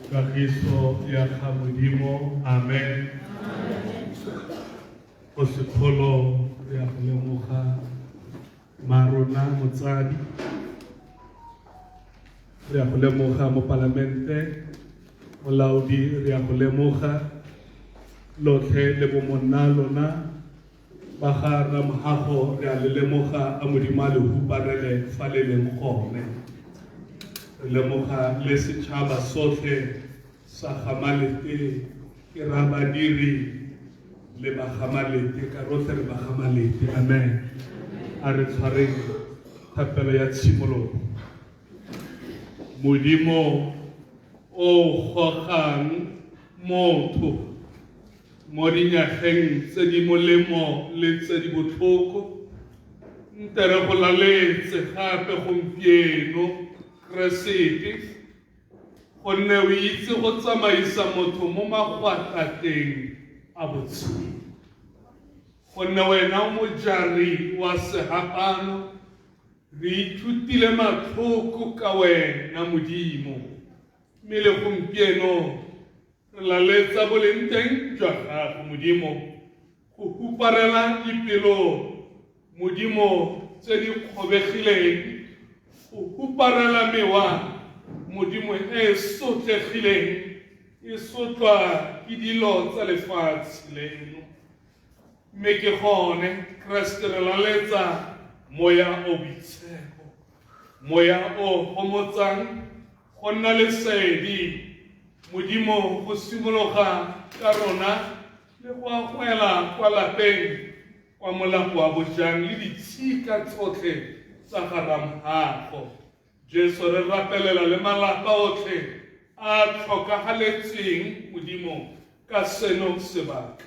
Kagiso ya ga Modimo, amen. Go sekgolo re ya go lemoga marona motsadi, re ya go lemoga mopalamente, molaodi, re ya go lemoga lotlhe le bomonna lona ba ga Ramohago, re a le lemoga, a Modimo a le huparele fa le leng gone. Re lemoga le setšhaba sotlhe sa Gamalete, ke ra badiri le ba Gamalete, ka rotlhe re ba Gamalete. Amen. A re tshwareng thapelo ya tshimologo. Modimo o gogang motho mo dinyageng tse di molemo le tse di botlhoko, nte re go laletse gape gompieno, Keresete, gonne o itse go tsamaisa motho mo magwatateng a botshelo. Gonne wena o mojari wa sehapano, re ithutile matlhoko ka wena, Modimo, mme le gompieno Re laletsa boleng teng jwa gago, Modimo, go huparela dipelo, Modimo, tse di kgobegileng, go huparela mewa, Modimo, e e sotlegileng, e sotlwa ke dilo tsa lefatshe leno. Mme ke gone, Keresete, re laletsa Moya o Boitshepo, Moya o gomotsang, Go nna lesedi, Modimo, go simologa ka rona le go agwela kwa lapeng kwa molapo wa bojang le ditshika tsotlhe tsa ga Ramhago. Jesu, re rapelela le malapa otlhe a tlhokagaletsweng, Modimo, ka seno sebaka.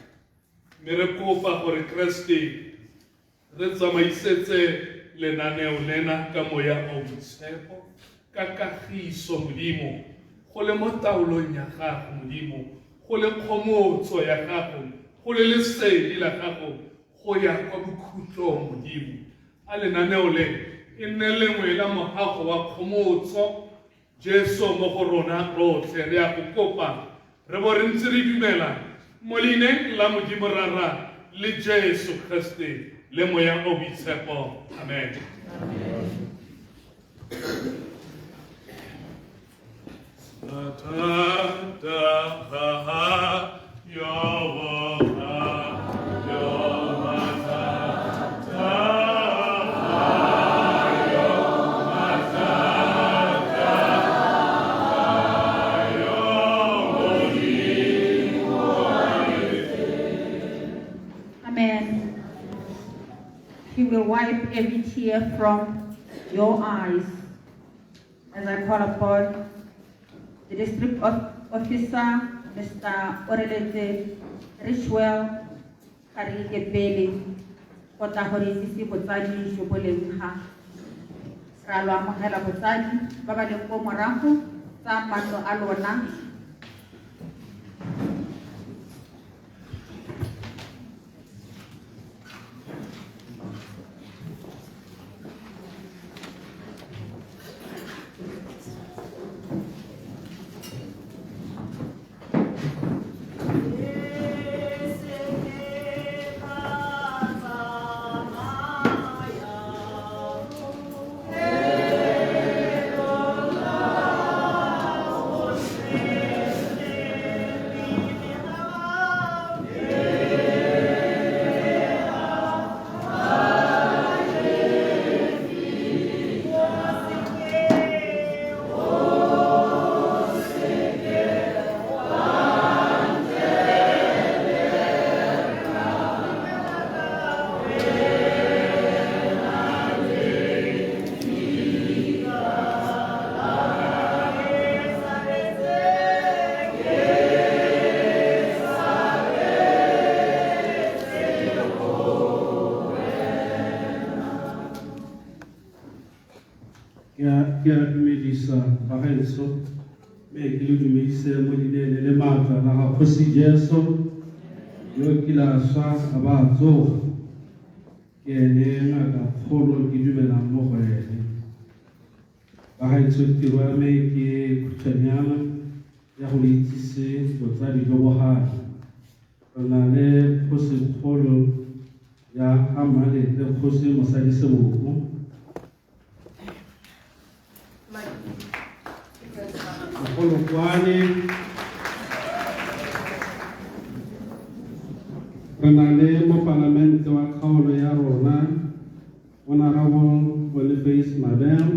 Mme re kopa gore Keresete re tsamaisetse lenaneo lena ka moya o boitshepo ka kagiso Modimo, go le mo taolong ya gago Modimo, go le kgomotso ya gago, go le lesedi la gago go ya kwa bokhutlong Modimo. A lenaneo le e nne lengwe la moago wa kgomotso Jesu mo go rona rotlhe. Re a go kopa re bo re ntse re dumela mo leineng la Modimo Rara le Jesu Kriste le Moya o Boitshepo. Amen. Amen. He will wipe every tear from your eyes. As I call upon the district officer, Mr. Oreletse Richwell Karikepele, go tla go re itsise botsadi jo bo leng ga. Ra lo amogela botsadi ba ba leng ko morago tsa matlo a lona. Ke a dumedisa bagaetsho, mme ke le dumedise mo leineng le le maatla la ga Kgosi Jesu, yo kile a swa a ba a tsoga. Ke ene ngaka kgolo ke dumelang mo go ene. Bagaetsho, tiro ya me ke khutshwanyana ya go le itsise botsadi jo bo gale. Re na le kgosi kgolo ya ga Mmalete, Kgosi Mosadi Seboko. Mogolokwane. Re na le mopalamente wa kgaolo ya rona, Honorable Boniface Mabel.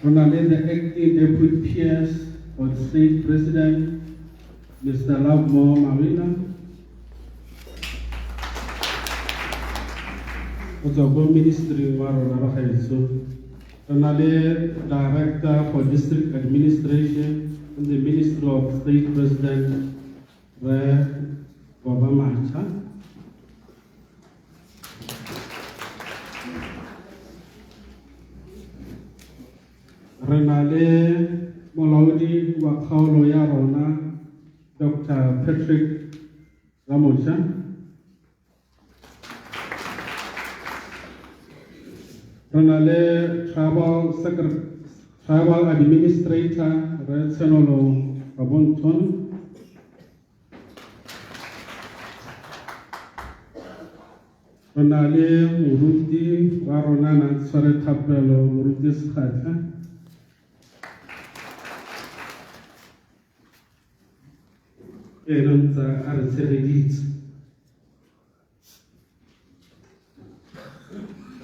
Re na le the acting deputy PS for the state president, Mr. Lovemore Marina. Go tswa ko ministry wa rona ba gaetsho, re na le director for district administration in the Ministry of State President, Re Boba Macha. Re na le molaodi wa kgaolo ya rona, Dr. Patrick Ramocha. Re na le tribal administrator, Re Tshenolo Rabonton. Re na le moruti wa rona na tshware thapelo, moruti Segatlha. Ena ntse a re tshegeditse.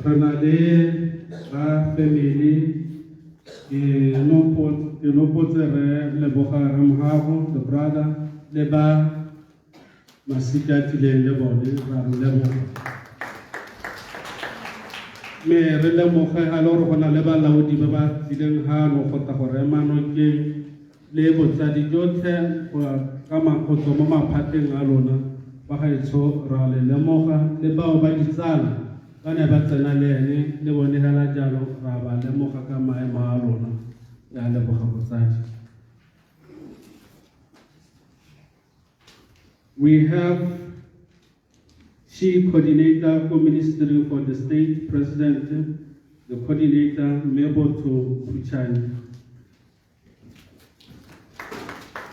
Re na le ba family, ke nopotse re leboga Ramhago, the brother, le ba masika a tlileng le bone, ra re leboga. Mme re lemoge ga le gore go na le balaodi ba ba tlileng gano go tla go rema nokeng le botsadi jotlhe go ya ka go tswa mo maphateng a lona. Bagaetsho ra le lemoga le bao ba ditsala ba ne ba tsena le ene le bone hela jalo ra ba lemoga ka maemo a lona. Ke a leboga botsadi. We have She Coordinator for Ministry for the State President, the Coordinator Meboto Phuchane.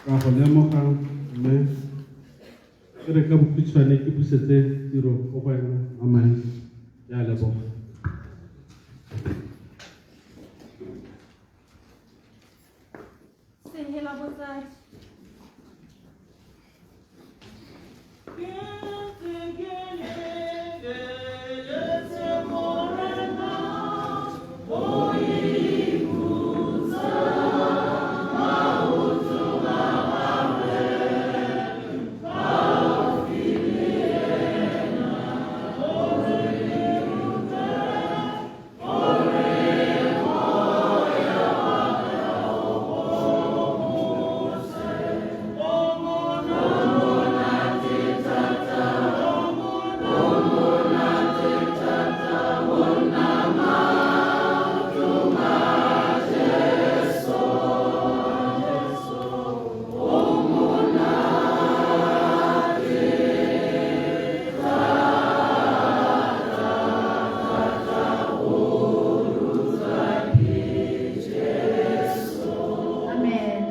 Ra go lemoga mme ke re ka bokhutshwane ke busetse tiro ko go wena mamae ya leboga. Sehela botsadi. Amen.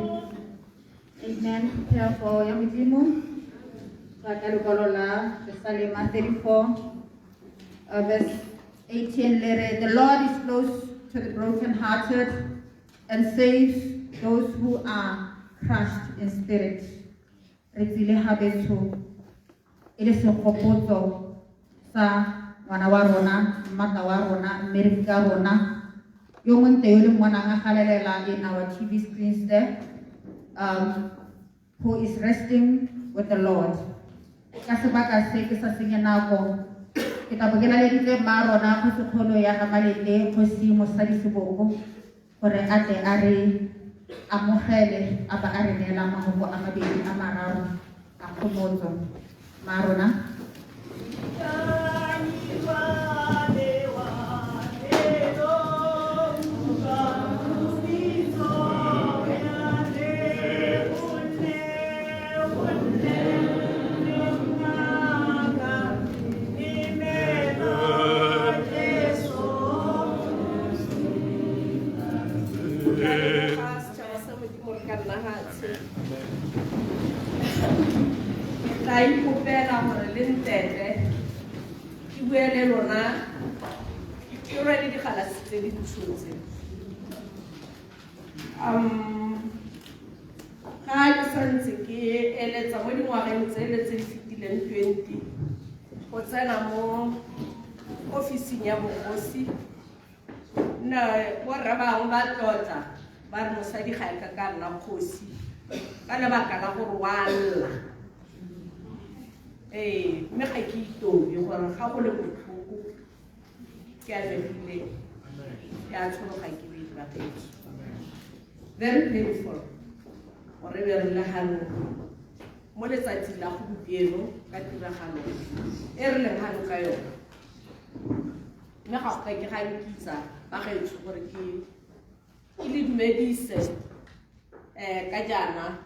Amen. Phuthego ya Modimo. Ka lekwalo la Jerusalema 34 verse 18 le re, The Lord is close to the brokenhearted and saves those who are crushed in spirit. Re tsile ha betsho e le segopotso sa ngwana wa rona, mmatla wa rona, mmereki ka rona, yo montle yo le mmonang a galelela in our TV screens there, who is resting with the Lord. Ka sebaka se ke sa senye nako, ke tla bo ke laleditse mma rona kgosikgolo ya ga Malete, kgosi Mosadi Seboko, gore a tle a re amogele a ba a re neela mafoko a mabedi a mararo a kgomotso. Mma rona. Setšhaba sa Modimo re ka nna hatshe. Ke tla ikopela gore le ntetle ke bue le lona ke rwele digalase tse di ntshotse. Ga ke santse ke eletsa mo dingwageng tsele tse di fetileng 20 go tsena mo ofising ya bogosi nna borra bangwe ba tlotla ba re mosadi ga e ka ka nna kgosi ka lebaka la gore wa lla. Ee, mme ga ke itobe gore ga go le botlhoko ke a lebile ke a tshologa ke le bagaetsho. Very painful gore be re le gano mo letsatsing la gompieno ka tiragalo e re leng gano ka yone. Mme ga go ka ke ga nkitsa bagaetsho gore ke le dumedise ka jaana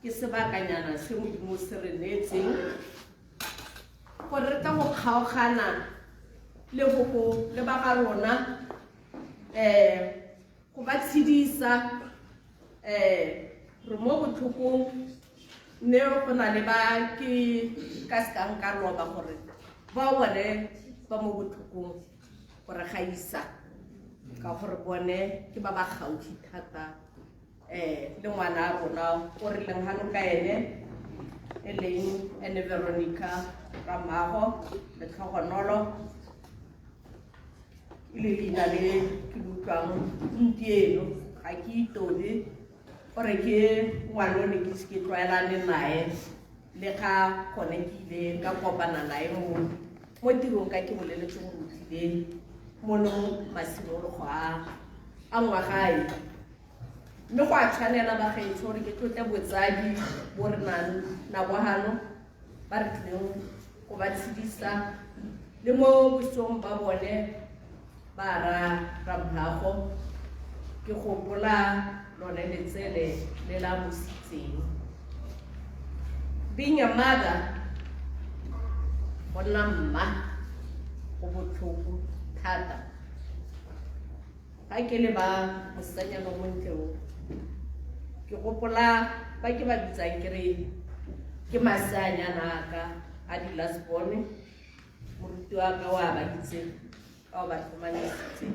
ke sebakanyana se Modimo se re neetseng gore re tla go kgaogana le boko le ba ga rona go ba tshedisa re mo botlhokong mme go na le ba ke ka sekang ka roba gore ba bone ba mo botlhokong gore ga isa ka gore bone ke ba ba gaufi thata le ngwana a rona o re leng gano ka ene e leng ene Veronica Ramago Letlhogonolo e le leina le ke le utlwang gompieno ga ke itobe gore ke ngwana o ne ke se ke tlwaelane nae le ga gone ke ile ka kopana nae mo tirong ka ke boleletse gore o tlile mono masimologo a ngwagae. Mme go a tshwanela bagaetsho gore ke tlotle botsadi bo re nang nabo gano. ba re tlileng go ba tshedisa le mo bosong ba bone ba ra Ramhago. Ke gopola lone letsele le la mositseng. Being a mother, go nna mma go botlhoko thata. Ga ke le ba mosetsanyana o montle o, ke gopola ba ke ba bitsang ke re ke maseanyana a ka a di-last born, moruti wa ka wa ba itse ka o ba tlhomamisitse,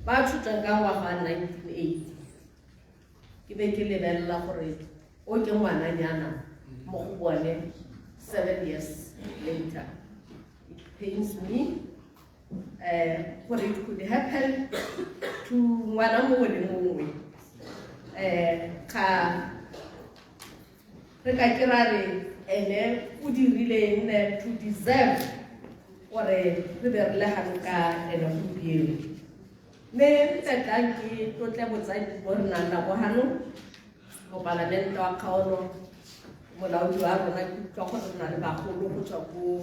ba tshotsweng ka ngwaga wa 1980. Ke be ke lebelela gore o ke ngwananyana mo go bone 7 years later. It pains me gore it could happen to ngwana mongwe le mongwe. Ga re ka ke ra re ene o dirileng to deserve gore re be re le gano ka ene gompieno. Mme tletlang ke tlotle botsadi bo re nang nabo gano, mopalamente wa kgaolo, molaodi wa rona, ke utlwa gore re na le bagolo go tswa ko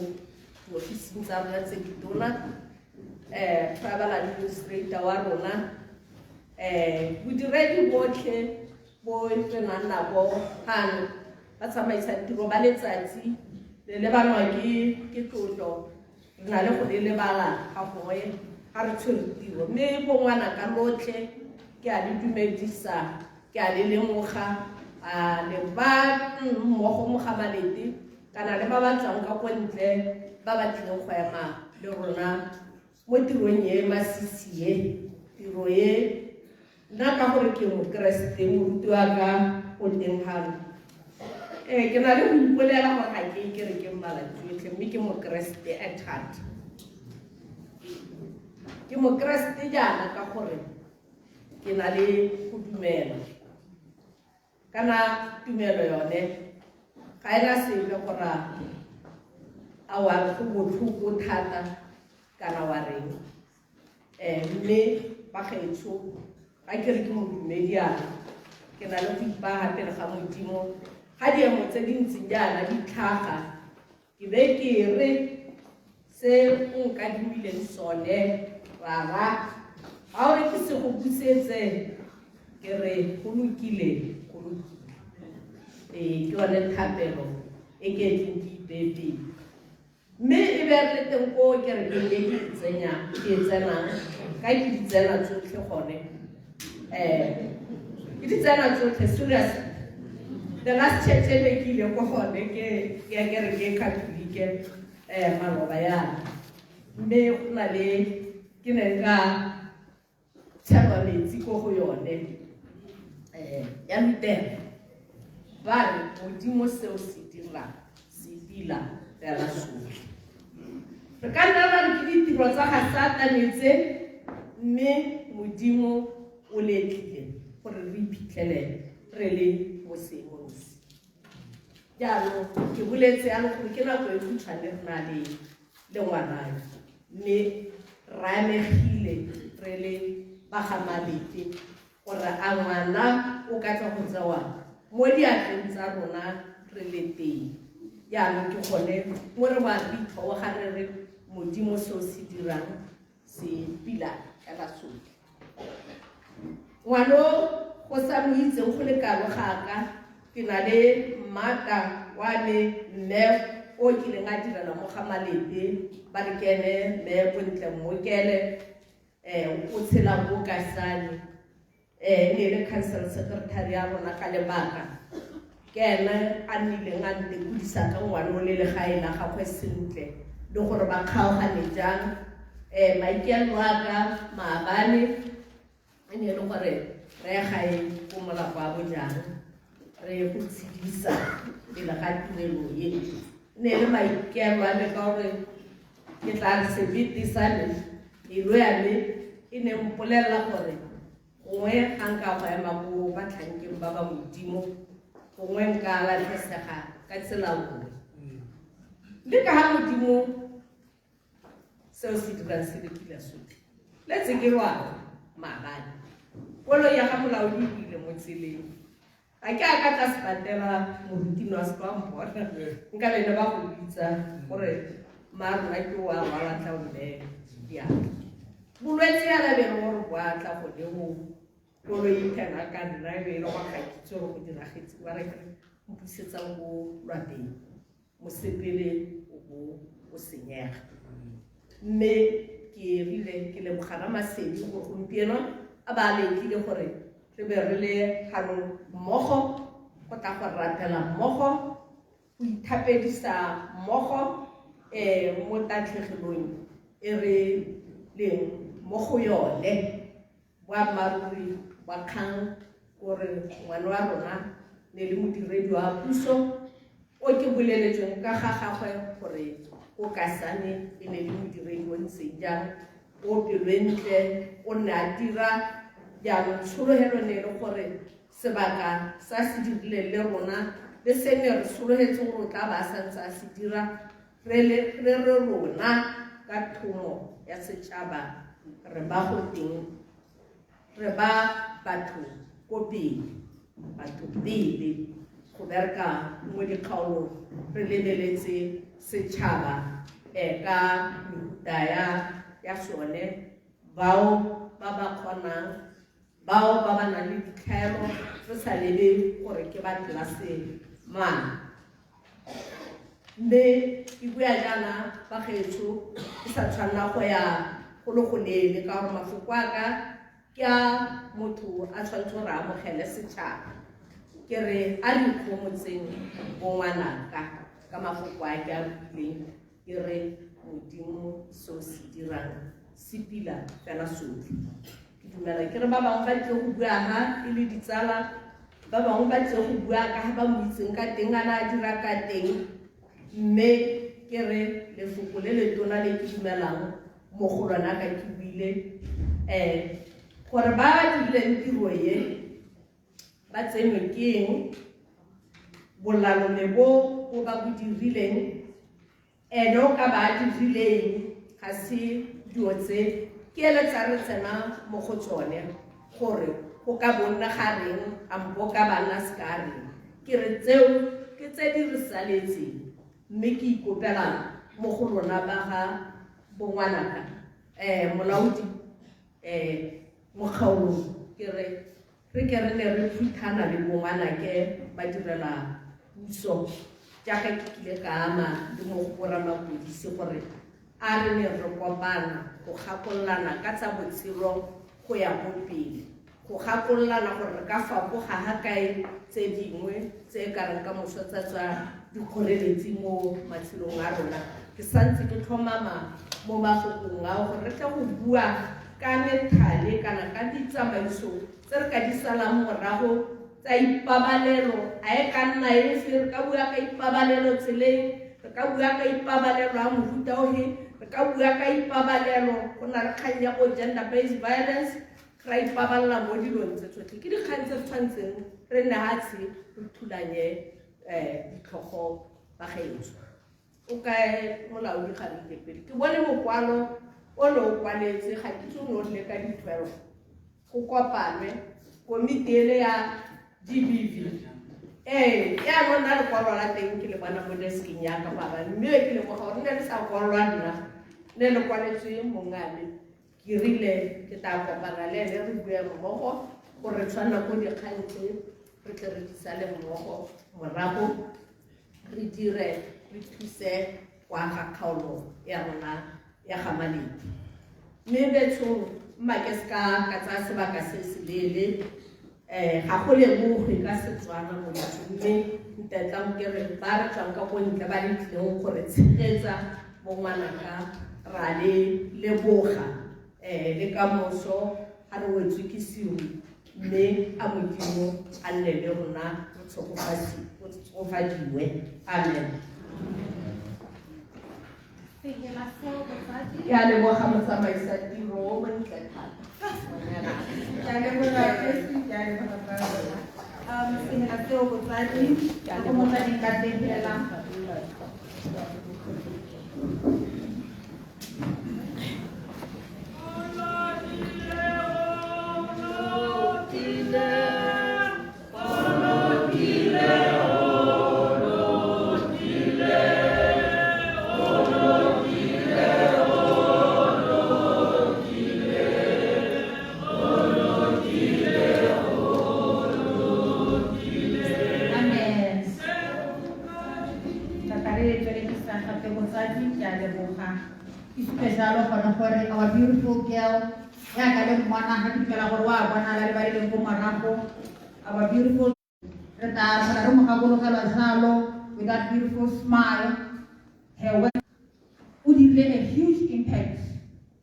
diofising tsa rona tse ditona, tribal administrator wa rona, bodiredi botlhe bo re nang nabo gano, ba tsamaisa tiro ba letsatsi le lebanwa ke tlotlo, re na le go le lebala ga gongwe ga re tshwere tiro. Mme bo ngwana ka lotlhe ke a le dumedisa, ke a le lemoga, a le ba mmogo mo ga Malete kana le ba ba tswang ka ko ntle ba ba tlileng go ema le rona mo tirong e masisi e, tiro e nna ka gore ke mokeresete, moruti wa ka o teng gano. Ke na le go ipolela gore ga ke ke re ke malatsi otlhe, mme ke mokeresete at heart. Ke mokeresete jaana ka gore ke na le go dumela. Kana tumelo yone ga ena sepe gore a wa go botlhoko thata kana wa reng. Mme bagaetsho, ga ke re ke modumedi yana, ke na le go ipaga pele ga Modimo. Ga diemo tse di ntseng jaana di tlhaga, ke be ke re se o nkadimileng sone rara, ga o re ke se go busetse, ke re go lokile, go lokile. Ke yone thapelo e ke tleng ke ipeye pele. Mme e be re le teng ko kerekeng e ke tsenyang, ke e tsenang, ka ke di tsena tsotlhe gone. Ke di tsena tsotlhe, seriously. The last church e ne ke ile ko gone ke ya kereke e Catholic, maloba yana. Mme go na le ke ne ka tshelwa metsi ko go yone, ya Luther. Ba re Modimo seo se dirang se dila fela sotlhe. Re ka nna ra re ke ditiro tsa ga Satane tse, mme Modimo o letlile gore re iphitlhele re le mo seemong se. Jaanong ke boletse yalo gore ke nako e khutshwane re na le ngwana yo, mme re amegile re le ba ga Malete gore a ngwana o ka tswa go tsewa mo diatleng tsa rona re le teng. Jaanong ke gone mo re ba re itlhoboga re re Modimo seo se dirang se pila fela sotlhe. Ngwano go sa mo itseng go le kalo ga ka, ke na le mmata wa me mme o kileng a direla mo ga Malete, ba re ke ene mme Bontle Mmokele, o tshela mo Kasane, ne e le council secretary ya rona ka lebaka. Ke ene a nnileng a ntekodisa ka ngwana o le legae la gagwe sentle, le gore ba kgaogane jang. Maikaelelo a ka maabane e ne e le gore re ye gae ko molapo wa bojang, re go tshedisa pele ga tirelo e. E ne e le maikaelelo a me ka gore ke tla re sebete sa me, pelo ya me e ne mpolelela gore gongwe ga nka go ema ko batlhankeng ba ba Modimo, gongwe nka latlhesega ka tsela nngwe. Mme ka ga Modimo seo se dirang se lekile sotlhe. Letse ke lwala maabane, koloi ya ga molaodi e ile mo tseleng. Ga ke a ka tla sepatela moruti no a se ka mpona nka le ne ba go bitsa gore mma rona ke o a rwala tla o mme diatla bolwetse yana be le gore bo a tla gone go koloi kana ka nna e be e le gore ga ke itse gore go diragetse ba re mpusetsa ko lwapeng mosepele o bo o senyega mme ke rile ke lebogana masedi gore gompieno a ba letlile gore re be re le gano mmogo go tla go rapela mmogo go ithapedisa mmogo mo tatlhegelong e re leng mo go yone boammaaruri ba kgang gore ngwana wa rona ne le modiredi wa puso o ke boleletsweng ka ga gagwe gore o kasane e ne le modiredi o ntseng jang o peloentle o nne a dira jaanong tshologelo ne e le gore sebaka sa se dirileng le rona le se ne re sologetse gore o tla ba a santse a se dira re re rona ka thomo ya setšhaba re ba go teng re ba batho ko pele batho pele go bereka mo dikgaolong re lebeletse setšhaba ka mehuta ya sone bao ba ba kgonang bao ba ba nang le ditlhaelo re sa lebe gore ke ba tlelase mang mme ke bua jaana bagaetsho ke sa tshwanela go ya go le go leele ka gore mafoko a ka ke a motho a tshwanetse gore a amogele setšhaba ke re a re ikgomotseng bongwanaka ka mafoko a ke a buileng ke re modimo se o se dirang se pila fela sotlhe ke dumela ke re ba bangwe ba tlile go bua ha e le ditsala ba bangwe ba tlile go bua ka ga ba mo itseng ka teng a na a dira ka teng mme ke re lefoko le letona le ke dumelang mo go lona ka ke buile gore ba dirileng tiro e ba tsenwe ke eng bolalome bo bo ba bo dirileng ene o ka ba dirileng ga se dilo tse ke ele tsa re tsena mo go tsone gore go ka bonna ga reng ampo ka bana se ka reng ke re tseo ke tse di re saletseng mme ke ikopela mo go lona ba ga bongwanaka molaodi mo kgaolong ke re re ke re ne re phuthana le bongwanake ba direla puso jaaka ke kile ka ama le mo go boramapodisi gore a re ne re kopana go gakololana ka tsa botshelo go ya ko pele go gakololana gore re ka fapoga ga kae tse dingwe tse e ka reng ka moso tsa tswa dikgoreletsi mo matshelong a rona ke santse ke tlhomama mo mafokong ao gore re tle go bua ka methale kana ka ditsamaiso tse re ka di salang morago tsa ipabalelo a e ka nna efe re ka bua ka ipabalelo tseleng re ka bua ka ipabalelo a mofuta ohe re ka bua ka ipabalelo go na le kgang ya bo gender based violence ra ipabalela mo dilong tse tsotlhe ke dikgang tse re tshwanetseng re nne hatshe re thulanye ditlhogo bagaetsho o kae molaodi ga re ile pele ke bone mokwalo o ne o kwaletse ga ke itse o ne o rile ka di-12 go kopanwe komiti ele ya GBV ee jaanong nna lekwalo la teng ke le bona mo deskeng ya ka maabane mme ke lemoga gore ne le sa kwalwa nna ne le kwaletswe mongame ke rile ke tla kopana le ene re bue mmogo gore tshwanela ko dikgang tse re tle re di sale mmogo morago re dire re thuse kwa ga kgaolo ya rona ya ga Malete mme betshong mma ke se ka ka tsaya sebaka se se leele ga go leboge ka Setswana mo bathong mme ntetlang ke re ba re tswang ka ko ntle ba le tlileng go re tshegetsa bo ngwanaka ra le leboga le ka moso ga re wetswe ke seru mme a modimo a nne le rona re tshegofadiwe amen. Ke a leboga motsamaisa tiro o montle thata. Ke a leboga Kgosi, ke a leboga rra. Sehela seo botsadi, go motsading ka teng fela. Ke supe jalo gone gore our beautiful girl, jaaka le mmona, ga ke dumela gore wa bonala le ba le leng ko morago. Our beautiful, re tla tlhola re mo gakologelwa jalo with that beautiful smile. Her work o dirile a huge impact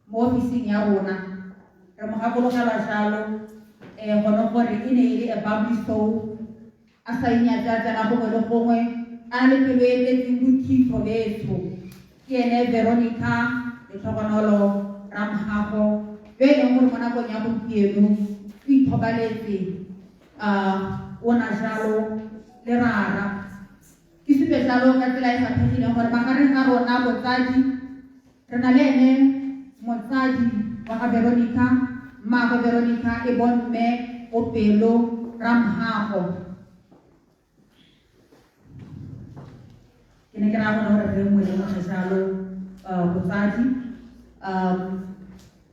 mo ofising ya rona. Re mo gakologelwa jalo gone gore e ne e le a bubbly soul, a sa inyatse, a tsena gongwe le gongwe, a le pelo e tletseng bothitho betsho. Ke ene Veronica Letlhogonolo Ramgago, yo e leng gore mo nakong ya gompieno o ithobaletse o na jalo le rara. Ke supe jalo ka tsela e faphegileng gore magareng ga rona botsadi re na le ene motsadi wa ga Veronica, mmaagwe Veronica, e bong mme Opelo Ramgago. Ke ne ke raya gone gore re nngwe le nngwe jalo botsadi.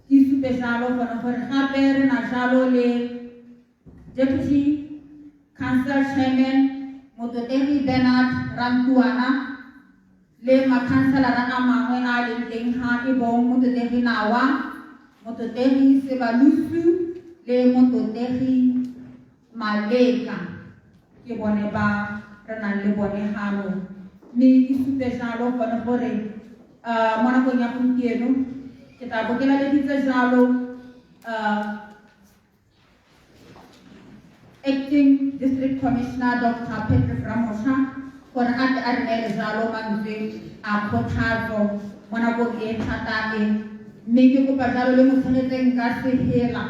Ke supe jalo gone gore gape re na jalo le Deputy Council Chairman Mototegi Bernard Rantuana le makhanselara a mangwe a a leng teng ga, e bong Mototegi Nawa, Mototegi Sebalusu le Mototegi Maleka. Ke bone ba re nang le bone gano. Mme ke supe jalo gone gore mo nakong ya gompieno ke tla bo ke laleditse jalo Acting District Commissioner Dr. Patrick Ramosha gore a tle a re neele jalo mantswe a kgothatso mo nakong e thata e. Mme ke kopa jalo le mo tshegetseng ka sehela,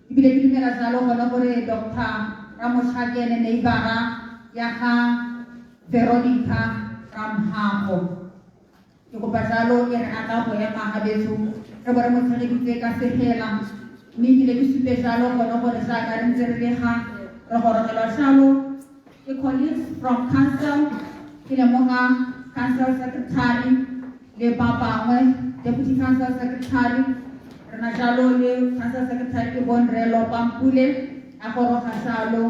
ebile ke dumela jalo gone gore Dr. Ramosha ke ene neighbora ya ga Veronica Ramhago. Ke kopa jalo e re a tla go ema ga betso re bo re mo tshegeditse ka sehela. Mme ebile ke supe jalo gone gore jaaka re ntse re le ga, re gorogelwa jalo ke colleagues from council, ke lemoga council secretary le ba bangwe, deputy council secretary. Re na jalo le council secretary e bong Rre Lopampule a goroga jalo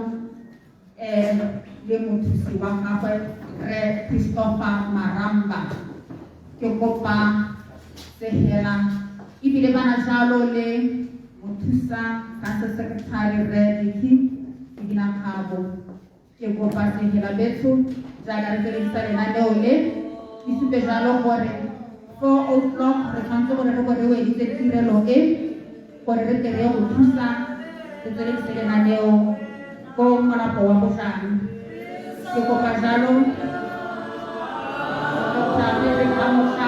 le mothusi wa gagwe Rre Christopher Maramba. Ke kopa sehela. Ebile ba na jalo le mothusa council secretary Rre Ricky Ibinakgabo. Ke kopa sehela betsho jaaka re tsweledisa lenaneo le. Ke supe jalo gore 4 o'clock re tshwanetse gore re bo re weditse tirelo e, gore re tle re ye go thusa re tsweledise lenaneo ko molapo wa bojang. Ke kopa jalo Dr. Patrick Ramosha.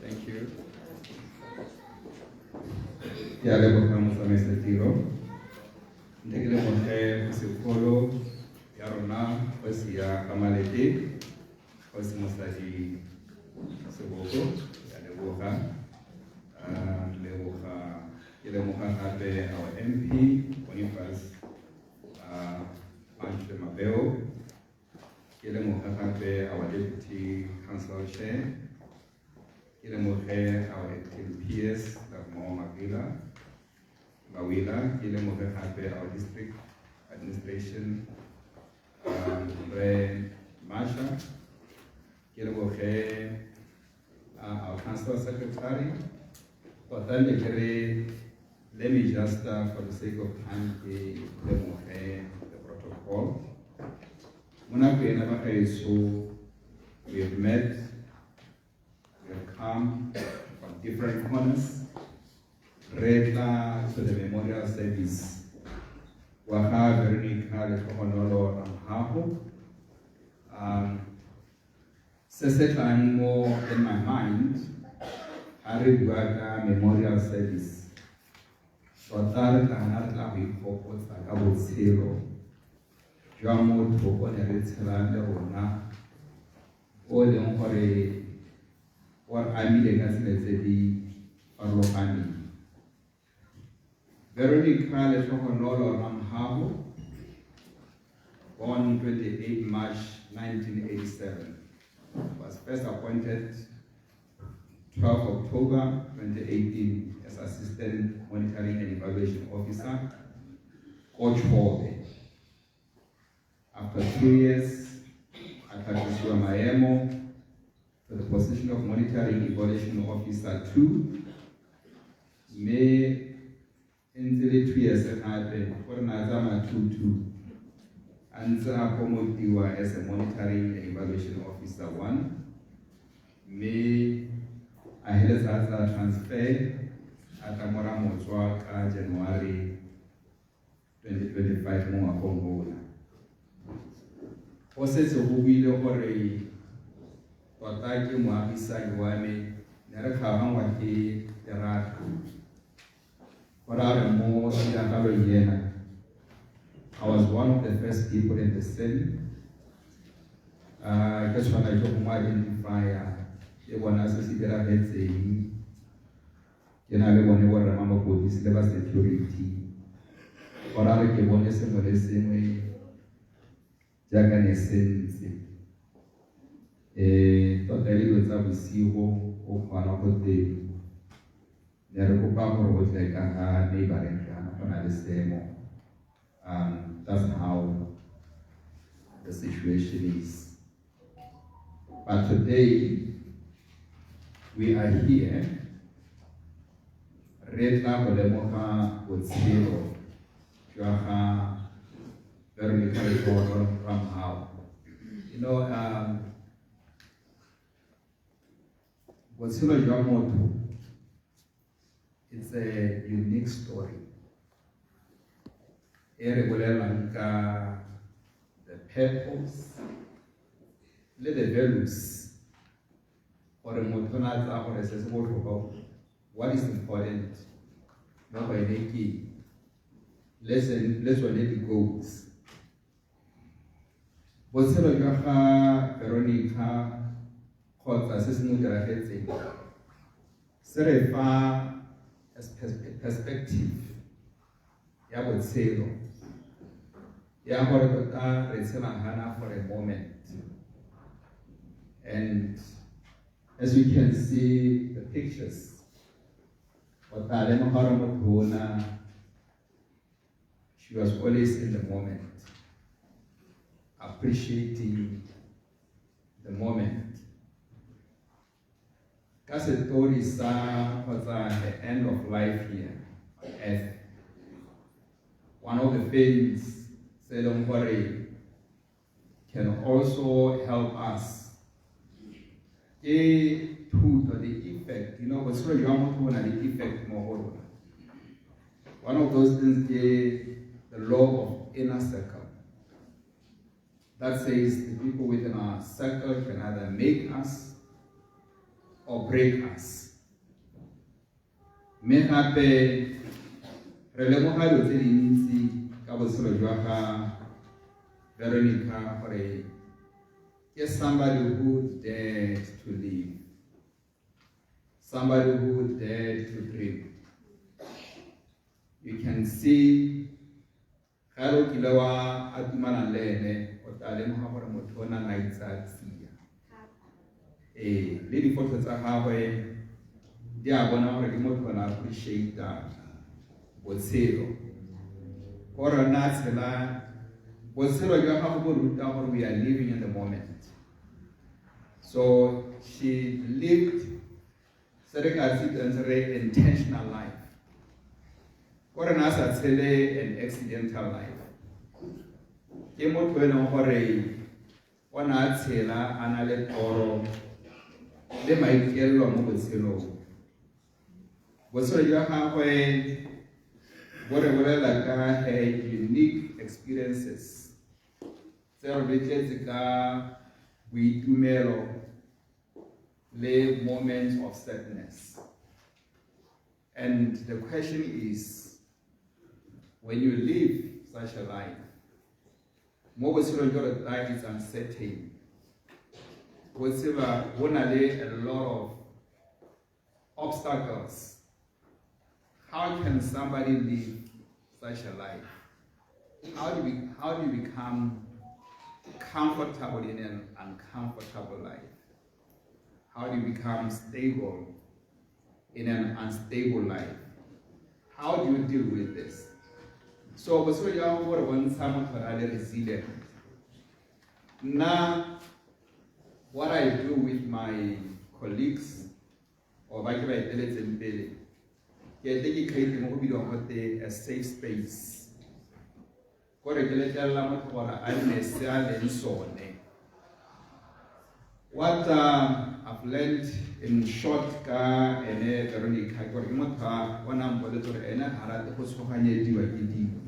Thank you. Ke a leboga, motsamaisa tiro. Nte ke leboge sekolo ya rona, kgosi ya Gamalete, kgosi mosadi Seboko, ke a leboga. Leboga ke lemoga gape our MP Boniface Pantle Mabeo. Ke lemoga gape our deputy council chair. Ke lemoge our acting PS Mo Mawila Mawila. Ke lemoge gape our district administration, Re Masha. Ke leboge our council secretary. Tota ne ke re, let me just for the sake of time ke lemoge the protocol. Mo nako ena bagaetsho, we have met, we have come from different corners re tla to the memorial service wa ga Veronica Letlhogonolo Ramhago. Se se tlang mo in my mind Ga re bua ka memorial service, tota re tla nna re tla go ikgopotsa ka botshelo jwa motho o ne re tshela le rona, o e leng gore o re amile ka tsela tse di farologaneng. Veronica Lehlohonolo Ramhago, born 28 March 1987, was first appointed 12 October 2018 as Assistant Monitoring and Evaluation Officer, Kochobe. After 2 years, a tlhatlosiwa maemo to the position of Monitoring Evaluation Officer 2, mme e ntse le 2 years gape gore na tsamaya two two a ntse a promotiwa as a Monitoring and Evaluation Officer 1, mme a heletsa a tsaya transfer a tla mo Ramotswa ka January 2025 mo ngwagong ona. Go setse go buile gore tota ke moagisani wa me, ne re kgaogangwa ke terata. Gore a re mo tiragalong ena, I was one of the first people in the cell. Ke tshwana ke go mo identifya, ke bona se se diragetseng, ke na le bone borre ba mapodisi le ba security. Gore a re ke bone sengwe le sengwe jaaka ne se ntse. Tota le dilo tsa bosigo o kgona go teng ne re kopa gore o tle ka ga neighboring jaana go na le seemo. That's how the situation is, but today we are here re tla go lemoga botshelo jwa ga Veronica Lehlohonolo Ramhago. Botshelo jwa motho, it's a unique story e re bolelang ka the purpose le the values, gore motho na tsaya gore se se botlhokwa, what is important mo go ene ke eng, le tsone di-goals. Botshelo jwa ga Veronica kgotsa se se mo diragetseng se re fa perspective ya botshelo, ya gore tota re tshela hana for a moment. And as you can see the pictures, o tla lemoga gore motho ona, she was always in the moment, appreciating the moment. Ka setori sa kgotsa the end of life here on earth, one of the things tse e leng gore can also help us ke thuto, the effect, botshelo jwa motho bo na le effect mo go rona. One of those things ke the law of inner circle that says the people within our circle can either make us or break us. Mme gape re lemoga dilo tse dintsi ka botshelo jwa ga Veronica, gore ke somebody who dared to live, somebody who dared to dream. You can see ga re o kile wa atumana le ene, o tla lemoga gore motho o na a itsaya tsia. Ee, le difoto tsa gagwe di a bona gore ke motho o na appreciate botshelo, gore na tshela botshelo jwa gago bo ruta gore we are living in the moment. So she lived se re ka se itseng re intentional life, gore na sa tshele an accidental life. Ke motho e leng gore o ne a tshela a na le toro le maikaelelo mo botshelong. Botshelo jwa gagwe bo re bolela ka her unique experiences tse re di tletse ka boitumelo le moments of sadness. And the question is, when you live such a life, mo botshelong jwa re life is uncertain. Go tseba go na le a lot of obstacles. How can somebody live such a life? How do you become comfortable in an uncomfortable life? How do you become stable in an unstable life? How do you deal with this? So botshelo jwa gago bo re bontsha motho a le resilient. Nna, what I do with my colleagues or ba ke ba eteletseng pele, ke ete ke create mo go bidiwang gote a safe space. Kore ke letlelela motho gore a nne se a leng sone. What I've learned in short ka ene Veronica ke gore ke motho a o nang mpoletse gore ene ga rate go tshoganyediwa ke dilo.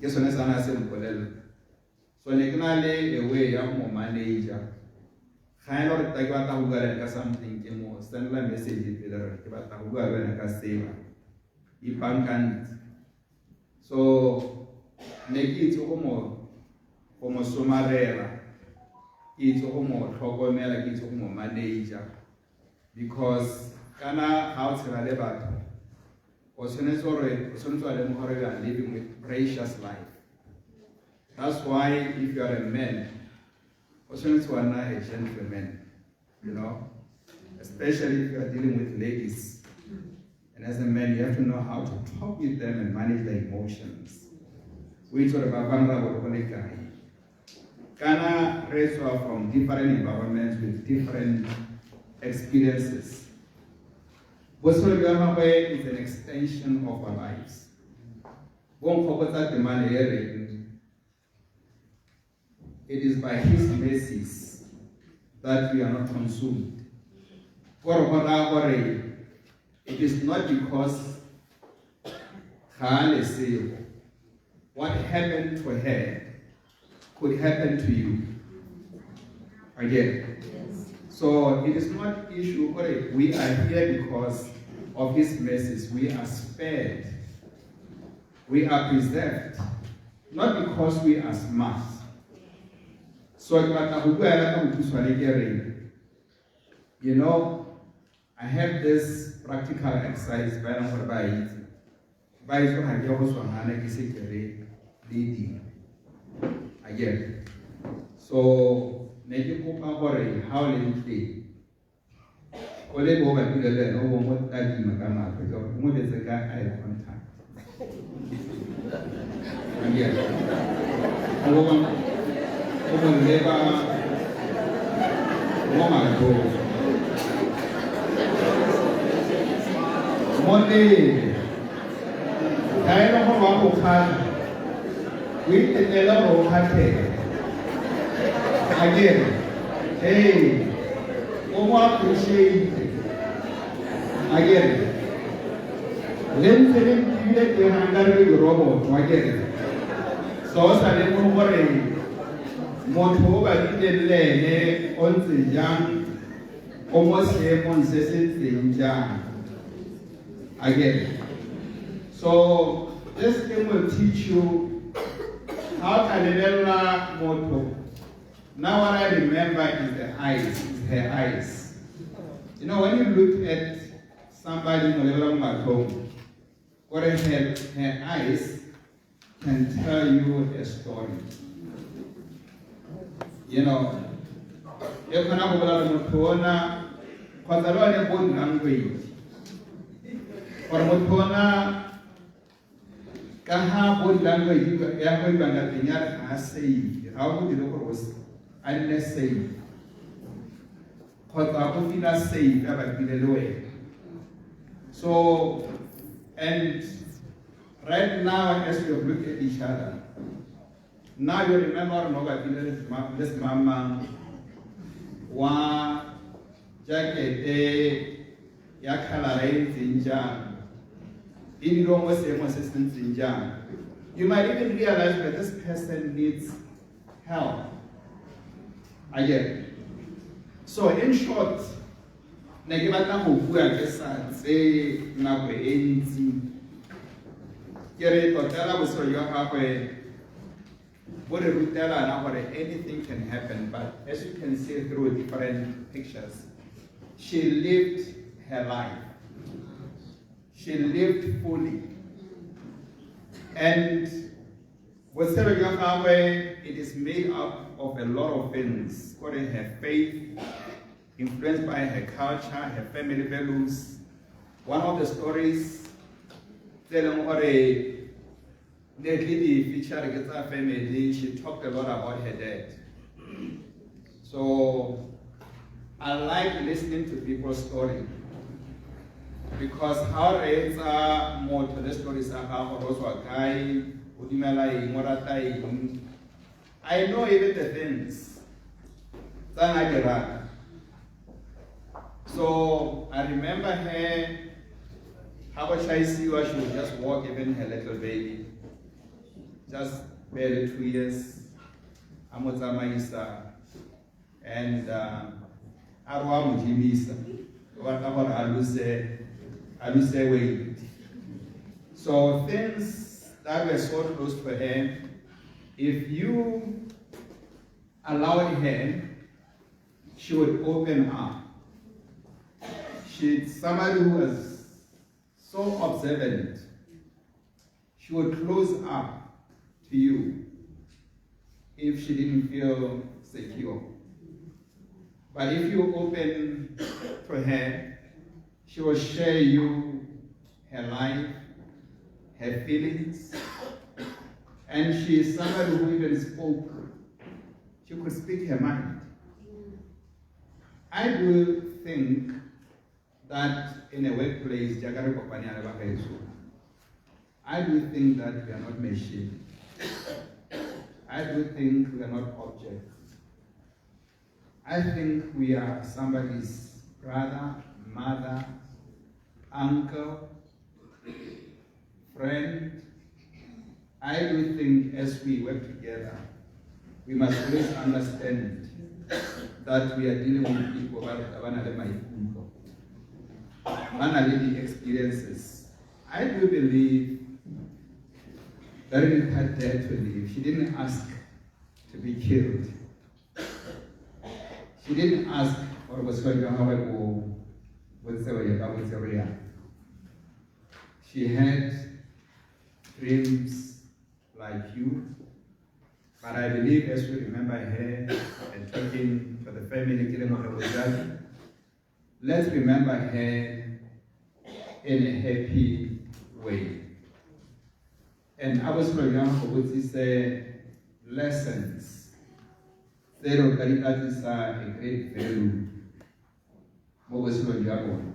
Ke sone sa na se mpolelela. So ne ke na le a way ya go mo manager. Ga e le gore ta ke batla go bua le ene ka something, ke mo sendela message pele gore ke batla go bua le wena ka sena. Ipankantse. So ne ke itse go mo somarela, ke itse go mo tlhokomela, ke itse go mo manager, because kana ga o tshela le batho, o tshwanetse gore o tshwanetse wa lemoga gore you are living with precious life. That's why if you are a man, o tshwanetse wa nna a gentleman, especially if you are dealing with ladies. And as a man, you have to know how to talk with them and manage their emotions. O itse gore ba vulnerable go le kae. Kana re tswa from different environments with different experiences. Botshelo jwa gagwe is an extension of our lives. Bo nkgopotsa temane e reng, "It is by his mercies that we are not consumed." Gore go raya gore it is not because ga a lesego. What happened to her could happen to you. Again. So it is not issue gore we are here because of his mercies. We are spared. We are preserved. Not because we are smart. So ke batla go bua ka bokhutshwane ke re, I have this practical exercise ba e leng gore ba itse. Ba itse ga ke go tshwana ke se ke re le dira. Again. So ne ke kopa gore ha o le teng, o le bo bapile le ene, o bo mo tadima ka matlho, ke o mo letse ka eye contact. Again. O mo leba mo matlhong. Mo lebe. Ga e le gore wa go kgatlha, o itetlele gore o kgatlhege. Again. Hey, o mo appreciate. Again. Le ntse le ntibile teng ga nka re le di-robot, again. So o sa lemoge gore motho o badileng le ene o ntse jang, o mo seemong se se ntseng jang. Again. So this thing will teach you how to lebelela motho. Now what I remember is the eyes, is her eyes. When you look at somebody mo lebelela mo matlhong, gore her eyes can tell you a story. E kgona go bolela motho ona kgotsa le one body language. Gore motho ona ka ha body language ya go ibang ka teng ya re ga a safe, ga o go dire gore a nne safe. Kgotsa o feel safe a bapile le wena. So, and right now as we have looked at each other, now you remember no bapile le semamang wa jakete ya khalara e ntseng jang, ebile mo seemong se se ntseng jang. You might even realize that this person needs help. Again. So in short, Ne ke batla go bua ke sa tse nako e ntsi. Ke re totela botshelo jwa gagwe bo re rutelana gore anything can happen, but as you can see through different pictures, she lived her life. She lived fully. And botshelo jwa gagwe, it is made up of a lot of things. Kore her faith, influenced by her culture, her family values. One of the stories tse e leng gore ne tle di feature ke tsa family, she talked a lot about her dad. So I like listening to people's story, because how re etsa motho le story sa gago, o tswa kae, o dumela eng, o rata eng. I know even the things tsa na di rata. So I remember her, ha go tšhaisiwa, she would just walk even her little baby, just barely 2 years, a mo tsamaisa, and a re wa mo gymisa, o batla gore a lose weight. So things that were so close to her, if you allowed her, she would open up. She's somebody who was so observant. She would close up to you if she didn't feel secure. But if you open to her, she will share you her life, her feelings, and she is somebody who even spoke. She could speak her mind. I do think that in a workplace, jaaka re kopane ya le ba gaetsho, I do think that we are not machines. I do think we are not objects. I think we are somebody's brother, mother, uncle, friend. I do think as we work together, we must always understand that we are dealing with people ba ba na le maikutlo, ba na le di-experiences. I do believe that it had dared to live. She didn't ask to be killed. She didn't ask for botshelo jwa gagwe bo tsewe ka bo tsewe yang. She had dreams like you, but I believe as we remember her and talking to the family, ke lemoge botsadi, let's remember her in a happy way. And I was going to botsise lessons tse re ka di tlisa a great value mo botshelong jwa rona.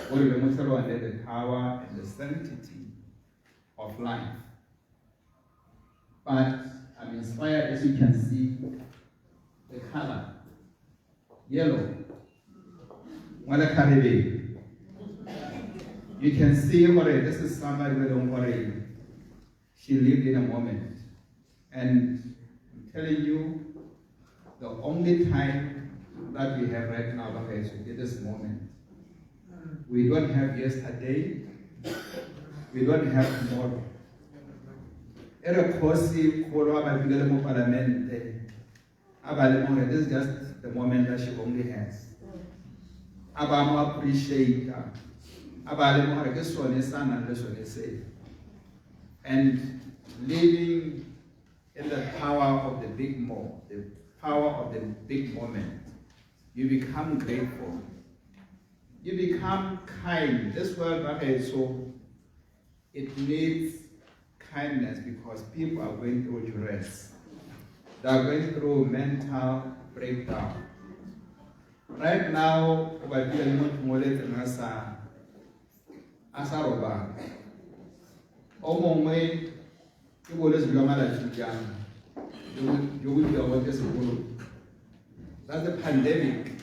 Gore le lemotlhe lone the power and the sanctity of life. But I'm inspired, as you can see, the color, yellow. Ngwale Caribbean. You can see gore this is somebody who don't worry. She lived in a moment. And I'm telling you, the only time that we have right now, is this moment. We don't have yesterday. We don't have tomorrow. E re kgosi kgolo a ba bile le mo palamente, a ba le more, this is just the moment that she only has. A ba mo appreciate, a ba le more ke sone sa nang le sone se. And living in the power of the big mo, the power of the big moment, you become grateful. You become kind. This world, so it needs kindness because people are going through duress. They are going through mental breakdown. Right now, o batlile le motho mo letseng a sa robala. O mongwe ke bolwetse jwa malatsi jang, jo bo bidiwang gote sekolo. That's the pandemic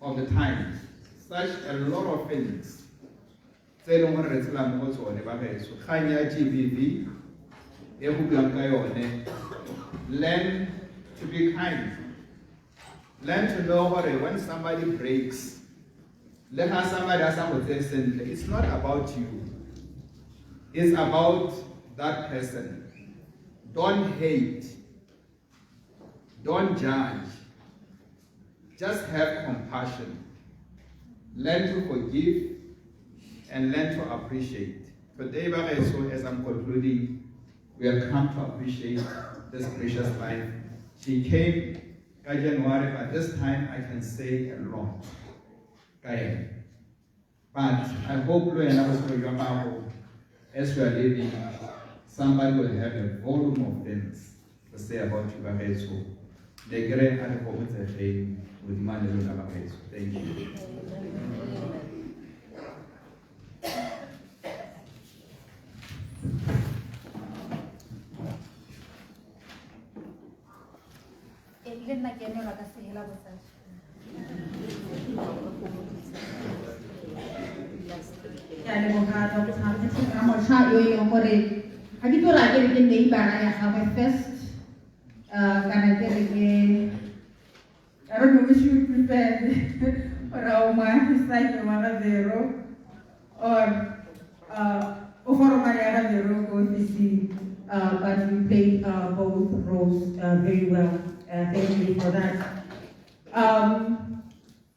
of the times. Such a lot of things tse e leng gore re tshela mo go tsone ba gaetsho. Kgang ya GBV e go buang ka yone, learn to be kind. Learn to know gore when somebody breaks, Le ga somebody a sa go tseye sentle, it's not about you. It's about that person. Don't hate. Don't judge. Just have compassion. Learn to forgive and learn to appreciate. Today, bagaetsho, as I'm concluding, we have come to appreciate this precious life. She came in January, but this time I can say a lot. Ka ene. But I hope le wena botshelo jwa gago, as we are living, somebody will have a volume of things to say about you, bagaetsho. Ne ke re a re gomotsegeng, Modimo a le lona bagaetsho. Thank you. Le nna ke emelwa ka sehela bosadi. Ke a leboga Dr. Patrick Ramotsha yo e leng gore ga ke tlo raya ke re ke neighbor ya gagwe first, kana ke re ke, I don't know which you prefer, gore o moagisani wa ga Vero or o foromane ya ga Vero ko ofising, but you played both roles very well. Thank you for that.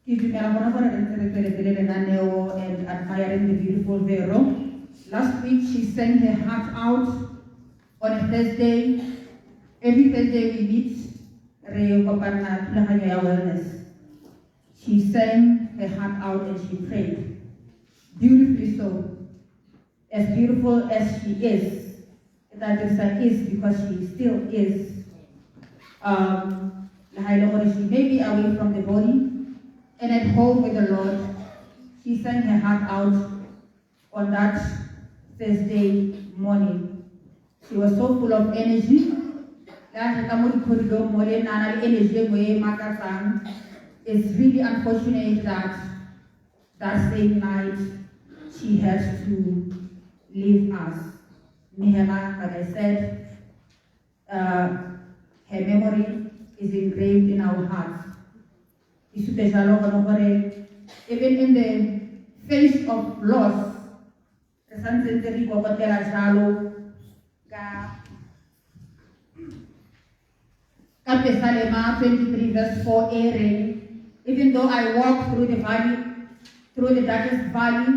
Ke dumela gona gore re ntse re tsweletse le lenaneo and admiring the beautiful Vero. Last week she sang her heart out on a Thursday. Every Thursday we meet, re kopana thulaganyo ya wellness. She sang her heart out and she prayed. Beautifully so. As beautiful as she is, that is, is because she still is. Le ha e le gore she may be away from the body and at home with the Lord. She sang her heart out on that Thursday morning. She was so full of energy. Le ha re ka mo dikhoridong mo le nna le energy e nngwe e makatsang. It's really unfortunate that that same night she had to leave us. Mihela, like I said, her memory is engraved in our hearts. Ke supe jalo gone gore even in the face of loss, re santse ntse re ikokotela jalo ka Pesalema 23 verse 4 e reng, even though I walk through the valley, through the darkest valley,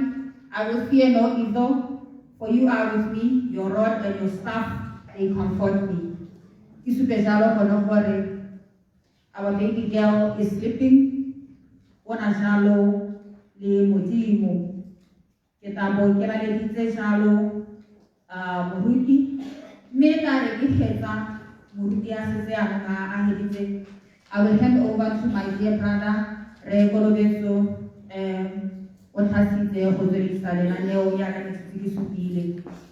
I will fear no evil, for you are with me, your rod and your staff, they comfort me. Ke supe jalo gone gore our baby girl is sleeping, ona jalo le Modimo. Ke tla bo ke laleditse jalo, moruti, mme ka re ke fetsa moruti a setse a nna a heditse. I will hand over to my dear brother, Re Kolobetso, o tlhasitse go tsweledisa lenaneo jaaka ke setse ke supile.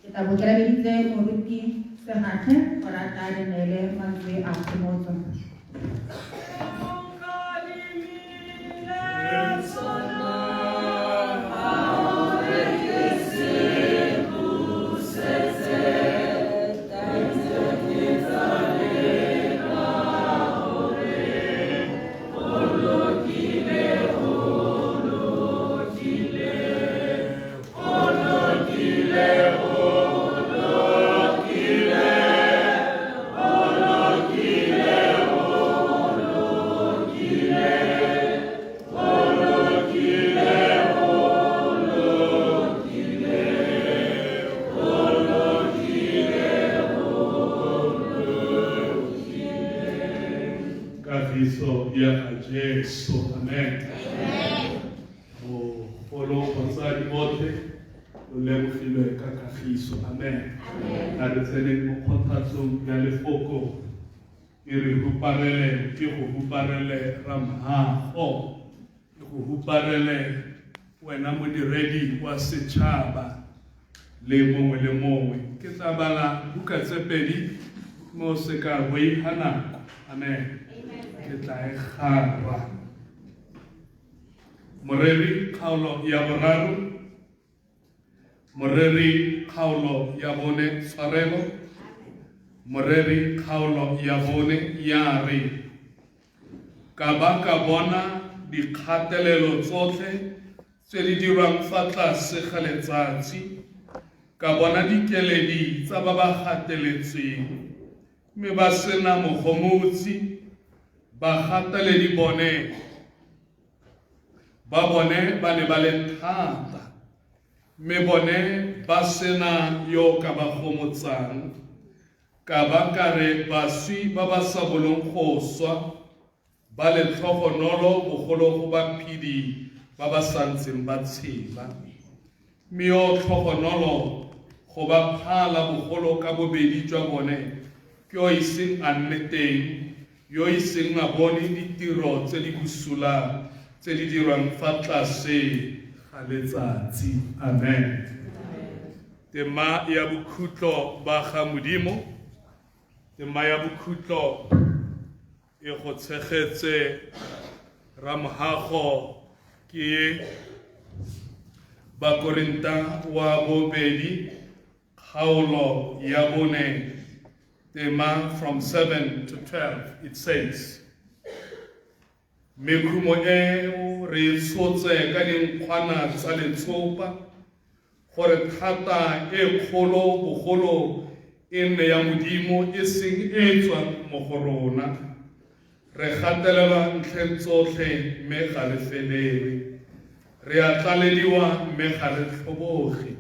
Ke tla bo ke laleditse moruti Segathe gore a tla re neele mantswe a kgomotso. Kagiso ya ga Jesu, amen. Mogolo batsadi botlhe lo lemogilwe ka kagiso, amen. A re tseneng mo kgothatsong ya lefoko, ke re huparele, ke go huparele Ramhago, ke go huparele wena modiredi wa setšhaba le mongwe le mongwe. Ke tla bala buka tse pedi mo se ka boiga nako, amen. Ke tla e gara. Moreri kgaolo ya boraro, Moreri kgaolo ya bone tshwarelo, Moreri kgaolo ya bone ya re, ka ba ka bona dikgatelelo tsotlhe tse di dirwang fa tlase ga letsatsi, ka bona dikeledi tsa ba ba gateletsweng, mme ba sena mogomotsi, bagateledi bone ba bone ba ne ba le thata, mme bone ba sena yo o ka ba gomotsang. Ka ba ka re baswi ba ba sa bolong go swa ba letlhogonolo bogolo go baphedi ba ba sa ntseng ba tshela. Mme yo tlhogonolo go ba phala bogolo ka bobedi jwa bone ke yo iseng a nne teng, yo iseng a bone ditiro tse di bosula tse di dirwang fa tlase ga letsatsi. Amen. Tema ya bokhutlo ba ga Modimo, tema ya bokhutlo e go tshegetse Ramhago ke Bakorinta wa bobedi kgaolo ya bone tema from 7 to 12 it says Mekhumo eo re e tshotse ka dinkgwana tsa letsopa, gore thata e kgolo bogolo e nne ya Modimo, e seng e e tswang mo go rona. Re gatelelwa ntlheng tsotlhe, mme ga re felelwe. Re a tlalediwa, mme ga re tlhoboge.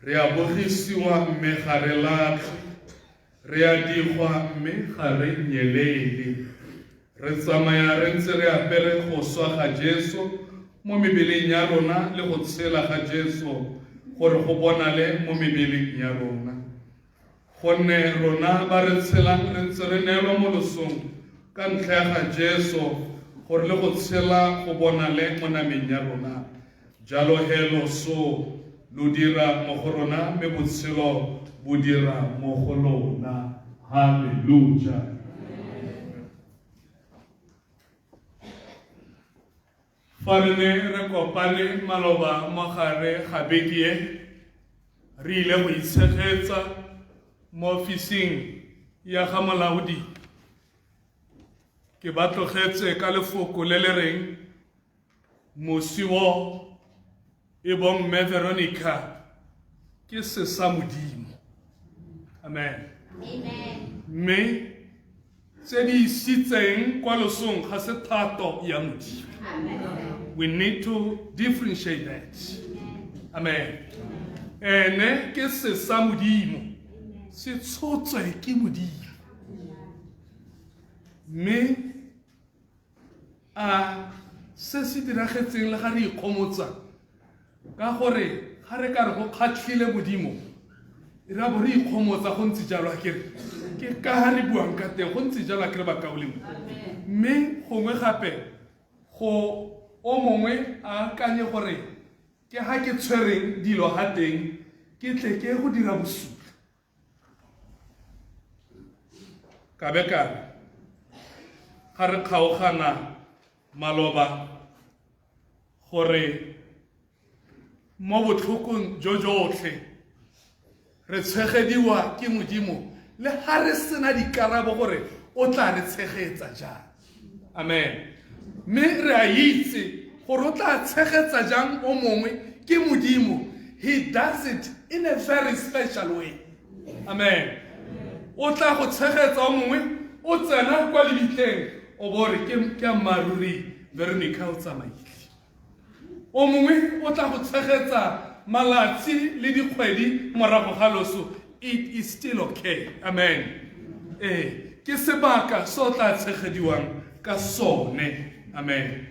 Re a bogisiwa, mme ga re latlhwe. Re a digwa mme ga re nyelele. Re tsamaya re ntse re apere go swa ga Jesu mo mebeleng ya rona le go tshela ga Jesu gore go bonale mo mebeleng ya rona. Gonne rona ba re tshelang re ntse re neelwa mo losong ka ntlha ya ga Jesu gore le go tshela go bonale mo nameng ya rona. Jalo he loso lo dira mo go rona, mme botshelo bo dira mo go lona. Haleluja! Fa re ne re kopane maloba mo gare ga beke e, re ile go itshegetsa mo ofising ya ga molaodi. Ke ba tlogetse ka lefoko le le reng Moswi wo e bong Mme Veronica ke sesa Modimo. Amen. Amen. Mme tse di isitseng kwa losong ga se thato ya Modimo. Amen. We need to differentiate that. Amen. Ene ke sesa Modimo. Se tshotswe ke Modimo. Mme A se se diragetseng le ga re ikgomotsa ka gore ga re ka re go kgatlhile Modimo, re a bo re ikgomotsa go ntse jalo a kere ke ka ga re buang ka teng go ntse jalo a kere bakaulengwe. Mme gongwe gape go o mongwe a akanye gore ke ga ke tshwereng dilo ga teng ke tle ke go dira bosula. Ka be ka re, ga re kgaogana maloba gore mo botlhokong jo jotlhe re tshegediwa ke Modimo le ga re sena dikarabo gore o tla re tshegetsa jang. Amen. Mme re a itse gore o tla tshegetsa jang o mongwe ke Modimo. He does it in a very special way. Amen. O tla go tshegetsa o mongwe o tsena kwa lebitleng o bo re ke ke ammaaruri Veronica o tsamaile. O mongwe o tla go tshegetsa malatsi le dikgwedi morago ga loso. It is still okay. Amen. Ee, ke sebaka se o tla tshegediwang ka sone. Amen.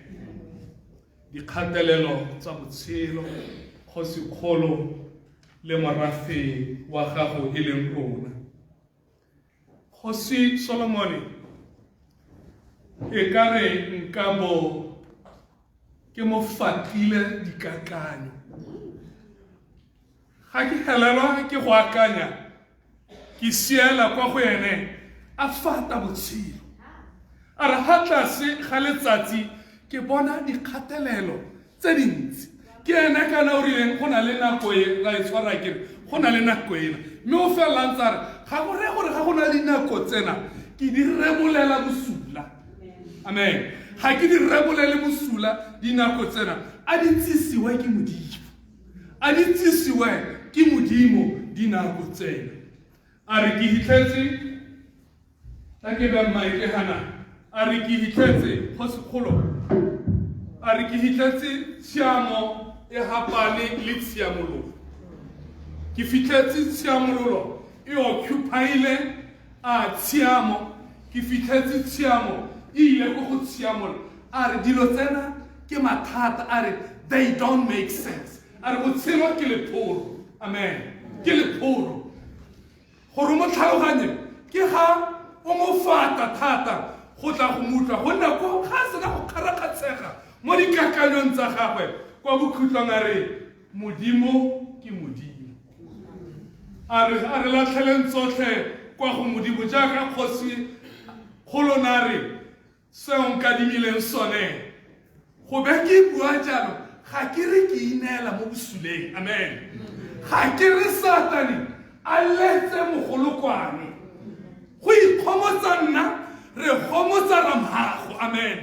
Dikgatelelo tsa botshelo, kgosikgolo le morafe wa gago e leng rona. Kgosi Solomone e ka re nka bo ke mo fatile dikakanyo. Ga ke helelwa ke go akanya, ke siela kwa go ene a fata botshelo. A re ga tlase ga letsatsi ke bona dikgatelelo tse dintsi. Ke ene kana o rileng go na le nako e ra e tshwara ke re go na le nako ena mme o felela ntse a re ga go reye gore ga go na le dinako tsena ke di rebolela bosula. Amen. Ga ke di rebolele bosula dinako tsena. a di tsisiwe ke Modimo, a di tsisiwe ke Modimo dinako tsena. A re ke hitlhetse tla ke be mmaeke gana, a re ke hitlhetse kgosikgolo, a re ke hitlhetse tshiamo e hapane le tshiamololo. Ke fitlhetse tshiamololo e occupy-ile a tshiamo, ke fitlhetse tshiamo e ile ko go tshiamolo. A re dilo tsena ke mathata, a re they don't make sense. A re botshelo ke lephoro. Amen. Ke lephoro. Gore o mo tlhaloganye ke ga o mo fata thata go tla go mo utlwa, gonne ko ga a sena go kgarakgatshega mo dikakanyong tsa gagwe kwa bokhutlong a re Modimo ke Modimo. A re a re latlheleng tsotlhe kwa go Modimo jaaka kgosi kgolo na re seo nkadimileng sone. Go be ke bua jalo ga ke re ke ineela mo bosuleng. Amen. Ga ke re Satane a letse mogolokwane. Go ikgomotsa nna re gomotsa ramhago. Amen.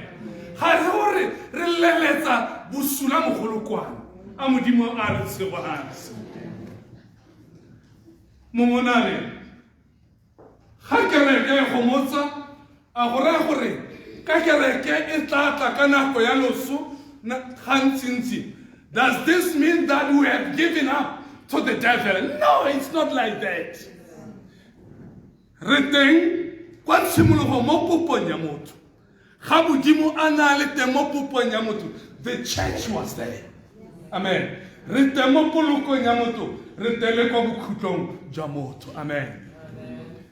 Ga re gore re leletsa bosula mogolokwane. A Modimo a re tshegogatse. Mongwe na re ga kereke e gomotsa, a go raya gore ka kereke e tla tla ka nako ya loso gantsintsi. Does this mean that we have given up to the devil? No, it's not like that. Re teng kwa tshimologong mo popong ya motho. Ga Modimo a na le teng mo popong ya motho, the church was there. Amen. Re teng mo polokong ya motho, re teng le kwa bokhutlong jwa motho. Amen.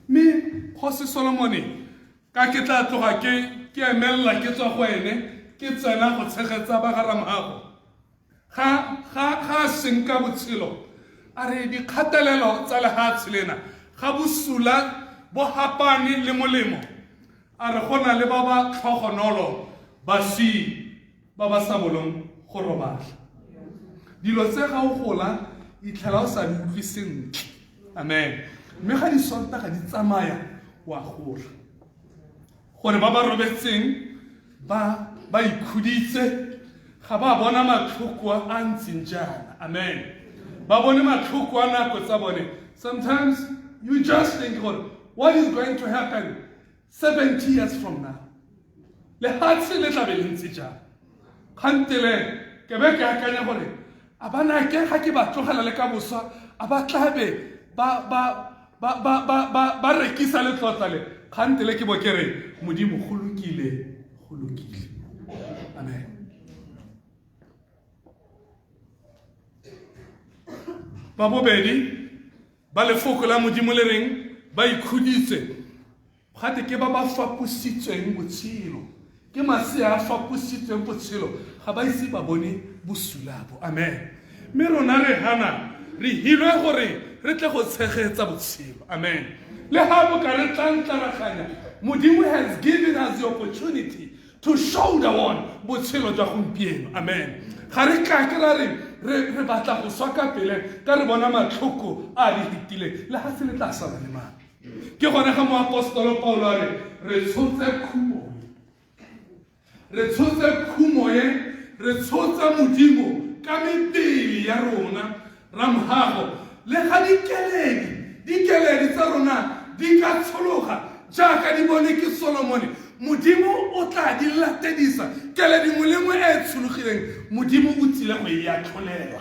Mme kgosi Solomone, ka ke tla tloga ke ke emelela ke tswa go ene, ke tsena go tshegetsa ba ga Ramhago. Ga ga ga senka botshelo, a re dikgatelelo tsa lehatshe lena ga bosula bo hapane le molemo. A re go na le ba ba tlhogonolo baswi ba ba sa bolong go robala. Dilo tse ga o gola itlhela o sa di utlwe sentle. Amen. Mme ga disontaga di tsamaya wa gola. Gore ba ba robetseng ba ba ikhuditse ga ba bona matlhoko a a ntseng jaana. Amen. Ba bone matlhoko a nako tsa bone. Sometimes you just think gore what is going to happen 70 years from now. Lehatshe le tla be le ntse jang. Kgantele ke be ke akanya gore a bana ke ga ke ba tlogela le ka boswa a ba tla be ba ba ba ba ba ba ba rekisa letlotla le. Kgantele ke bo ke re Modimo go lokile, go lokile. Amen. Ba bobedi ba lefoko la Modimo le reng ba ikhuditse gate ke ba ba fapositsweng botshelo, ke masea a fapositsweng botshelo, ga ba ise ba bone bosula bo. Amen. Mme rona re hana re hilwe gore re tle go tshegetsa botshelo. Amen. Le ga bo ka re tlantlaraganya, Modimo has given us the opportunity to show the one botshelo jwa gompieno. Amen. Ga re kake ra re re batla go swa ka pele ka re bona matlhoko a re hitileng, le ga se le tla sala le mang. Ke gone ga moapostolo Paulo a re re tshotse khumo, re tshotse khumo e, re tshotse Modimo ka mebele ya rona ramhago. Le ga dikeledi, dikeledi tsa rona di ka tshologa jaaka di bone ke Solomone, Modimo o tla di latedisa. Keledi nngwe le nngwe e e tshologileng, Modimo o tsile go e atlholela.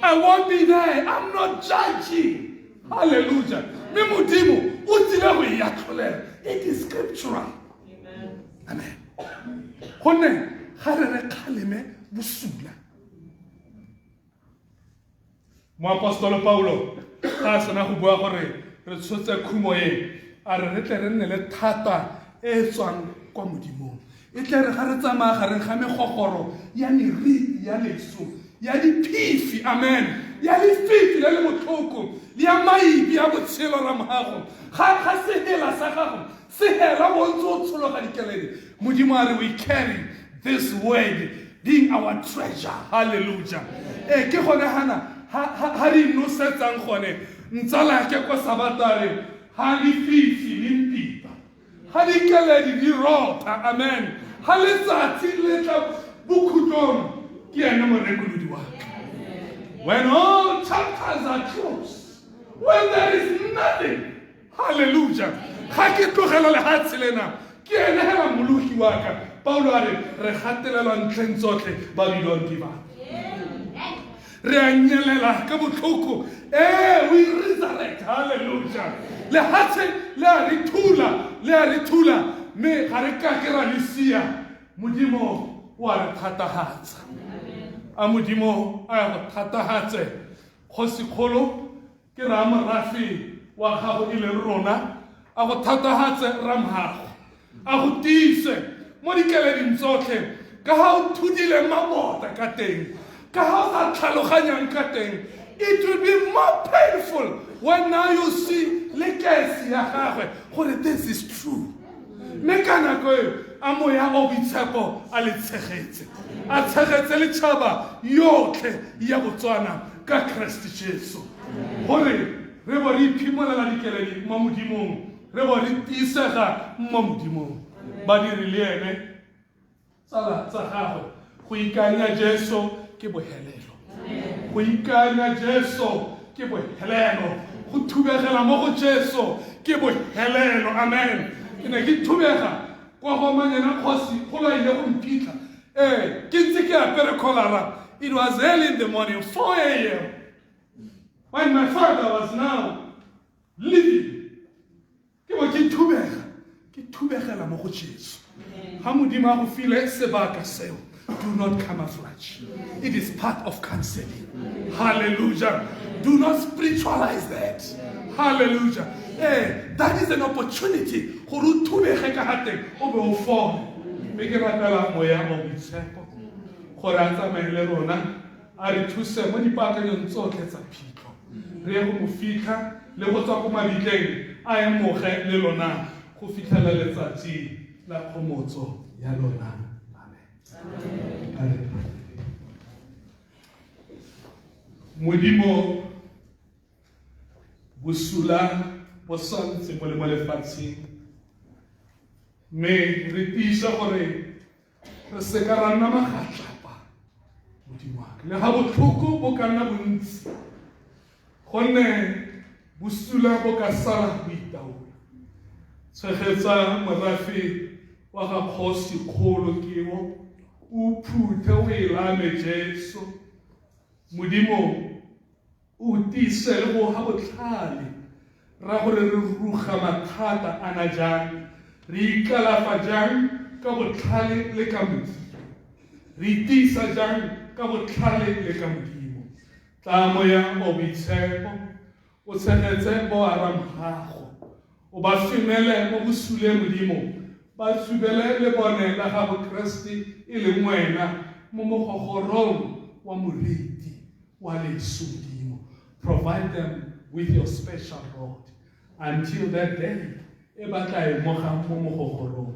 I won't be there. I'm not judging. Hallelujah. Mme Modimo o tsile go e atlholela. It is scriptural. Amen. Gonne ga re re kgaleme bosula. Moapostolo Paulo ga a sena go bua gore re tshotse khumo e, a re re tle re nne le thata e e tswang kwa Modimong. E tle re ga re tsamaya gareng ga megogoro ya meriti ya leso, ya diphifi, amen, ya lefifi le le botlhoko, le ya maibi a botshelo ramhago, ga ga sehela sa gago se hela bo ntse o tshologa dikeledi, Modimo a re we carry this word being our treasure. Hallelujah. E ke gone hana ha re nosetsang gone ntsalake kwa sabatare ha lefifi le mpipa, ga dikeledi di rotha. Amen. Ga letsatsi le tla bokhutlong. Ke ene morekolodi wa ka. When all chapters are closed, when there is nothing, hallelujah, ga ke tlogela lehatshe lena, ke ene hela moloki wa ka. Paulo a re, re gatelelwa ntlheng tsotlhe, but we don't give up. Re a nyelela ka botlhoko, we resurrect, hallelujah. Lehatshe le a re thula, le a re thula, mme ga re ka ke ra le sia. Modimo o a re thatahatsa. A Modimo a ya go thatahatse. Kgosikgolo ke ra morafe wa gago e leng rona, a go thatahatse ramhago, a go tiise mo dikeleding tsotlhe, ka ga o thudile mabota ka teng, ka ga o sa tlhaloganyang ka teng. It will be more painful when now you see lekesi ya gagwe gore this is true. Mme ka nako eo a moya o boitshepo a le tshegetse, a tshegetse letšhaba yotlhe ya Botswana ka Kreste Jesu, gore re bo re iphimolela dikeledi mo Modimong, re bo re tiisega mo Modimong. Badiri le ene tsala tsa gagwe, go ikanya Jesu ke bohelelo, go ikanya Jesu ke bohelelo, go thubegela mo go Jesu ke bohelelo. Amen. Ke ne ke thubega kwa go Manyana kgosi kgolo a ile go mphitlha, ke ntse ke apere kgolara. It was early in the morning, 4 a.m., when my father was now leaving. Ke bo ke thubega, ke thubegela mo go Jesu. Ga Modimo a go file sebaka seo, do not camouflage. It is part of counseling. Hallelujah. Do not spiritualize that. Hallelujah. That is an opportunity gore o thubege ka ga teng, o be o fole. Mme ke rapela moya o boitshepo gore a tsamaye le rona, a re thuse mo dipaakanyong tsotlhe tsa phitlho. Re ye go mo fitlha le go tswa ko mabitleng, a emoge le lona go fitlhela letsatsi la kgomotso ya lona. Amen. Amen. Modimo, bosula bo santse bo le mo lefatsheng, mme re tiisa gore re se ka ra nna magatlapa, Modimo wa ka. Le ga botlhoko bo ka nna bontsi, gonne bosula bo ka sala bo itaola. Tshegetsa morafe wa ga kgosi kgolo keo, o phuthe o e lame Jesu. Modimo, o tiise le go ga botlhale, ra gore re ruga mathata ana jang, re ikalafa jang ka botlhale le ka Modimo, re itiisa jang ka botlhale le ka Modimo. Tla moya o boitshepo, o tshegetse bo aramgago, o ba femele mo bosule Modimo, ba tsubele le bone la gago Kreste e leng wena mo mogogorong wa moriti wa leso. Modimo, provide them with your special rod until that day e ba tla emogang mo mogogorong.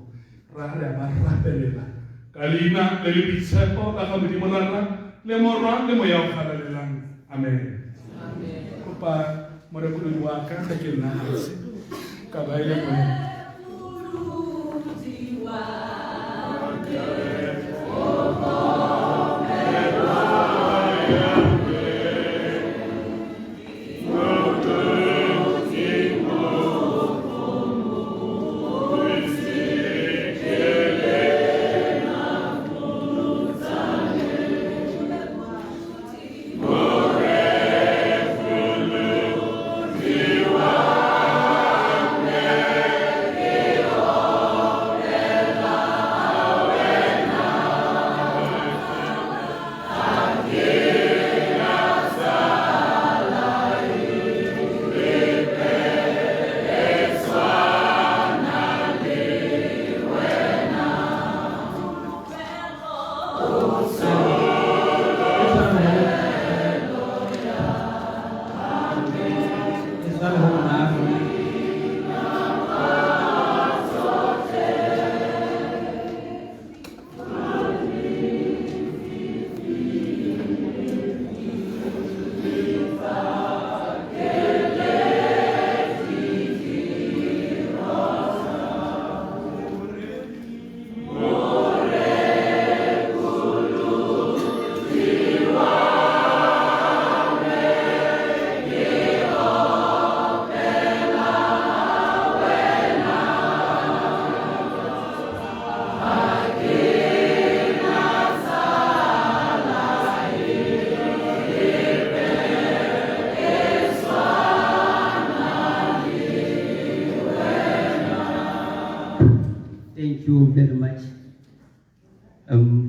Ra re a ba rapelela ka leina le le boitshepo la ga Modimo Rara le Morwa le Moya o galalelang. Amen. Kopa morekolodi wa ka ga ke nna hatshe ka ba e le mone. Thank you very much.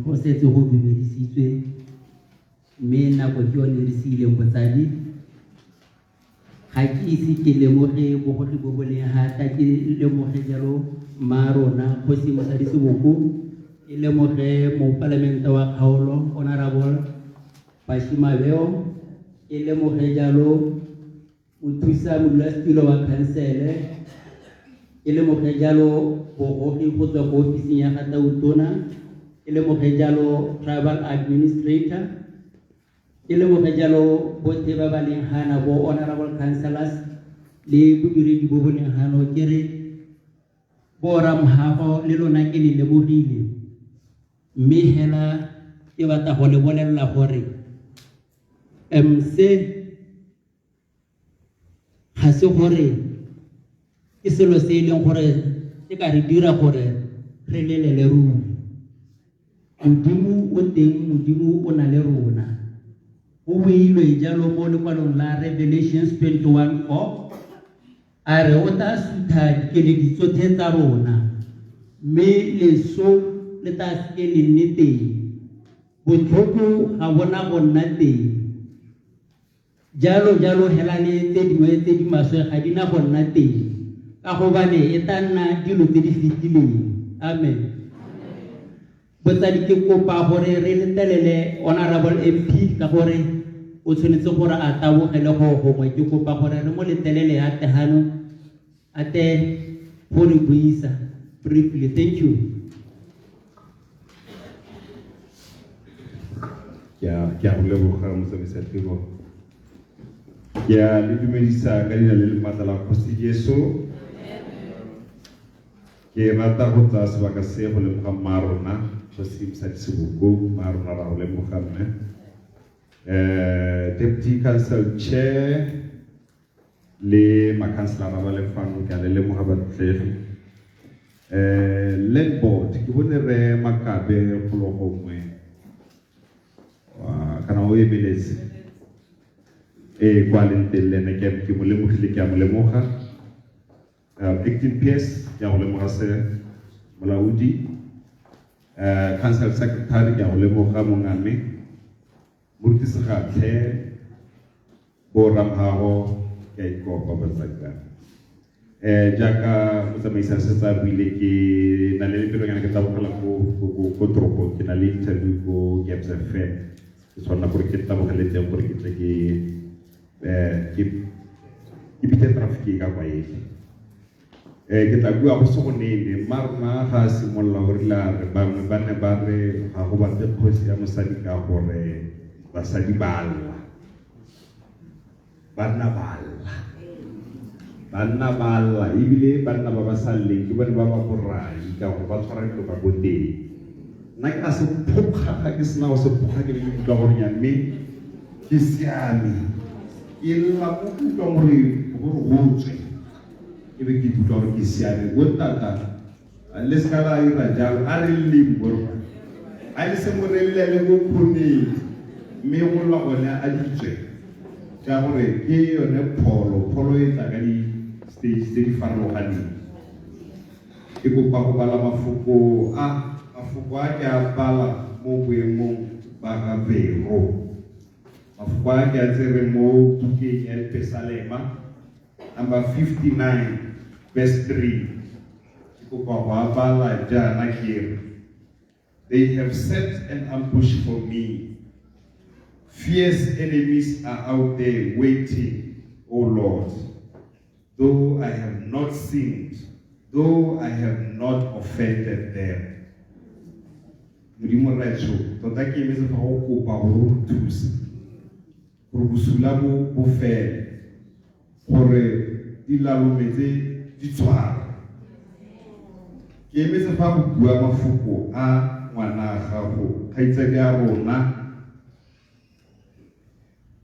Go setse go dumedisitswe mme nako ke yone re siileng botsadi. Ga ke ise ke lemoge bogogi bo bo leng gata ke lemoge jalo mma rona kgosi Mosadi Seboko ke lemoge mopalamente wa kgaolo Honorable Bashi Mabeo ke lemoge jalo mothusa modulasetilo wa khansele ke lemoge jalo bogogi go tswa ko ofising ya ga Tautona ke lemoge jalo tribal administrator ke lemoge jalo botlhe ba ba leng gana bo honorable councillors le bodiredi bo bo leng gano ke re bo ramogago le lona ke le lemogile mme hela ke batla go le bolelela gore se ga se gore ke selo se e leng gore se ka re dira gore re lelele ruri. Modimo o teng, Modimo o na le rona. Go builwe jalo mo lekwalong la Revelations 21:4 a re o tla sutha dikeledi tsotlhe tsa rona mme leso le tla seke le nne teng, botlhoko ga bona go nna teng, jalo jalo hela le tse dingwe tse di maswe ga di na go nna teng ka gobane e tla nna dilo tse di fetileng. Amen. Botsadi ke kopa gore re letelele Honorable MP ka gore o tshwanetse gore a tabogele go gongwe ke kopa gore re mo letelele a tle gano a tle go re buisa briefly. Thank you. Ke a go leboga motsamaisa tiro. Ke a le dumedisa ka leina le le maatla la Kgosi Jesu. Ke rata go tsaya sebaka se go lemoga mma rona Kgosi Mosadi Seboko, mma rona ra go lemoga mme. Deputy Council Chair le makhanselara ba leng fano ke a le lemoga batlotlegi. Land board ke bone re Makabe golo gongwe kana o emeletse kwa leng teng le ene ke mo lemogile ke a mo lemoga. Acting PS ke a go lemoga se molaodi, council secretary ke a go lemoga mongame, moruti Segatlhe bo Ramhago ke a ikopa batsadi ba. Jaaka motsamaisi a setse a buile ke na le lefelonyana ke tabogela ko toropong, ke na le interview ko Gabs FM, ke tshwanela gore ke tabogele teng gore ke tle ke ke bitse traffic e ka kwa ele. Ke tla bua go se go nene, mma rona ga a simolola o rile a re bangwe ba ne ba re ga go batle kgosi ya mosadi ka gore basadi ba lla, banna ba lla, banna ba lla, ebile banna ba ba sa lleng ke bone ba ba borai ka gore ba tshwara dilo ka boteng. Nna ke a se phokga ga ke sena go se phokga ke be ke utlwa gore nya mme ke siame, ke lla mo ke utlwang gore go tswe ke be ke utlwa gore ke siame. Bo tata le seka la ira jalo, a re lleng borra, a le se mo re llele ko khoneng, mme go lla gone a di tswe ka gore ke yone pholo. Pholo e tla ka di-stage tse di farologaneng. Ke kopa go bala mafoko a, mafoko a ke a bala mo boemong ba ga Vero. Mafoko a ke a tsere mo bukeng ya Dipesalema number 59 verse 3. Ke kopa go a bala jaana ke re: They have set an ambush for me. Fierce enemies are out there waiting, O Lord. Though I have not sinned, though I have not offended them. Modimo Rraetsho, tota ke emetse fa go kopa gore o re thuse, gore bosula bo bo fele, gore dilalome tse di tshware. Ke emetse fa go bua mafoko a ngwana gago, kgaitsadi a rona.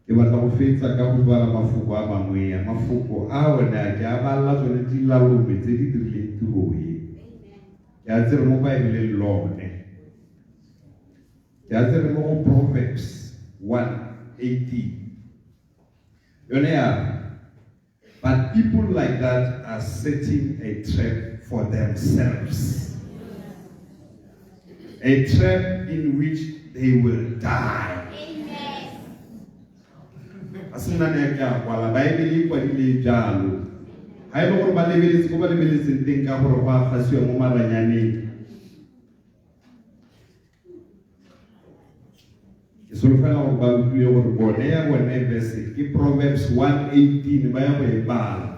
Ke batla go fetsa ka go bala mafoko a mangwe a. Mafoko a one a ke a balla tsone dilalome tse di dirileng tiro e. Ke a tsere mo Baebeleng lone. Ke a tsere mo go Proverbs 1:18. Yone ya re, But people like that are setting a trap for themselves. A trap in which they will die. A se nna ne ke a kwala baebele e kwadile jalo ga e le gore ba lebeletse ko ba lebeletseng teng ka gore go a gasiwa mo maranyaneng ke solofela gore ba utlwile gore bone ya bone verse ke Proverbs 1:18 ba ya go e bala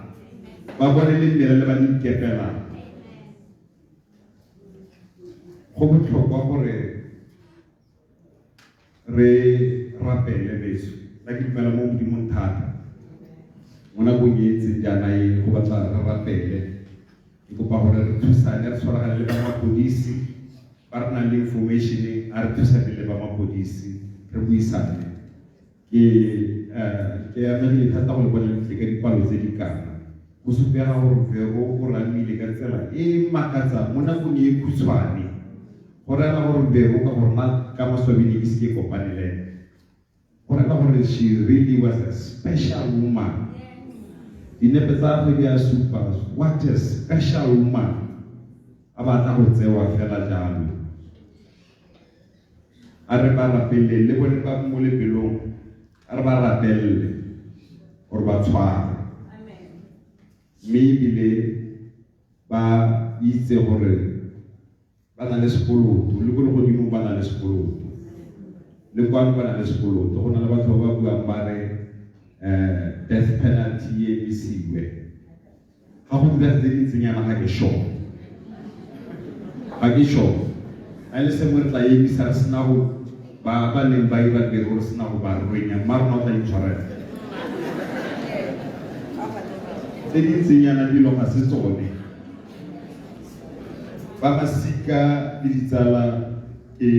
ba bone le mmele le ba le ikepelang go botlhokwa gore re rapele beso nna ke dumela mo modimong thata mo nakong e ntseng jaana e go batla re rapele ke kopa gore re thusane re tshwaragane le ba mapodisi ba re nang le information a re thusane le ba mapodisi re buisane ke eh, ke amegile thata go le bona le tle ka dipalo tse di kana go supega gore vero o ramile ka tsela e e makatsang mo nakong e khutshwane go rela gore vero ka gore na ka maswabi ne ke se ke kopane le ene go rela gore she really was a special woman dinepe tsa gagwe di a supa what a special woman a batla go tsewa fela jalo a re ba rapelele le bone ba mo lebelong a re ba rapelele gore ba tshware mme ebile ba itse gore ba na le sekoloto le ko legodimong ba na le sekoloto le kwano ba na le sekoloto go na le batho ba ba buang ba re um death penalty e emisiwe ga go dira tse di ntseng yana ga ke sure ga ke sure ga e le sengwe re tla emisa re sena go ba ba neng ba ira tiro re sena go ba rwenya mma rona o tla itshwarela tse di ntseng yana dilo ga se tsone ba masika le ditsala ke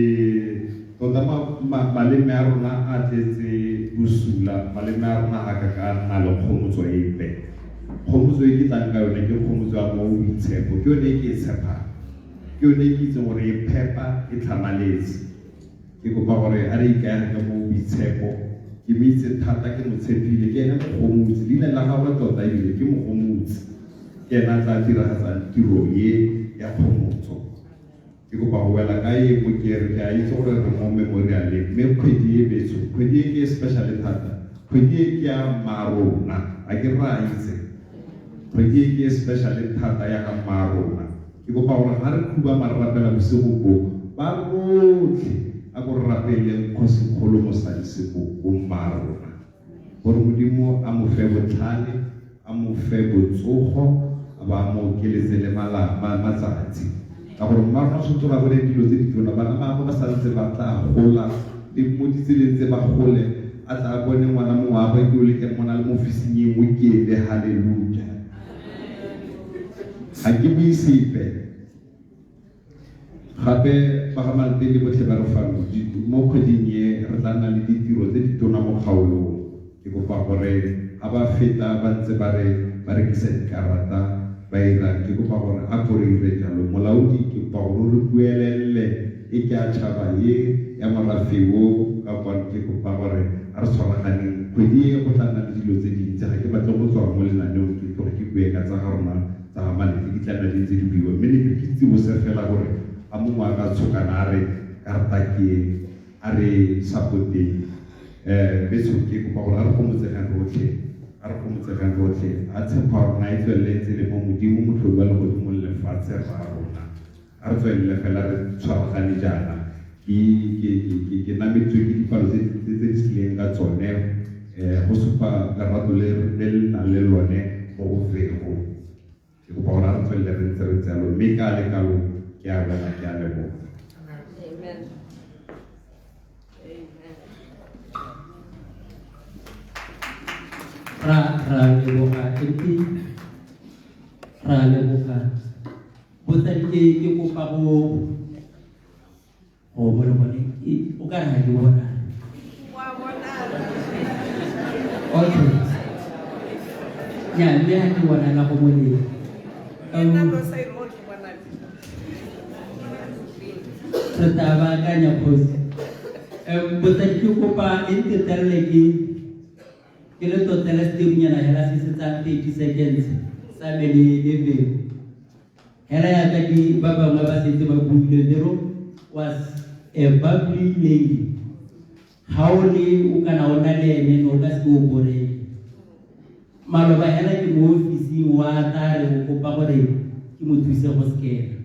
tota maleme a rona a tletse bosula maleme a rona a ka ka nna le kgomotso epe kgomotso e ke tlang ka yone ke kgomotso ya mo boitshepo ke yone e ke e tshepang ke yone e ke itseng gore e phepa e tlhamaletse ke kopa gore a re ikaege ka mo boitshepo ke mo itse thata ke mo tshepile ke ene mogomotsi leina la gagwe tota ebile ke mogomotsi ke ene a tla diragatsang tiro ye ya kgomotso ke kopa go wela ka e mo ke re ke a itse gore re mo memorialeng mme kgwedi e betso kgwedi e ke e special thata kgwedi e ke ya mmarona a ke re a itse kgwedi e ke e special thata ya ga mmarona ke kopa gore ga re khubama re rapela bosigo bo ba rotlhe a ko re rapeleng kgosikgolo mosadi seboko mmarona gore modimo a mo fe botlhale a mo fe botsogo a ba mo okeletse le matsatsi ka gore mma rona tshwanetse ba bone dilo tse ditona bana ba gagwe ba santse ba tla gola le mo ditseleng tse ba gole a tla bone ngwana mongwe wa gagwe ke o le ke mmona le mo ofising e nngwe ke ele halleluja ga ke bue sepe Gape ba ga Maltele botlhe ba re fano mo kgweding e re tla nna le ditiro tse di tona mo kgaolong. Ke kopa gore ga ba feta ba ntse ba re ba rekisa dikarata ba irang ke kopa gore a ko re ire jalo. Molaodi ke kopa gore o re buelelle e ke a tšhaba ye ya morafe wo ka kwano ke kopa gore a re tshwaraganeng kgwedi e go tla nna le dilo tse dintsi ga ke batle go tswa mo lenaneong ke tloge ke bue ka tsa ga rona tsa ga Malete di tla nna di ntse di buiwa mme ne ke ke tsibose fela gore a mongwe a ka tshokana a re karata ke e a re support-eng um betsho ke kopa gore a re gomotsegang rotlhe a re gomotsegang rotlhe a tshepo ya rona e tswelele e ntse le mo modimo motlhodi wa legodimo le lefatshe rra rona a re tswelele fela re tshwaragane jaana ke ke ke ke nametswe ke dipalo tse tse di tlileng ka tsone um go supa lerato le le le nang le lone mo go vego ke kopa gore a re tswelele re ntse re ntse jalo mme ka le kalo ke a wela ke a leboga Amen. Amen. Ra ra leboga MP ra leboga botsadi ke ke kopa go go bone gone o ka re ga ke bona okay nya mme ga ke bona la go molemo re tla baakanya kgosi botsadi ke kopa e ntetelele ke ke le totele seterunyana hela se se tsaya 30 seconds sa me le le vero hela yaka ke ba bangwe ba setse ba buile vero was a bubbly lady. Ga o le o kana o na le ene ne o ka seke o borele. Maloba hela ke mo ofising wa tla re o kopa gore ke mo thuse go scanna.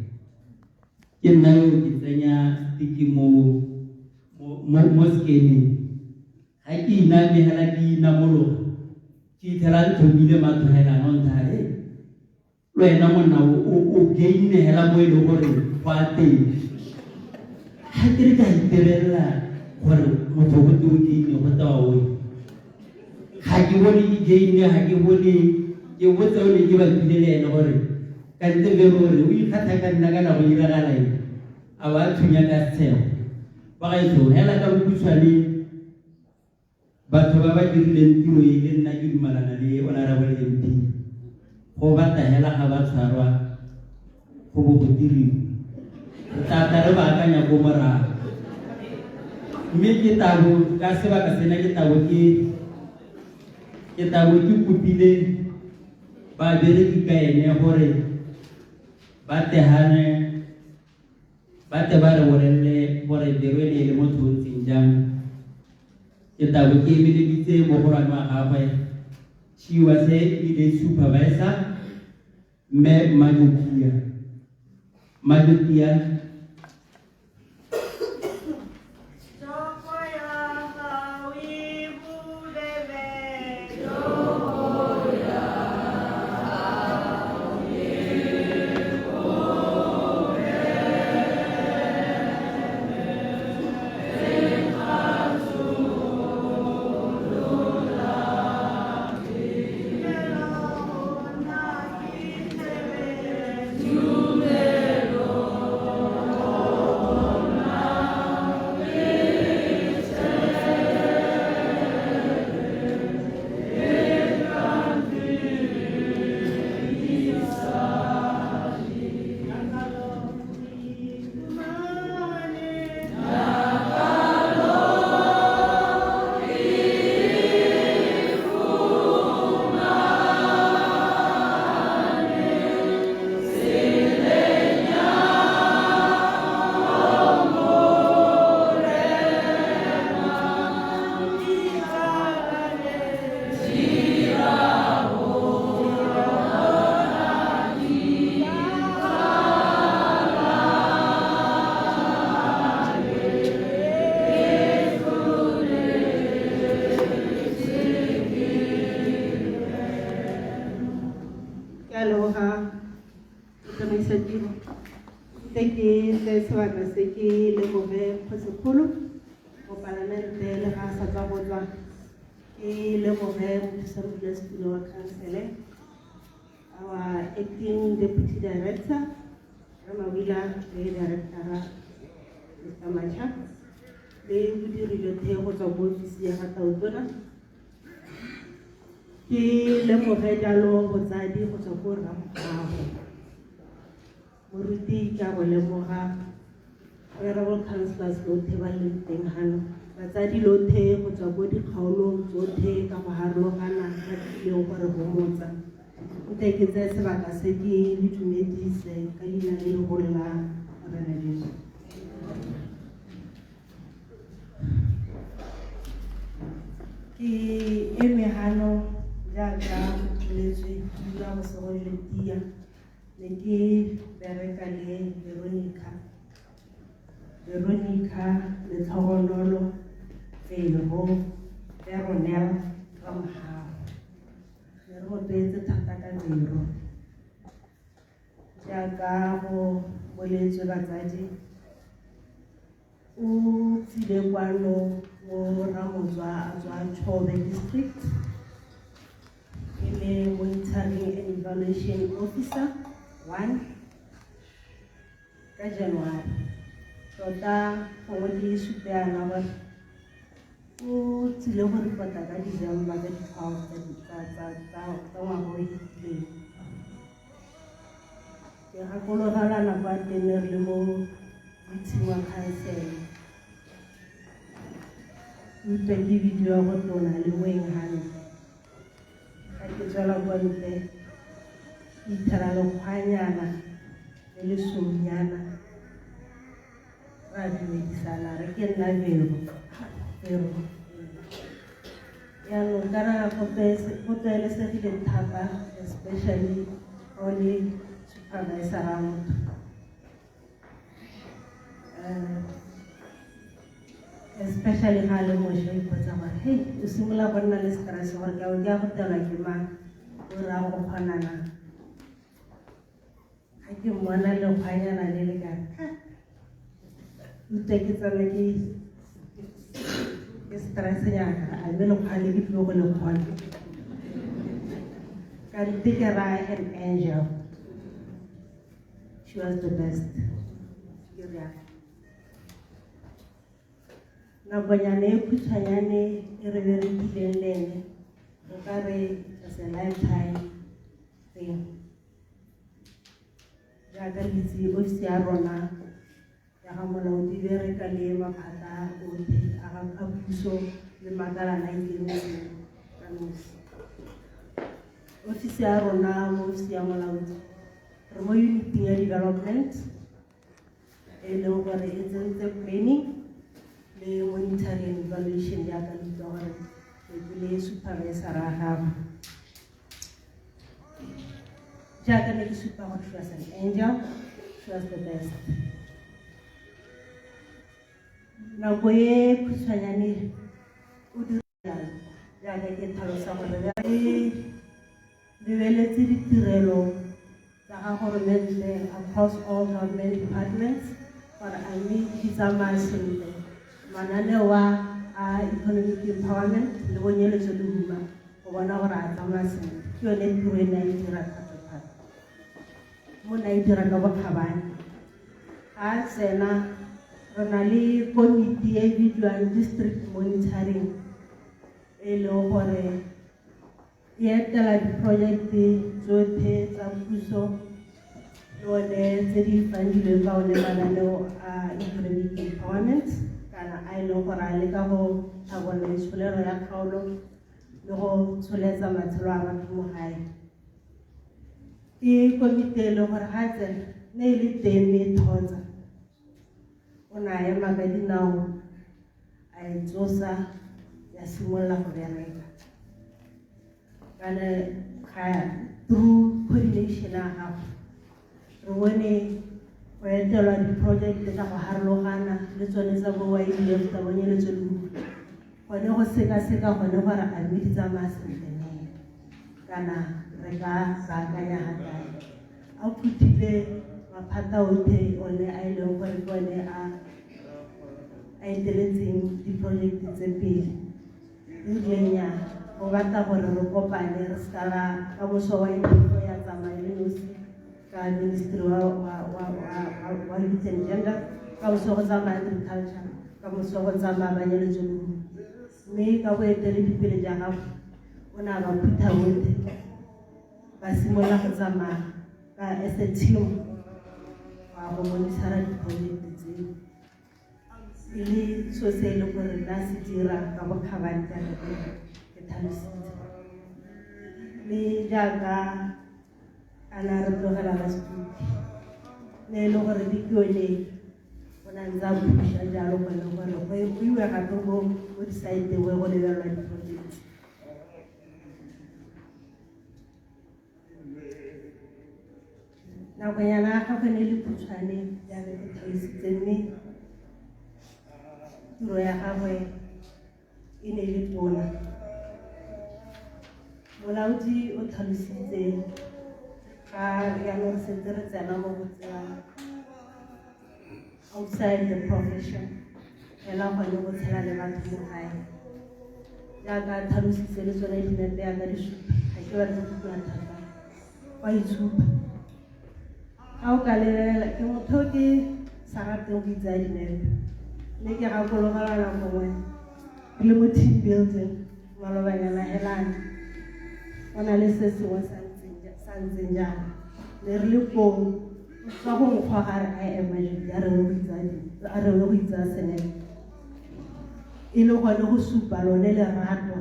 Ke nna yo ke tsenya stick mo scanning. Ga ke iname hela ke inamologa, ke ithela ntlhomile matlho hela no ntha e le wena monna o gainne hela mo e leng gore go a teng. Ga ke re ka itebelela gore motho go te o gainne go tewa o ga ke bone ke gainne, ga ke bone ke botse o ne ke bapile le ene gore kante vero gore o ikgatha ka nna kana go iragala eng, a ba thunya ka setshego. Bagaetsho hela ka bokhutshwane, batho ba ba dirileng tiro e le nna ke dumalana le honorable MP go batla hela ga ba tshwarwa go bo go diriwa, re tla tla re baakanya ko morago. Mme ke tabo ka sebaka sena ke tabo ke kopile babereki ka ene gore ba tehane ba tle ba re bolelele gore Vero e ne e le motho o ntseng jang. Ke tabo ke emeleditse mogolwane wa gagwe, she was a village supervisor, mme Majokia. Majokia. Sebaka se ke leboge kgosikgolo mo palamente le ga sa tswa go tswa, ke leboge mothusa modulasetulo wa khansele, our acting deputy director Rre Mawila le directora Mr. Macha le bodiri jotlhe go tswa bo ofisi ya ga Tautona. Ke lemoge jalo botsadi go tswa ko Ramogago. Moruti ka go lemoga, honorable councillors lothe ba leng teng hano, batsadi lothe go tswa ko dikgaolong tsotlhe ka go harologana ba tlileng gore gomotsa. Nte ke tseye sebaka se ke le dumedise ka leina le legolo la Morena Jesu. Ke eme hano jaaka go boletswe ke dula bosigo le tia, ne ke bereka le Veronica. Veronica Letlhogonolo Vero Veronel Ramogago. Ne re mo tlwaetse thata ka Vero. Jaaka go boletswe batsadi, o tsile kwano mo Ramotswa a tswa Chobe District, e le monitoring and evaluation officer 1 ka January. Tota gongwe ke supe yana gore o tsile go report-a ka December ka di-12 tsa ngwaga o fetileng. Ke gakologelwa nako ya teng ne re le mo meeting wa khansele, ke utlwa ke bidiwa go tona le moeng hano. Ga ke tswela kwa ntle ke ithela lekgwanyana le lesounyana. dumedisana re ke nna Vero. Vero. Jaanong kana go tlwaelesegile thata, especially ga o le supervisor wa motho. Especially ga a le mošwa, o ipotsa gore hei, o simolola go nna le stress gore ke a bo ke ya go telwa ke mang, o raya go kgonana. Ga ke mmona lekgwanyana le le kana, utlwa ke tsena ke stress nyaka, a mme lekgwa le ke tlile go le kgona. Kante ke raya an angel. She was the best. Ke rialo. Nakonyana e khutshwanyane e re berekileng le ene, o ka re it's a lifetime thing. Jaaka le itse, ofisi ya rona ya ga molaodi e bereka le maphata otlhe a puso le makalana a ikemetseng ka nosi. Ofisi ya rona mo ofisi ya molaodi, re mo uniting ya development e leng gore e tsentse planning le monitoring and evaluation, jaaka le utlwa gore ke le supervisor ya gago. Jaaka ne ke supa gore she was an angel, she was the best. Nako e khutshwanyane o dira jalo, jaaka ke tlhalosa gore re lebeletse ditirelo tsa ga goromente across all government departments gore a mme di tsamaya sentle, mananeo a economic empowerment le bonyeletso lehuma, go bona gore a tsamaya sentle. Ke yone tiro e ne a e dira thata-thata, mo ne a e dira ka bokgabane. Ga a tsena, re na le komiti e bidiwang district monitoring, e leng gore e etela di-project tsotlhe tsa puso le one tse di fundilweng ka one mananeo a economic empowerment, kana a e leng gore a leka go tlhabolola itsholelo ya kgaolo le go tsholetsa matshelo a batho mo gae. Ke komiti e leng gore ga a tsena ne e le teng, mme e thotsa, o ne a ema ka dinao a e tsosa, ya simolola go bereka. Kana ga through coordination ya gago, re bone go etelwa di-project ka go harologana le tsone tsa bo YDF, tsa bonyeletso lehuma, gone go sekaseka gone gore a mme di tsamaya sentle ne, kana re ka baakanya ga kae. A phuthile maphata otlhe one a e leng gore ke one a eteletseng di-project tse pele. E rileng ya o batla gore re kopane, re seka ra ka moso wa ya tsamaya le nosi ka ministry wa youth and gender, ka moso go tsamaya agriculture, ka moso go tsamaya banyeletso lehuma. Mme ka boeteledipele ja gago, o ne a ba phutha botlhe, ba simolola go tsamaya ka as a team wa go monitora di-project tseo. E le so se e leng gore nna se dira ka bokgabane, jaaka ke tlhalositse. Le jaaka a na re tlogela last week, ne e le gore le ke yone o ne a ntse a pusha jalo gone gore go iwe gape mo di-site-eng go lebelelwa di-project. Nakonyana ya gagwe ne e le khutshwane, jaaka ke tlhalositse, mme tiro ya gagwe e ne e le tona. Molaodi o tlhalositse ga jaanong re setse re tsena mo go tsa outside the profession, fela gone go tshela le batho mo gae, jaaka a tlhalositse le tsone dinepe yaka di supa. Ga ke batle go bua thata, wa itshupa ga o ka lebelela. Ke motho o ke sa rateng go itsaya dinepe, mme ke gakologelwa nako nngwe re le mo team building malobanyana helane, go na le se sengwe sa ntseng jaana, ne re le koo fa go nkgwa ga re a ema a re go itsaya senepe, e le gone go supa lone lerato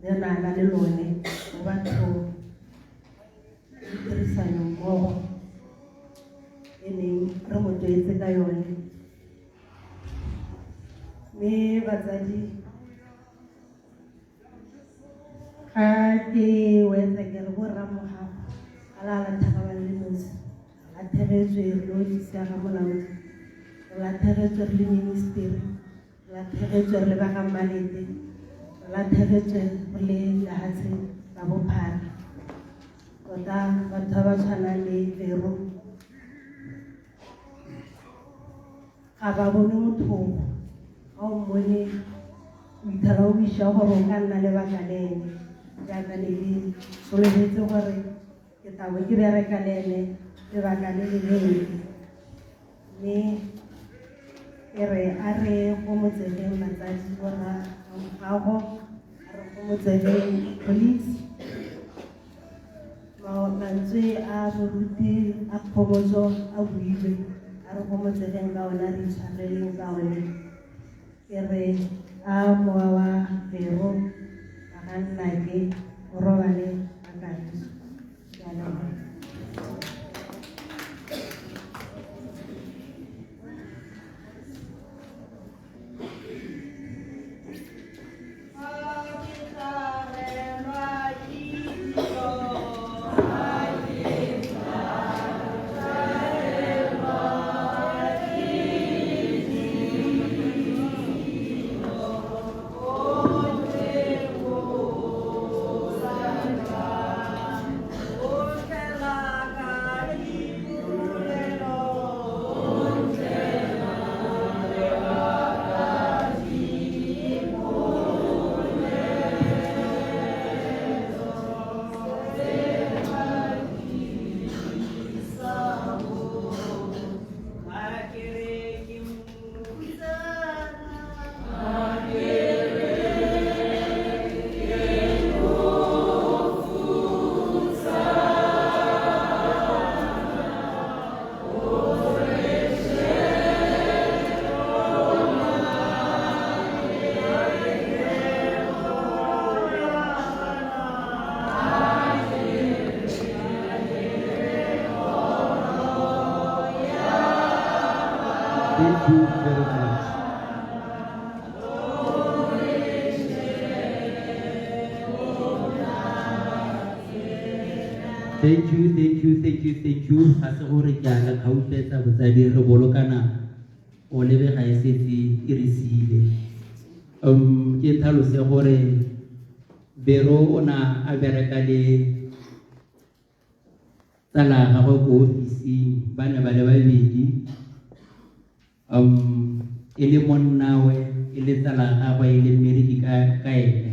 le na le lone mo bathong le tirisano mmogo e neng re mo tlwaetse ka yone. Mme batsadi ga ke wetsa ke re borra mogago ga la latlhega le nosi, re latlhegetswe re le ofisi ya ga molaodi, re latlhegetswe re le ministry, re latlhegetswe re le ba ga Malete, re latlhegetswe re le lehatshe la bophara. Tota batho ba ba tshwanang le Vero ga ba bone mothogo, ga o mmone o ithela o wiša gore o ka nna lebaka le ene, jaaka ne ke solofetse gore ke tla bo ke bereka le ene lebaka le le leele. Mme e re a re go motsegeng batsadi borra gago, a re go motsegeng colleagues, mantswe a moruti a kgomotso a builwe, a re go motsegeng ka ona, re itshwareleng ka one. Ke re a mowa wa Vero wa ga nnake o robale ka kagiso. Ke a leboga. Thank you very much. Thank you, thank you, thank you, thank you. Ga se gore ke a le kgaupetsa botsadi, re bolokana o lebega e setse e re siile. Ke tlhalose gore Vero o na a bereka le tsala ya gagwe ko ofising, ba ne ba le babedi, e le monnawe, e le tsala ya gagwe, e le mmereki ka ene.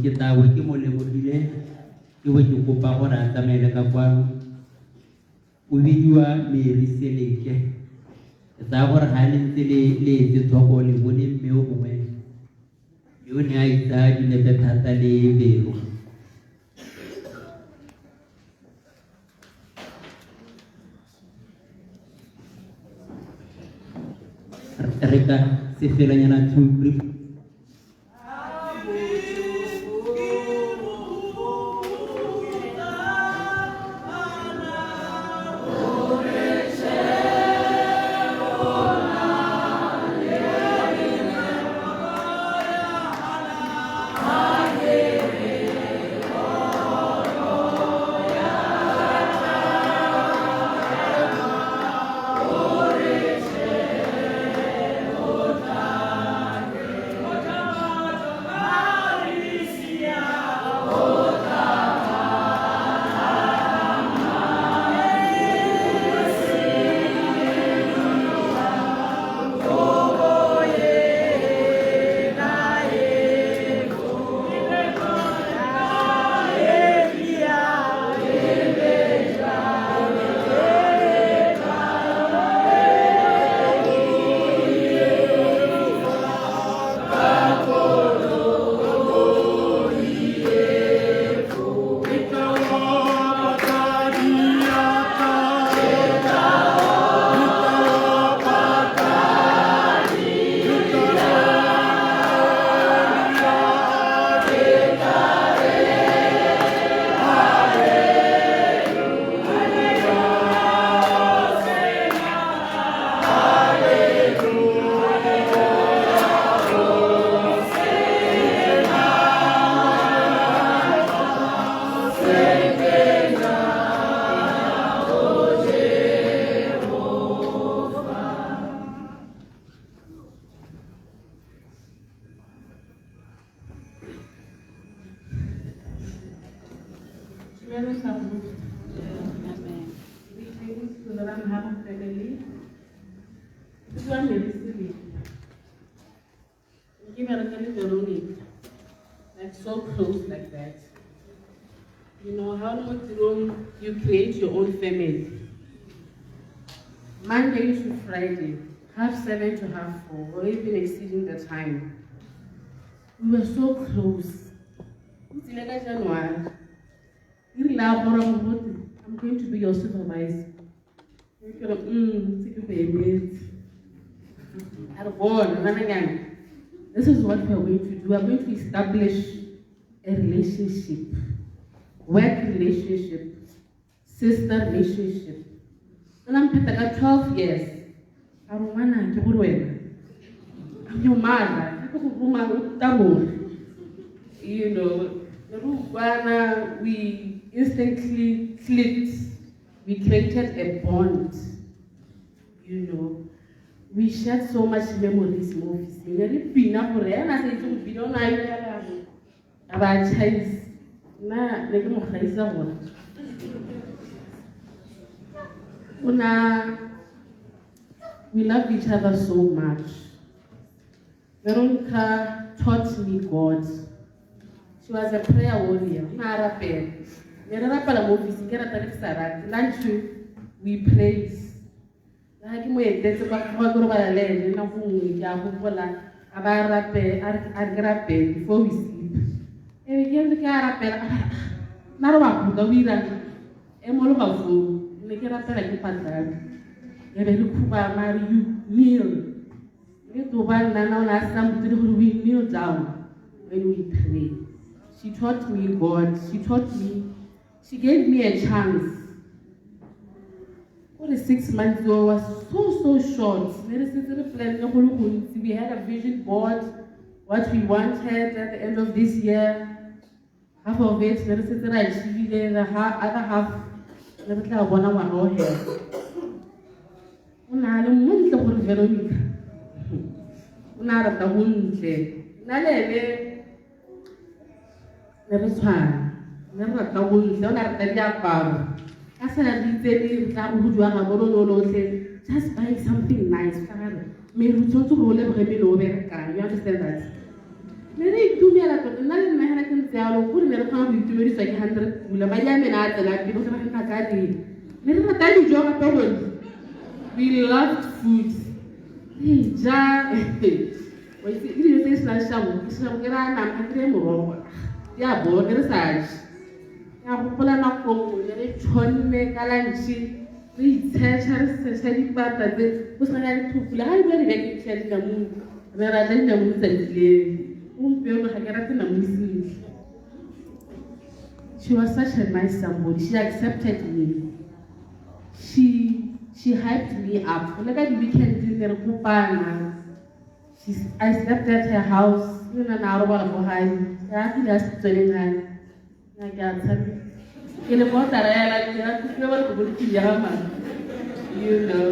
Ke tla bo ke mo lemogile, ke bo ke kopa gore a tsamaele ka kwano. O bidiwa Mary Seleke. Ke tsaya gore ga le ntse le etse tlhoko le bone mme o mongwe yo ne a itsa dinepe thata le Vero. Re ka sefelanyana two brief. Dumela sa Amen. Greetings to the Ramhago family. Ke bua Mary Sebele. Ke bereka le Veronica. Like so close like that. You know how mo tirong you create your own family. Monday to Friday, 7:30 to 4:30, or even exceeding the time. We were so close. O tsile ka January. E rile a goroga gote, I'm going to be your supervisor. Ke re, tse ke go emetse. A re bona, ngwananyana, this is what we are going to do. We are going to establish a relationship, work relationship, sister relationship. O la mpheta ka 12 years. A re ngwana ke gore wena, I'm your mother. Ke go roma o taboge. You know, re utlwana, we instantly clicked. We created a bond. You know, we shared so much memories mo ofising. Ne re pina gore ena a sa itse go bina, o ne a ira a ba a tšhaisa. Nna ne ke mo gaisa gore o na we love each other so much. Veronica taught me God. She was a prayer warrior. O ne a rapela. Ne re rapela mo ofising, ke rata le ke sa rate. Lunch we prayed. Le ga ke mo etetse kwa ke robala le ene nako nngwe ke a gopola a ba a rape a re ke rapele before we sleep. E be ke re ke a rapela nna re wa buka o irang e mo loga foo ne ke rapela ke patlame. E be re khubama re you kneel. Le to ba nna na o ne a sa mpotse le gore we kneel down when we pray. She taught me God. She taught me. She gave me a chance. Gore 6 months was so so short. Ne re setse re planne go le gontsi. We had a vision board, what we wanted at the end of this year. Half of it ne re setse re achievile, the other half ne re tla bona ngwaga o hela. O ne a le montle gore Veronica. O ne a rata bontle. Nna le ene ne re tshwana. Ne re rata bontle, o ne a rata diaparo. Ka sa re itse le tla go hudiwa ga bone lo lotlhe, just buy something nice. Ka re, mme re tshwanetse gore o leboge mmele o berekang. You understand that? Ne re itumela tota, nna le nna hela ke ntse yalo, gore ne re kgona go itumediswa ke 100 pula. Madi a mene a tsena pele, go re ka ding. Ne re rata dijo gape gore we loved food. Re ja, wa itse, ke dijo tse di senang shabo, ke shabo ke raya nama, ke reye morogo. Di a bona, ne re sa je. Ke a gopola nako nngwe ne re tšhonne ka lunch, re itshetšha, re setšha dipata tse, go tshwana le thupula. Ga di bua di beke ke dinamune, re ratla dinamune tsatsi leo. Gompieno ga ke rate namune sentle. She was such a nice somebody. She accepted me. She hyped me up. Le ka di-weekend ne re kopana. I slept at her house. Le nna na robala ko gae. Ya kile a se tsweleng gae. Nna ke a tshameka. Ke le kotara hela, ke a ke ba le go bone ya ga mang. You know.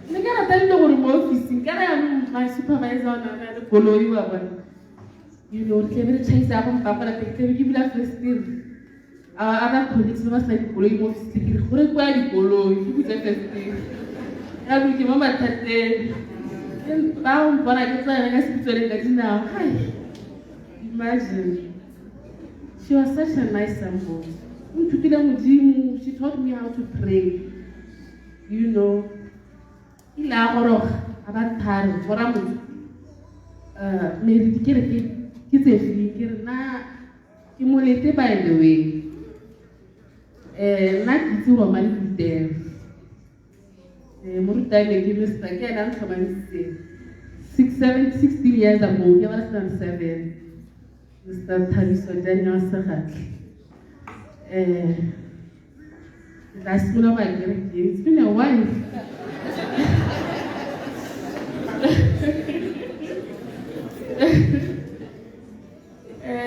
Ne ke rata le gore mo ofising ka re yaanong my supervisor o ne a na le koloi wa bona. You know, re tlebe re tšhaisa go mpapala teng, tlebe ke bula festere. Our other colleagues ba ba sena dikoloi mo ofising, ke re go rekiwa dikoloi, ke butse festere. Jaanong ke mo mathateng. Ba mpona ke tsaya ka sepitsweleng ka dinao. Hai, imagine. She was such a nice somebody. O nthutile Modimo. She taught me how to pray. You know. Ile a goroga, a ba thare, bora motho. Mary ke re ke tse feng? Ke re nna ke molete by the way. Nna ke itse Roma le Luther. Morutabeng ke Mr. ke ene a ntlhomamisitseng. 6, 7, 16 years ago, ke ba 7. Mr. Thabiso Daniel Segatle. Ke tla simolola go ya kerekeng. It's been a while.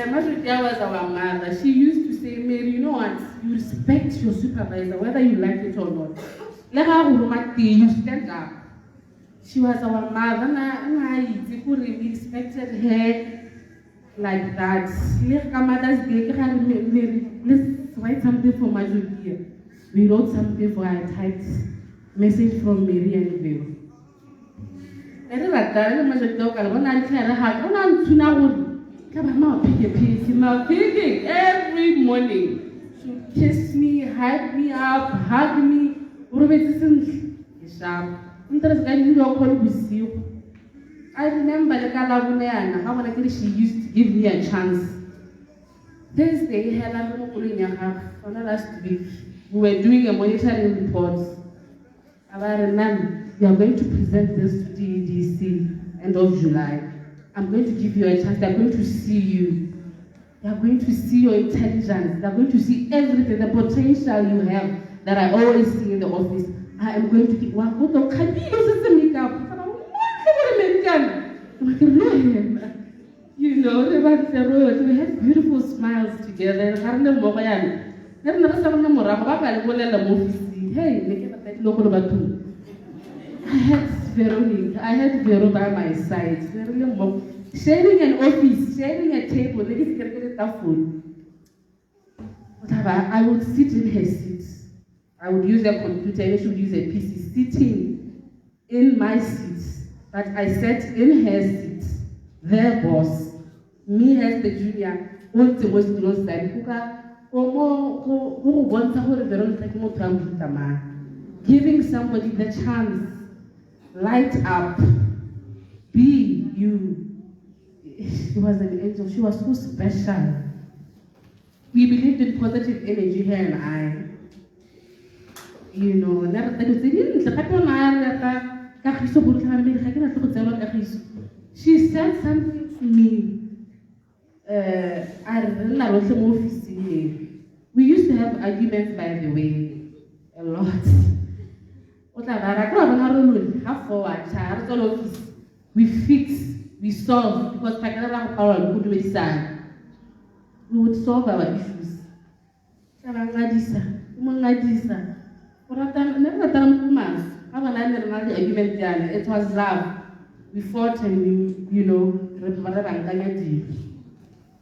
Majotia was our mother. She used to say, Mary, you know what? You respect your supervisor, whether you like it or not. Le ga go roma tee, you stand up. She was our mother. Na itse gore we respected her. like that. Le ka Mother's Day ke ga re Mary, let's write something for Majodia. We wrote something for her, typed message from Mary and Vero. Ne re ratana le Majodia o ka le bona a ntlha re ga o na ntshuna gore tla ba ma pheke ma pheke every morning. She would kiss me, hype me up, hug me. O robetse sentle ke sharp. Ntere se ka di video call bosigo. I remember le ka Labone yana ga bona ke re she used to give me a chance. Thursday hela re mo koloing ya gagwe gona last week we were doing a monitoring report. A ba re ma'am, we are going to present this to DEDC end of July. I'm going to give you a chance. They are going to see you. They are going to see your intelligence. They are going to see everything, the potential you have that I always see in the office. I am going to give wa go to khabile o setse makeup. You know, re ba tle we had beautiful smiles together. Ga re le mmogo yana. Ne re ne re sa rona morago ba ka le bolela mo ofising. Hey, ne ke rata dilo gore bathong. I had Veronica, I had Vero by my side. Ne re le mmogo. Sharing an office, sharing a table, ne ke se ke re ke le tafole. O tla ba, I would sit in her seat. I would use a computer and she would use a PC, sitting in my seat. But I sat in her seat, their boss, me as the junior, o ntse mo setulong sa me, go ka go mo go go bontsha gore Veronica ke motho wa mofuta mang. Giving somebody the chance, light up, be you. She was an angel. She was so special. We believed in positive energy, her and I. You know, ne re rata dilo tse dintle gape o ne a rata kagiso go tlhaga mmele ga ke batle go tseelwa kagiso. She said something to me. A re re nna rotlhe mo ofising e. We used to have arguments, by the way, a lot. O tla ba ra ke wa bona re lole ga four wa tšha re tswela office. We fix, we solve because phakela ra go palelwa ke go dumedisana. We would solve our issues. Tla ba ngadisa, o mo ngadisa. O ratana, ne re ratana mo maswe. Ga bona ne re na le di-argument yana. It was love. We fought and we, you know, re bankanya dilo.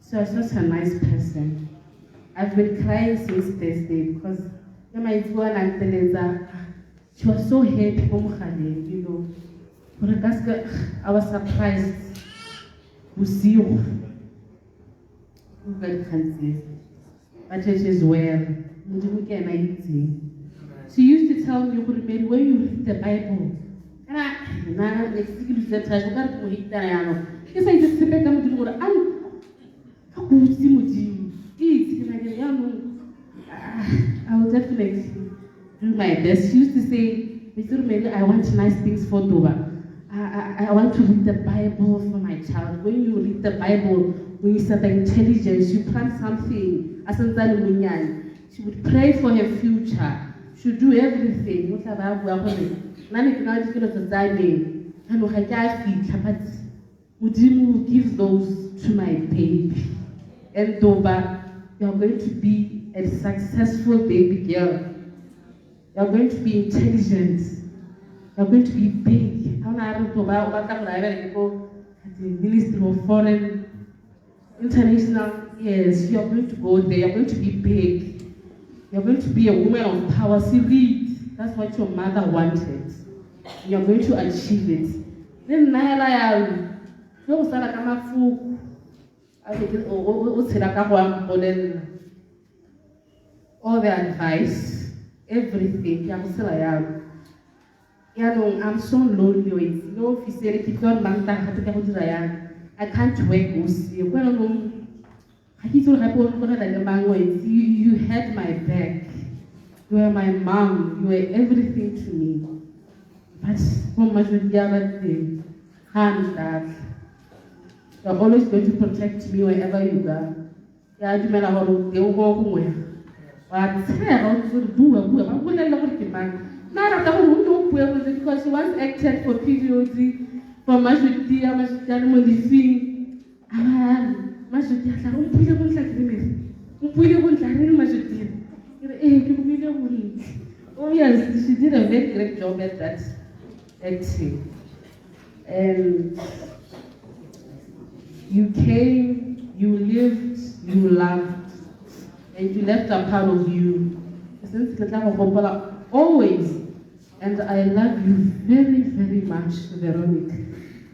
So I'm such a nice person. I've been crying since Thursday because ke maitseboa na nteletsa. She was so happy mo mogaleng, you know. Gore ka seka, I was surprised. Bosigo. Utlwa dikgang tse. But it is well. Modimo ke ena a itseng. She used to tell me gore Mary, when you read the Bible, kana nna ne ke se ke dutse trash, o ka re ke mo heitana jaanong. Ke sa itse sepe ka Modimo gore a ga ko itse Modimo. Ke itse ke na ke re jaanong, I will definitely do my best. She used to say, Mr. Mary, I want nice things for Doba. I want to read the Bible for my child. When you read the Bible, when you set the intelligence, you plant something. A santse a le monnyane. She would pray for her future. She would do everything. O tla ba a bua gore nna ne ke na le dikeletso tsa me. Jaanong ga ke a fitlha, but Modimo will give those to my baby. And Doba, you are going to be a successful baby girl. You are going to be intelligent. You are going to be big. Ha o na re Doba o batla gore a bereke ko the Ministry of Foreign International. Yes, you are going to go there. You are going to be big. You are going to be a woman of power. See, read. That's what your mother wanted. You are going to achieve it. Le nna hela yalo, ke go sala ka mafoko. A be ke o tshela ka go a mpolelela. All the advice, everything, ke a go tshela yalo. Jaanong, I'm so lonely, o itse. Le office ere ke tlo Mantaga gape ke go dira yang. I can't work o seo. Kwa jaanong, ga ke itse gore gape o tlogela le mang o itse. You had my back. You were my mom. You were everything to me. But bo Mmajodia ba teng, ga a ntatlha. You are always going to protect me wherever you go. Ke a dumela gore o teng go gongwe. Wa tshega o ntse o re bua bua ba bolelele gore ke mang. Nna a rata gore o nne o bue bontle because she once acted for PDOD for Majodia, Majodia le mo lefing. A ba a re Majodia tla re o mpuile bontle ke re Mary. O mpuile bontle a re Majodia. Ke re ee ke buile bontle. Obviously she did a very great job at that acting. And you came You lived, you loved, and you left a part of you. Since ke tla go gopola always, and I love you very, very much, Veronica.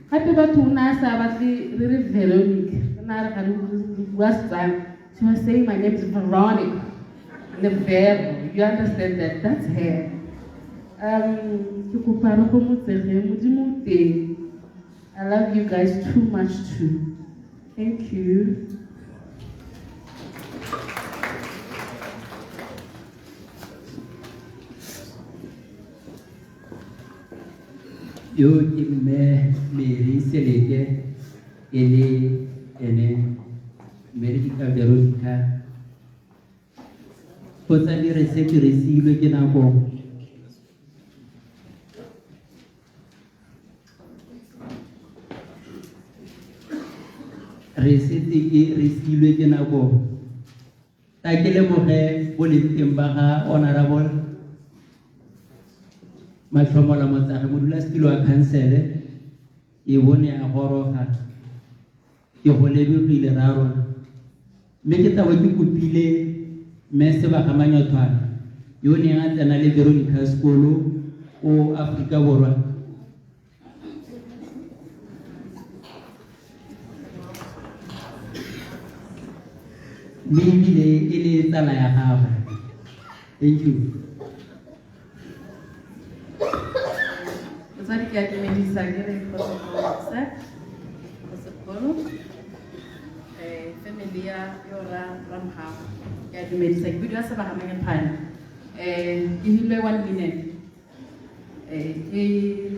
Gape batho o ne a sa batle re re Veronica, o ne a re ga re bua Setswana. She was saying my name is Veronica. Levero, you understand that? That's her. Ke kopa re gomotsege, Modimo o teng. I love you guys too much too. Thank you. Yo ke mme Mary Seleke e le ene Mary Veronica kgotsa di re setse re siilwe ke nako. Re setse ke re siilwe ke nako. Ta ke leboge boleng teng ba ga Honorable Matlhomola Motsage, modulasetilo wa khansele, e bone a goroga. Ke go lebogile ra rona. Mme ke tla bo ke kopile mme Sebaga Manyothwana yo o neng a tsena le Veronica sekolo ko Aforika Borwa. Mme ebile e le tsala ya gagwe. Thank you. Motsadi ke a dumedisa ke re kgosekgolo kgosekgolo family ya yora Ramhago ke a dumedisa ke bidiwa Sebaga Manyaphane ke hilwe 1 minute ke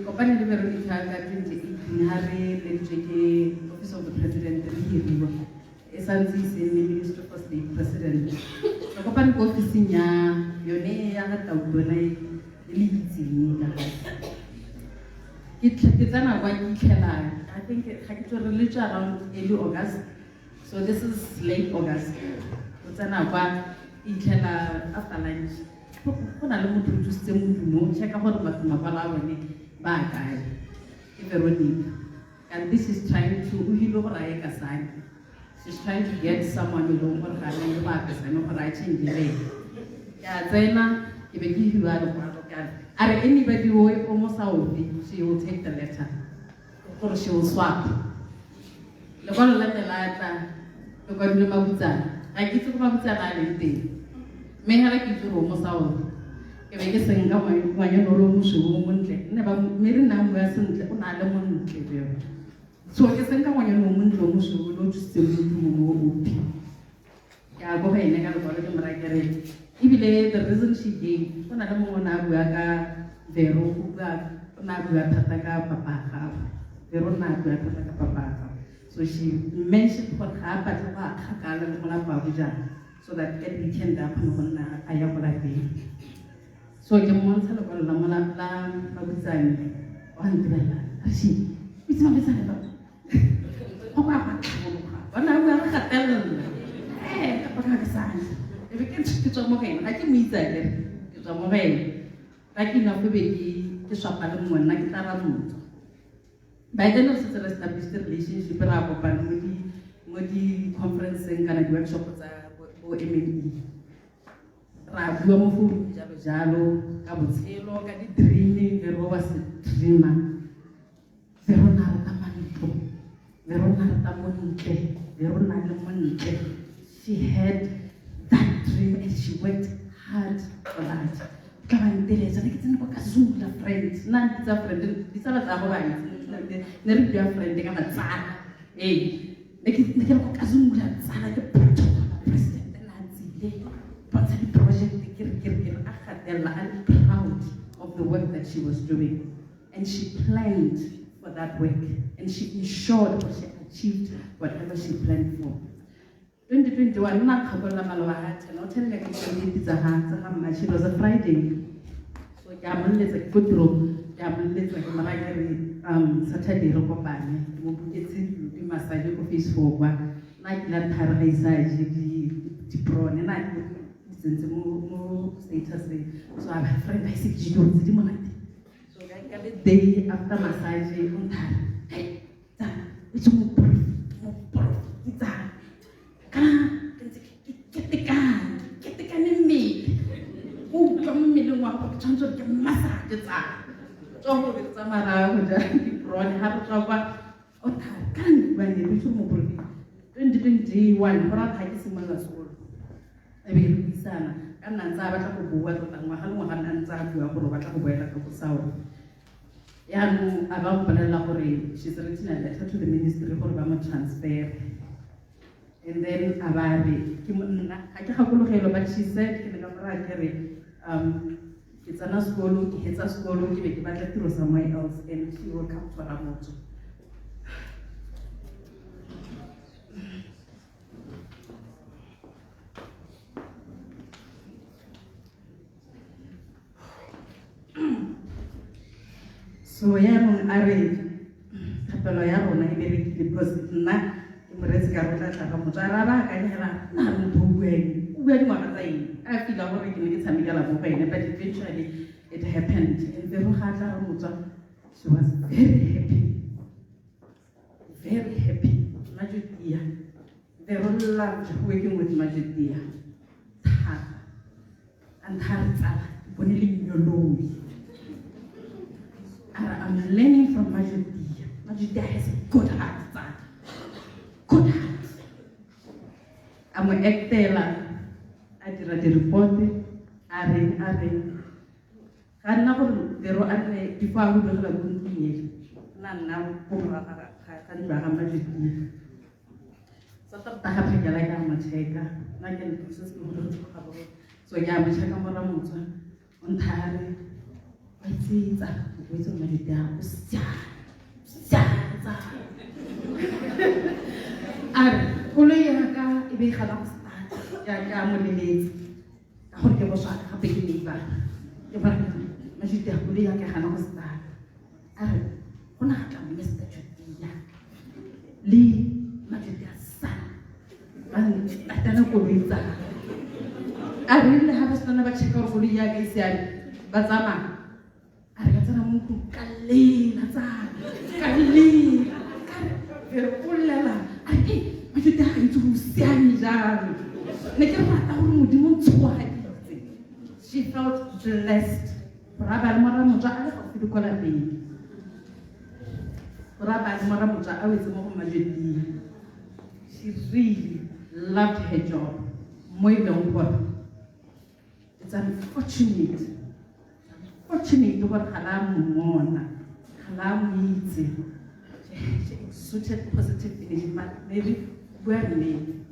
kopane le Veronica ka 2018 ha re leditswe ke Office of the President re hiriwa e santse e se nne Minister for State President. Re kopane ko ofising ya yone ya ga Tautona e le itseng ka ga. Ke tsena kwa ke itlhela, I think ga ke tswe re letswe around early August. So this is late August. O tsena kwa itlhela after lunch. Go na le motho o tsositse modumo, checka gore batho makwalo a bone ba kae. Ke Veronica. And this is trying to, o hile gore a ye Kasane. She's trying to get someone e leng gore ga a le ba Kasane gore a change le. Ke a tsena, ke be ke hiwa lekwalo ka re, a re anybody o mo South, she will take the letter. Gore she will swap. Lekwalo la me la tla, le kwadilwe Mabutsane. Ga ke itse ko Mabutsane a leng teng. Mme hela ke itse gore o mo South. Ke be ke senka ngwanyana o le mosweu o montle. Nne ba mme re nna bua sentle, o na le montle beo. So ke senka ngwanyana o montle o mosweu o le o tsositseng modumo mo opi. Ke a go ene ka lekwalo ke mo raya ke re, ebile the reason she gave, go na le mongwe o ne a bua ka Vero, o bua, o ne a bua thata ka papa a gagwe. Vero o ne a bua thata ka papa a gagwe. So she mentioned gore ga a batle go a kgakala le molapo a bojang, so that at weekend a kgone go nna a ya ko lapeng. So ke mmontsha lekwalo la mola la Mabutsane, wa ntirela, a re, "She, o itse Mabutsane tota?" Go kwa gwa tlhabologa. Bona a bua re gatelela. Ka paka ke sane. E be ke tswa mo go ena, ga ke mo itse akere, ke tswa mo go ena. Ka ke ina go be ke swapa le mongwe, nna ke tla ra motswa. By then re setse re established relationship, re a kopana mo di conferenceng kana di workshop tsa bo MME. Ra bua mo founung jalo jalo ka botshelo, ka di dream, Vero was a dreamer. Vero na rata mantlo, Vero na rata montle, Vero na le montle. She had that dream and she worked hard for that. Tla ba nteletsa, ne ke tsene kwa Kazula friend, nna mpitsa friend, ditsala tsa go ba itse, ne re bua friend ka matsala. Ee, ne ke le kwa Kazula tsala ke protocol president na tsile bontsha di project ke re ke re ke re a gatelela, a le proud of the work that she was doing, and she planned for that work and she ensured that she achieved whatever she planned for. 2021 nna kgakolola maloba ga 10 o 10 ka ke tsa ga Mmatšhi, it was a Friday. So ke a moleletsa ke ko tirong, ke a moleletsa ke mara ke re Saturday re kopane, ke mo buketse di massage ko phase 4 kwa. Nna ke la thare ga isa je di prawn, nna ke di tsentse mo status. So a friend I se ke dilo tse di monate. So ka le day after massage o nthare, hey, tsa, o itse mo prof, mo prof, tsa. Modimo wa gago ke tshwanetse gore ke massage tsala. Tswa go be re tsamaya ra go ja di-prawn ga re tswa kwa o thare ka bua nnete o itse gore moporofeta 2021 go raya ga ke simolola sekolo e be re buisana ka nna ntse a batla go bua tota ngwaga le ngwaga nna ntse a bua gore o batla go boela ka go saone. Yaanong a ba mpolelela gore she's written a letter to the ministry gore ba mo transfer. And then a ba re ke nna ga ke gakologelwa, but she said ke ne ka mo raya ke re ke tsena sekolo, ke hetsa sekolo, ke be ke batla tiro somewhere else and she will come to Ramotswa. So yaanong a re thapelo ya rona e berekile because nna ke moretse ka re o tla tla Ramotswa. A re a ba akanya hela nna motho o bua eng, o bua dingwaga tsa eng, a feel-a gore ke ne ke tshamekela mo go ene, but eventually it happened. And Vero ga a tla Ramotswa, she was very happy, very happy. Majutia, Vero loved working with Majutia thata. A ntha re tsala ke bone lenyoloi. A re I'm learning from Majutia. Majutia has a good heart, tsala, good heart. A mo actela, a dira di-report, a reng a reng ga nna gore Vero a nne before a hudugela ko ntlong ele nna nna ko morago ga ntlo ya ga Majutia. Sa tota ga phakela ke a mo check-a, nna ke ne ke setse ke hudugetse ko Gaborone, so ke a mo check-a mo Ramotswa. O nthaya re wa itse tsala, o itse gore Majutia o siame, o siame tsala. A re koloi ya ka e be e gana go start, ke a mo leletsa ka gore ke boswa gape ke neighbor, ke bona Majutia koloi ya ka e gana go start. A re go na tla Mr Jutia le Majutia son ba statela koloi tsala. A re rile ga ba setsana ba checka gore koloi ya ka e siame ba tsamaya, a re ka tsena mo ntlong ka lela tsala, ka lela ka re re o llela. A re e Majutia ga itse gore o siame jang, ne ke rata gore Modimo ntshogaditse. She felt blessed gore a ba le mora Motswa a le gaufi le kwa lapeng, gore a ba le mora Motswa a wetse mo go Majutia. She really loved her job mo e leng gore it's unfortunate, unfortunate gore ga la mmona, ga la mo itse. She exuded positive energy. Maybe bua nnete,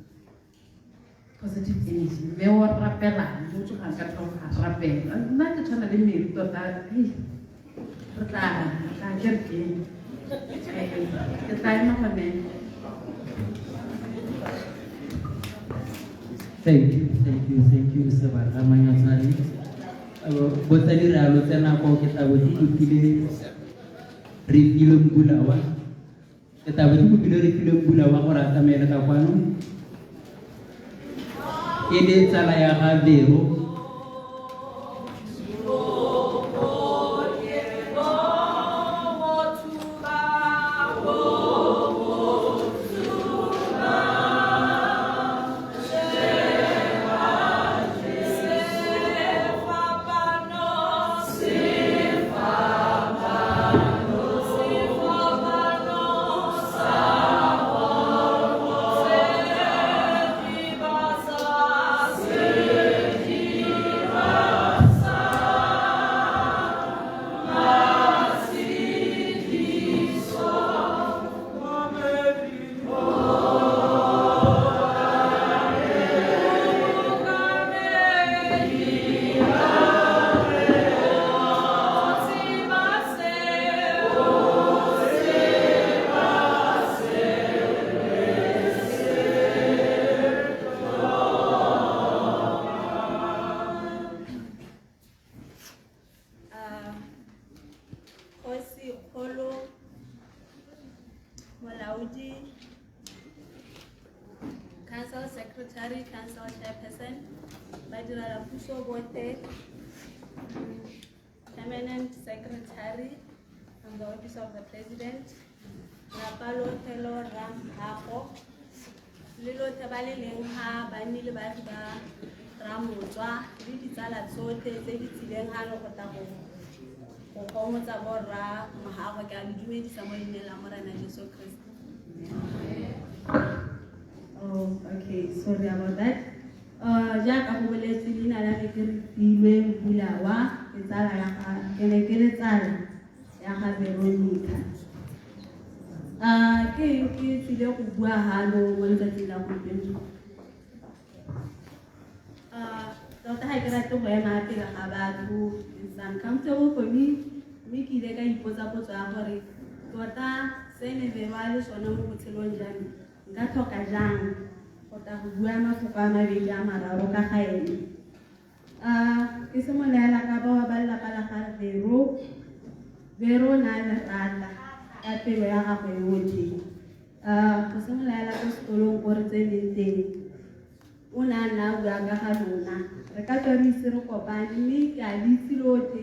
positive energy. Mme o rapelang mo tsogang ka tlhogo ga rapela. Nna ke tshwana le Mary tota, hei, re tla kerekeng, ke tla ema gone. Thank you, thank you, thank you, Sebaka Manyatsane. Botsadi re a lo tsena ko ke tla bo ke kopile re filwe Mbulawa. Ke tla bo ke kopile re filwe Mbulawa gore a tsamaele ka kwano. E le tsala ya ga Vero. Kgosi kgolo, molaodi, council secretary, council chairperson, badirela puso botlhe, permanent secretary from the office of the president, lapa lotlhe lo Ramhago, le lotlhe ba le leng ga banni le baagi ba Ramotswa le ditsala tsotlhe tse di tsileng gano go tla go go gomotsa borra Mogago. Ke a le dumedisa mo leineng la Morena Jesu Kriste. Oh, okay, sorry about that. Jaaka go boletswe, leina la me ke Refilwe Mbulawa, ke tsala ya ga, ke ne ke le tsala ya ga Veronica. Ke eng ke tsile go bua halo mo letsatsing la gompieno? Tota ga ke rate go ema pele ga batho, it's uncomfortable for me, mme ke ile ka ipotsa potso ya gore tota se ne Vero a le sone mo botshelong jwa me, nka tlhoka jang go tla go bua mafoko a mabedi a mararo ka ga ene. Ke simolola ka bao ba lelapa la ga Vero. Vero o ne a le rata ka pelo ya gagwe yotlhe. Go simolola ko sekolong ko re tseneng teng, o ne a nna a bua ka ga lona. Re ka tswa re ise re kopane, mme ke a le itse lotlhe.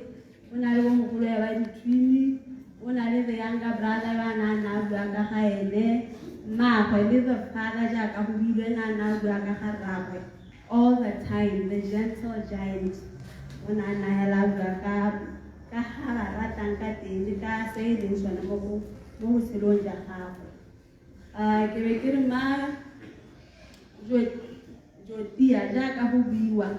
O na le bomogolo ya ba di-twin, o na le the younger brother yo a ne a nna a bua ka ga ene, mmaagwe le the father jaaka go builwe ne a nna a bua ka ga rraagwe all the time, the gentle giant. O ne a nna hela a bua ka ga ba ratang ka teng le ka se e leng sone mo botshelong jwa gagwe. Ke be ke re ma Jotia jaaka go buiwa,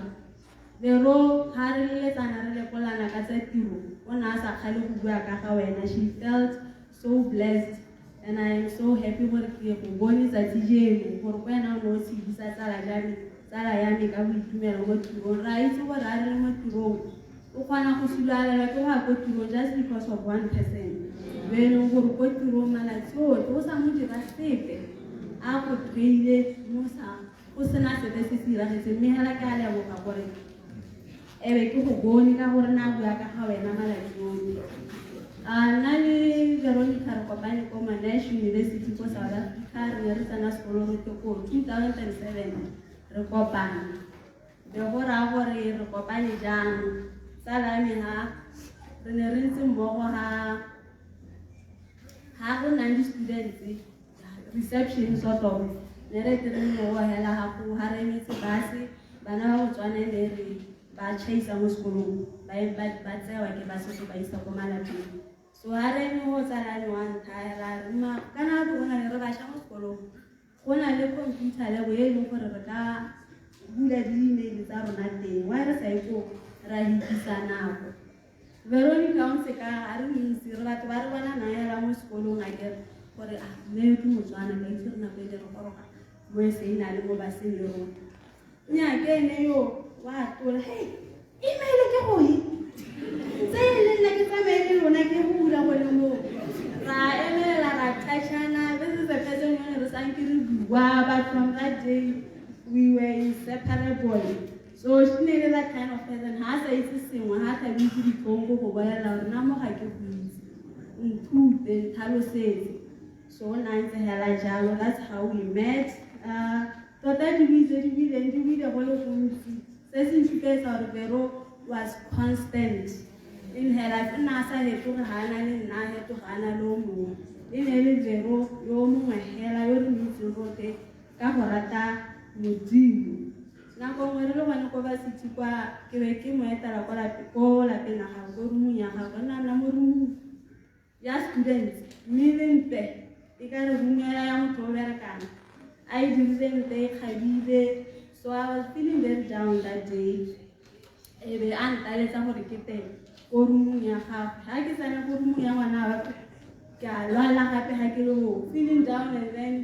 Vero ga re leletsana re lekolana ka tsa tiro, o ne a sa kgale go bua ka ga wena. She felt so blessed and I am so happy gore ke go bone tsatsi jeno, gore ko wena o ne o tshedisa tsala ja me, tsala ya me ka boitumelo mo tirong. Re a itse gore a re le mo tirong o kgona go sulalelwa ke go ya ko tirong just because of one person yo e leng gore ko tirong malatsi otlhe o sa mo dira sepe, a go tlhoile mo sa go sena sepe se se diragetseng. Mme hela ke a leboga gore ebe ke go bone ka gore na bua ka ga wena malatsi otlhe. Nna le Veronica re kopane ko Monash University ko South Africa, re ne re tsena sekolo rotlhe ko 2007 re kopana. Be go raya gore re kopane jang? Tsala ya me ha re ne re ntse mmogo ha go nang di-students reception sort of, ne re tle re mmogo hela ga go ha re emetse bus. Bana ba Botswana ne re ba chaisa mo sekolong, ba tsewa ke bus go ba isa ko malapeng. So ha re eme go tsala ya me wa ntlha ra re, ma kana go na le re bašwa mo sekolong, go na le computer lab e leng gore re ka bula di-email tsa rona teng, why re sa ye koo ra hetisa nako? Veronica o ntse ka a re moitse, re batho ba re bona na hela mo sekolong, a kere gore a mme yo ke Motswana, ka itse re nako e le re goroga mo e se e na le mo baseng le rona. Nnyaa, ke ene yo wa tola, hey, email ke go e ntse e le nna ke tsamaye le lona ke go bula gone moo. Ra emelela ra touchana. This is the person yo ne re sanke re bua, but from that day we were inseparable. So she ne le that kind of person, ha a sa itse sengwe ha a tlhabe itse ditlhong go go bolelela gore nna mo ga ke go itse, nthute, ntlhalosetse. So o ne a ntse hela jalo, that's how we met. Tota dibui tse di buileng di buile go le gontsi. Se se ntshupetsa gore Vero was constant in her life, o ne a sa fetoge ga a na le nna, a fetoga a na le o mongwe. E ne le Vero yo mongwe hela yo re mo itseng rotlhe ka go rata Modimo. Nako nngwe re le gone ko varsity kwa, ke be ke mo etela ko lapeng la gagwe, ko roomong ya gagwe. Nna nna mo roomong ya students, mme le ntle e ka re room ya motho o berekang a e dirile ntle e kgabile. So I was feeling very down that day, e be a ntaletsa gore ke teng ko roomong ya gagwe. Ga ke tsena ko roomong ya ngwana wa, ke a lwala gape ga ke le go feeling down, and then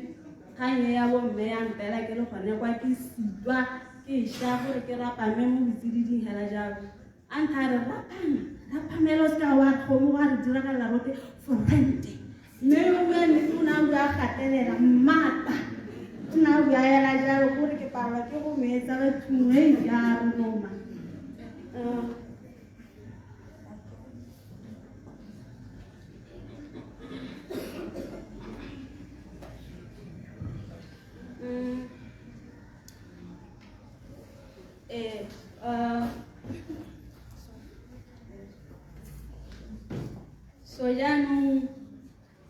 kgang e ya bomme ya mpela ke le gone kwa, ke sitwa ke sha gore ke rapame mo botsididing hela jalo. A ntha a re, rapama, rapamela, o seka wa kgomo wa re diragalela rote forente. Mme yo bua nnete, o ne a bua a gatelela mmata, o ne a bua hela jalo gore ke palelwa ke go metsa bathong e ya roma. So jaanong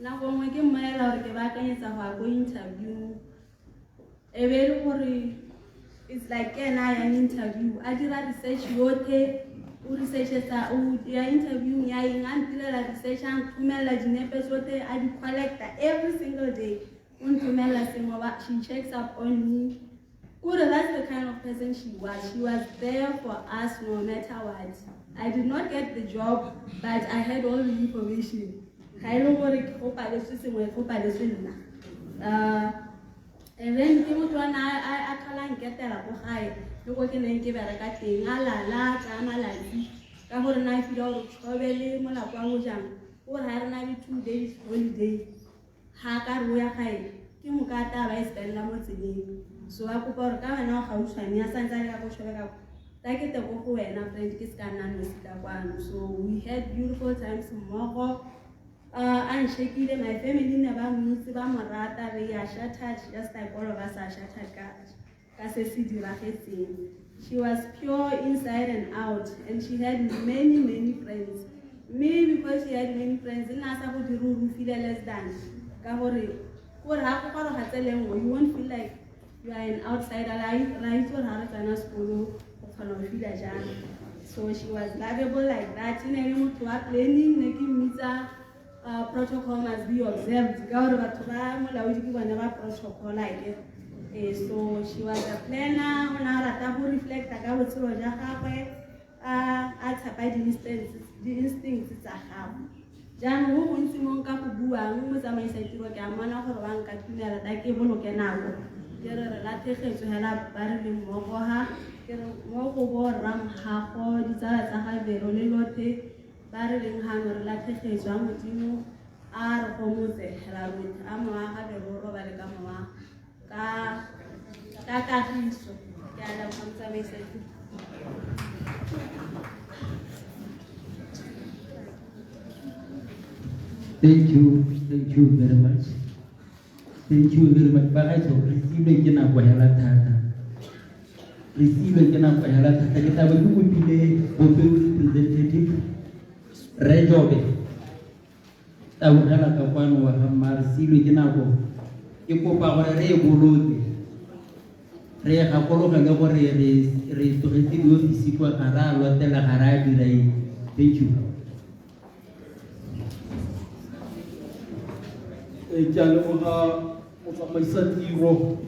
nako nngwe ke mmolelela gore ke baakanyetsa go ya ko interview, e be e le gore It's like ke ena a yang interview, a dira research yotlhe, o researchetsa, o ya interviewng ya eng, a ntirela research, a nthomelela dinepe tsotlhe, a di collecta every single day. O nthomelela sengwe, she checks up on me. Kore that's the kind of person she was. She was there for us no matter what. I did not get the job, but I had all the information. Ga e le gore ke go paletswe sengwe, go paletswe nna. And then ke motho wa ne a tlhola nketela ko gae le ko ke neng ke bereka teng, a lala, a tsaya malatsi ka gore na a feel gore Chobe le molapo wa Mojang, o re ga re na le 2 days holiday, ga ka re o ya gae ke moka a tla ba e spenda mo tseleng. So a kopa gore ka wena o gautshwane, a santse a le ka ko Chobe ka ta ke te ko go wena, friend, ke se ka nna nosi ka kwano. So we had beautiful times mmogo. A nshekile, my family ne ba mo itse, ba mo rata. They are shattered just like all of us are shattered ka se se diragetseng. She was pure inside and out, and she had many, many friends. Mme because she had many friends, nna a sa go dire gore o feel less than, ka gore kore ga go goroga tsele nngwe, you won't feel like you are an outsider. Ra itse gore ga re tsena sekolo go kgona go feela jang. So she was lovable like that. E ne le motho wa planning, ne ke mmitsa protocol must be observed, ka gore batho ba molaodi ke bone ba protocol ake. So she was a planner. O ne a rata go reflecta ka botshelo jwa gagwe, a tshepa di-instincts tsa gagwe. Jaanong go gontsi mo nka go buang, motsamaisa tiro, ke a mmona gore wa nka tumela ta ke boloke nako. Ke re re latlhegetswe hela ba re le mmogo ha ke re mo go bo rramgago, ditsala tsa ga Vero le lothe ba re leng gano, re latlhegetswe. A Modimo a re gomotse hela rotlhe, a mowa ga Vero o robale ka mowa ka kagiso. Ke a leboga, motsamaisa tiro. Thank you, thank you very much. Thank you very much. Bagaetsho, re siilwe ke nako hela thata. Re siilwe ke nako hela thata. Ke tla be ke kopile Bopeu representative, Rre Jobe. Tabogela ka kwano wa ga mma, re siilwe ke nako. Ke kopa gore re e boloke. Re e gakologele gore re tlogetse diofisi kwa, ga re a lotela, ga re a dira eng. Thank you. Ke a leboga, motsamaisa tiro.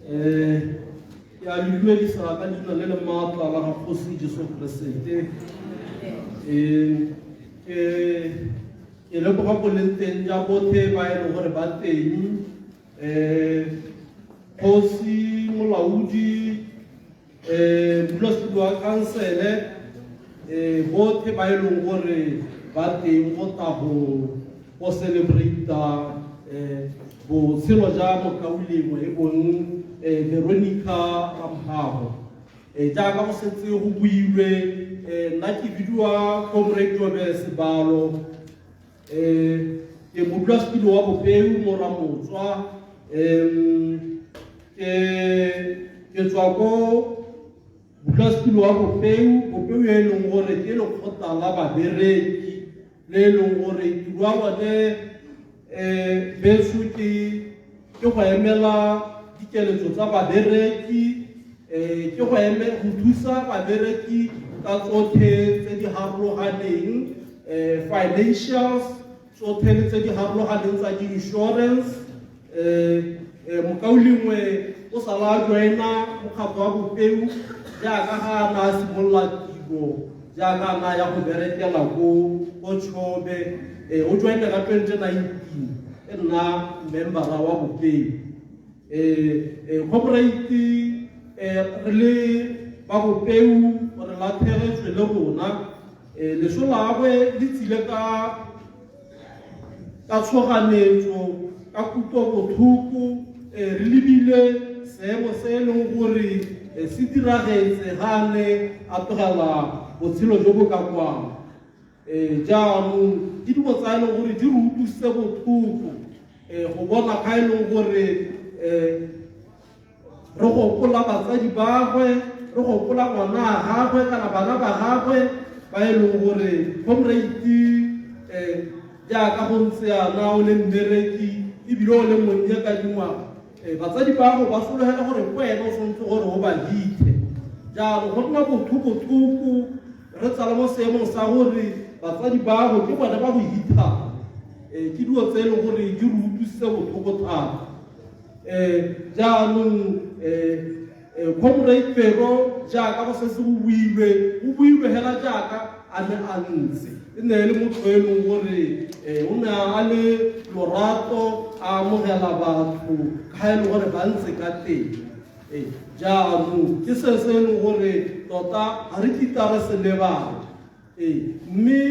Ke a le dumedisa ka leina le le maatla la ga Kgosi Jesu Keresete. Ke leboga boleng teng ja botlhe ba e leng gore ba teng, kgosi, molaodi, modulasetulo wa kansele, botlhe ba e leng gore ba teng go tla go celebrate botshelo ja mokaulengwe e bong Veronica Ramhago. Jaaka go setse go builwe, nna ke bidiwa Comrade Jobe Sebalo, ke modulasetulo wa Bopeu mo Ramotswa. Ke tswa ko modulasetulo wa Bopeu, Bopeu e leng gore ke lekgotla la babereki le e leng gore tiro ya bone beso ke go emela dikeletso tsa babereki, ke go thusa babereki ka tsotlhe tse di harologaneng, financials tsotlhe le tse di harologaneng tsa di-insurance. Mokaulengwe o sala a joina mokgatlho wa Bopeu jaaka ga a na a simolola tiro, jaaka a na ya go berekela ko Chobe. O joine ka 2019, e nna membera wa Bopeu. Comrade, re le ba Bopeu re latlhegetswe le rona. Leso la gagwe le tsile ka tshoganetso, ka kutlobotlhoko. Re lebile seemo se e leng gore se diragetse ga ne a tlogela botshelo jo bo ka kwang. Jaanong ke dilo tsa e leng gore di re utlwisitse botlhoko go bona ga e leng gore re gopola batsadi bagwe, re gopola ngwana a gagwe kana bana ba gagwe ba e leng gore comrade, jaaka go ntse yana o le mmereki ebile o le monnye ka dingwaga. Batsadi ba go ba sologela gore ke wena o tshwanetse gore o ba hithe. Jaanong go nna botlhoko-tlhoko re tsala mo seemong sa gore batsadi ba go ke bone ba go hithang. Ke dilo tse e leng gore di re utlwisitse botlhoko thata. Jaanong Comrade Pero jaaka go setse go builwe, go builwe hela jaaka a ne a ntse. E ne e le motho e leng gore o ne a le lorato, a amogela batho ka e le gore ba ntse ka teng. Jaanong ke se se e leng gore tota ga re kitla re se lebala. Mme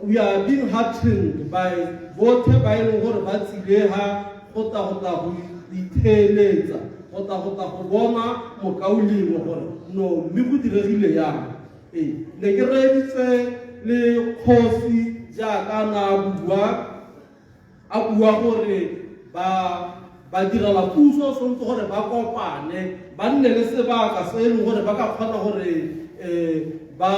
we are being heartened by botlhe ba e leng gore ba tsile ha go tla go tla go itheeletsa, go tla go tla go bona mokaulengwe gore no mme go diregile yang. Ne ke reeditse le kgosi jaaka na bua, a bua gore ba ba direla puso tshwanetse gore ba kopane, ba nne le sebaka se e leng gore ba ka kgona gore ba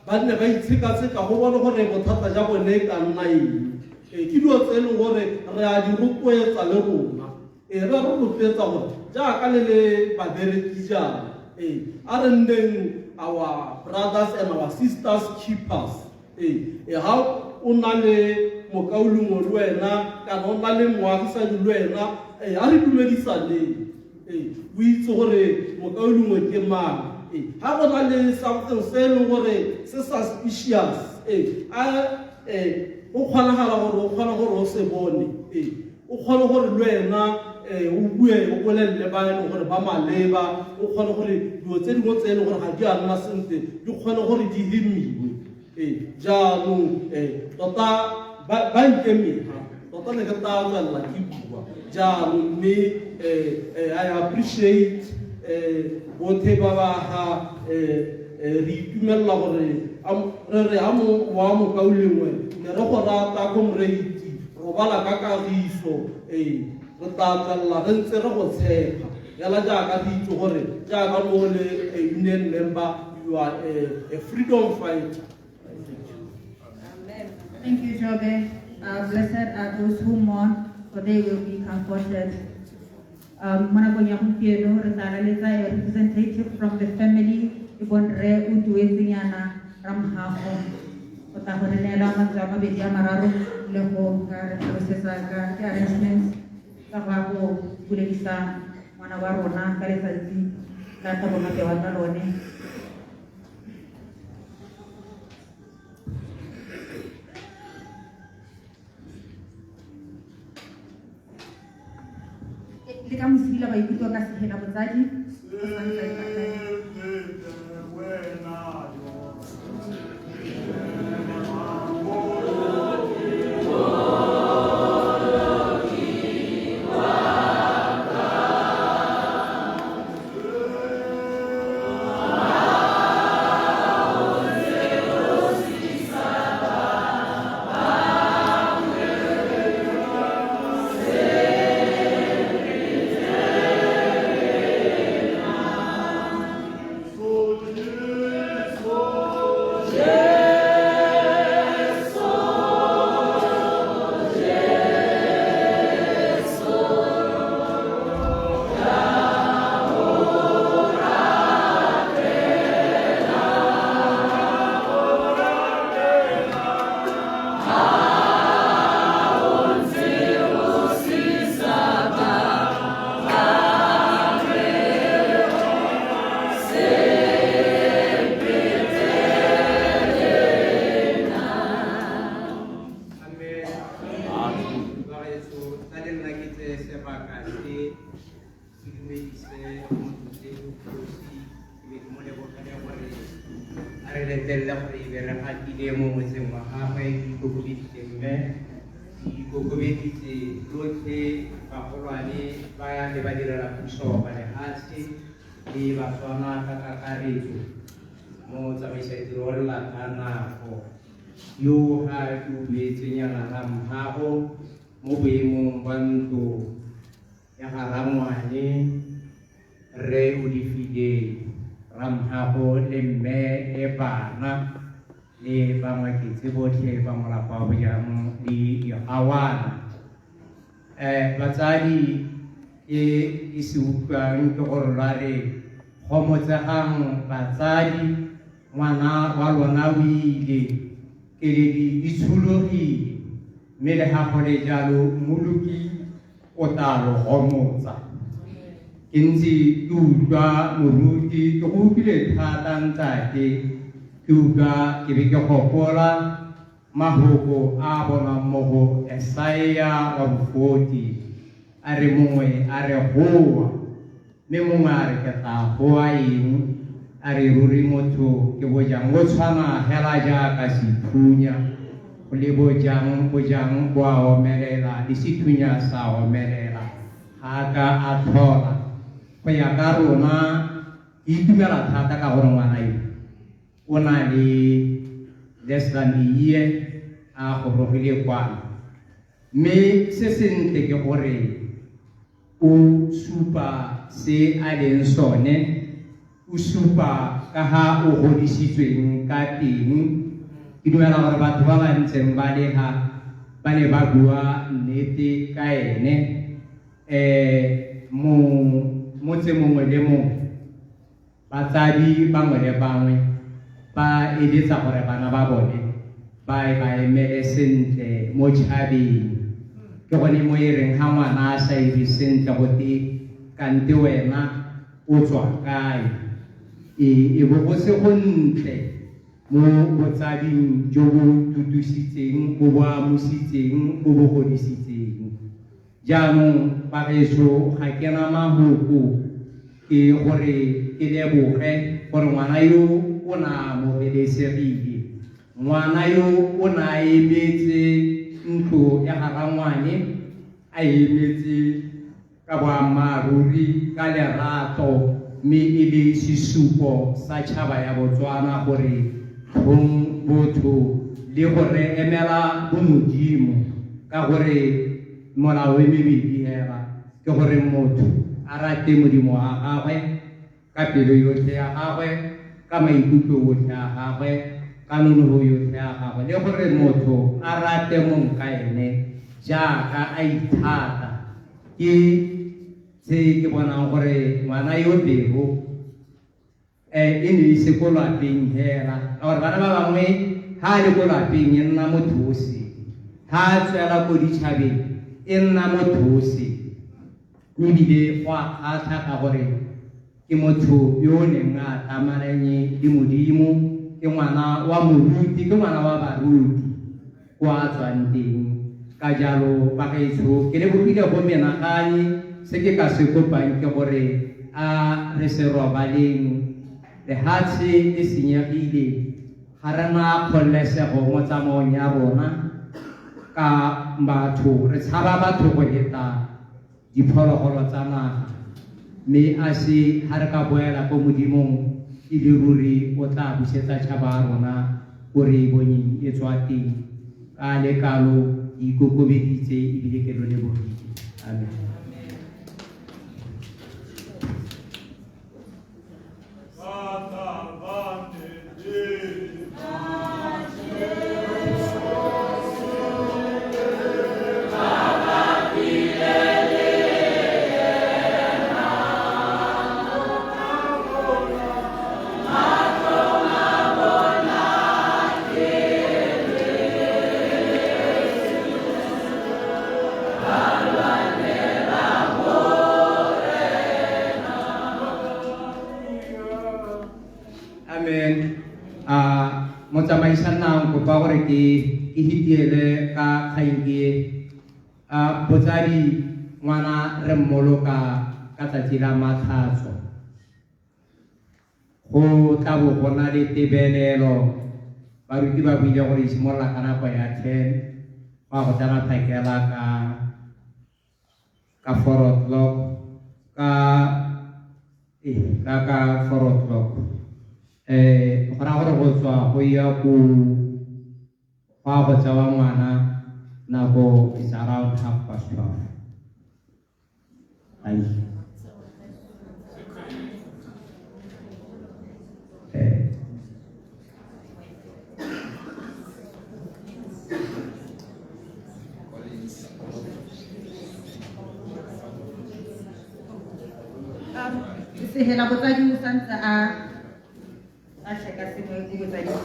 ba nne ba itshekatsheka go bone gore bothata ja bone e ka nna eng. Ke dilo tse e leng gore re a di rotloetsa le rona. Re a re rotloetsa gore jaaka le le babereki jaana, a re nneng our brothers and our sisters keepers. Ga o na le mokaulengwe le wena kana o na le moagisani le wena, a re dumedisaneng. O itse gore mokaulengwe ke mang. Ga go na le something se e leng gore se suspicious, a o kgonagala gore o kgone gore o se bone, o kgone gore le wena o bue, o bolelele ba e leng gore ba maleba, o kgone gore dilo tse dingwe tse e leng gore ga di a nna sentle di kgone gore di hemiwe. Jaanong tota ba nkemega tota, ne ke tla tswelela ke bua jaanong, mme I appreciate botlhe ba ba ga re itumelela gore re re a wa mokaulengwe ne re go rata comrade, robala ka kagiso. Re tla tswelela re ntse re go tshepa fela jaaka re itse gore jaaka mo le a union member, you are a freedom fighter. Thank you, Jobe. Blessed are those who mourn, for they will be comforted. Mo nakong ya gompieno re tla laletsa a representative from the family e bong Rre Oduetsenyana Ramhago go tla go re neela mantswe a mabedi a mararo le go ka re tlhalosetsa ka di-arrangements tsa go ya go buledisa ngwana wa rona ka letsatsi la tla bo bewa ka lone. Le ka mosidila maikutlo ka sehela botsadi o santse. Amen. Bagaetsho, tla le nna ke tseye sebaka se ke dumedise motlotlegi kgosi, ke be ke mo lebogele gore a re letlelele gore e be re gatile mo motseng wa gagwe. Ke ikokobeditse mme ke ikokobeditse lotlhe bagolwane ba le ba direla puso ba lehatshe le Batswana ka kakaretso mo tsamaisa tiro re lata nako yo ga ke o duetsenyana Ramhago mo boemong ba ntlo ya ga rangwane re o difile Ramhago le mme le bana le bangwaketse botlhe ba molapa wa bojang le digawana. Batsadi Ke ke se utlwang ke gore lwa re gomotsegang batsadi, ngwana wa lona o ile, keledi di tshologile, mme le ga go le jalo Mmoloki o tla lo gomotsa. Ke ntse ke utlwa moruti, ke go utlwile thata ntate, ke utlwa ke be ke gopola mahoko a a bonwang mo go Esaia wa bo-40, a re mongwe a re goa, mme mongwe a re ke tla goa eng? A re ruri motho ke bojang, o tshwana hela jaaka sethunya, go le bojang, bojang bo a omelela, le sethunya sa omelela, ga a ka a tlhola. Go ya ka rona, ke itumela thata ka gore ngwana yo o na le less than a year a gorogile kwano, mme se sentle ke gore o supa se a leng sone, o supa ka ha o godisitsweng ka teng. Ke dumela gore batho ba ba ntseng ba le ha ba ne ba bua nnete ka ene. Mo motse mongwe le mongwe, batsadi bangwe le bangwe ba eletsa gore bana ba bone ba e ba emele sentle mo tšhabeng. Ke gone mo e reng ga ngwana a sa ire sentle go te kante wena o tswa kae. E bo go se go ntle mo botsading jo bo tutusitseng, bo bo amositseng, bo bo godisitseng. Jaanong bagaetsho, ga ke na mahoko, ke gore ke leboge gore ngwana yo o na amogelesegile. Ngwana yo o na a emetse ntlo ya ga rangwane, a emetse ka boammaaruri, ka lerato, mme e le sesupo sa tšhaba ya Botswana gore tlhong botho le gore emela bomodimo, ka gore molao e mebedi hela ke gore motho a rate Modimo wa gagwe ka pelo yotlhe ya gagwe, ka maikutlo otlhe a gagwe, ka nonofo yotlhe ya gagwe, le gore motho a rate mong ka ene jaaka a ithata. Ke se ke bonang gore ngwana yo Bego e ne e se ko lwapeng hela, ka gore bana ba bangwe ha a le ko lwapeng e nna motho o sele, ha a tswela ko ditšhabeng e nna motho o sele. Ebile go a kgatlha ka gore ke motho yo o neng a atamalanye le Modimo, ke ngwana wa moruti, ke ngwana wa baruti ko a tswang teng. Ka jalo bagaetsho, ke lebogile go menaganye. Se ke ka se kopang ke gore a re se robaleng, lehatshe le senyegile, ga re na kgololesego mo tsamaong ya rona ka batho, re tshaba batho go heta diphologolo tsa naga. Mme a se ha re ka boela ko Modimong, e le ruri o tla busetsa tšhaba ya rona ko re e bonyeng e tswa teng. Ka le kalo ke ikokobeditse ebile ke lo lebogile. Amen. Amen. A motsamaisa nna kopa gore ke ke hitiele ka kgang e. A botsadi ngwana re mmoloka ka tsatsi la matlhatso. Go tla bo go na le tebelelo. Baruti ba buile gore e simolola ka nako ya 10, go ya go tsena phakela ka 4 o'clock, ka ka 4 o'clock. Go raya gore go tswa go ya ko go ya go tsewa ngwana nako is around 12:30. Thank you. Sehela botsadi o santse a a check-a sengwe ko botsading.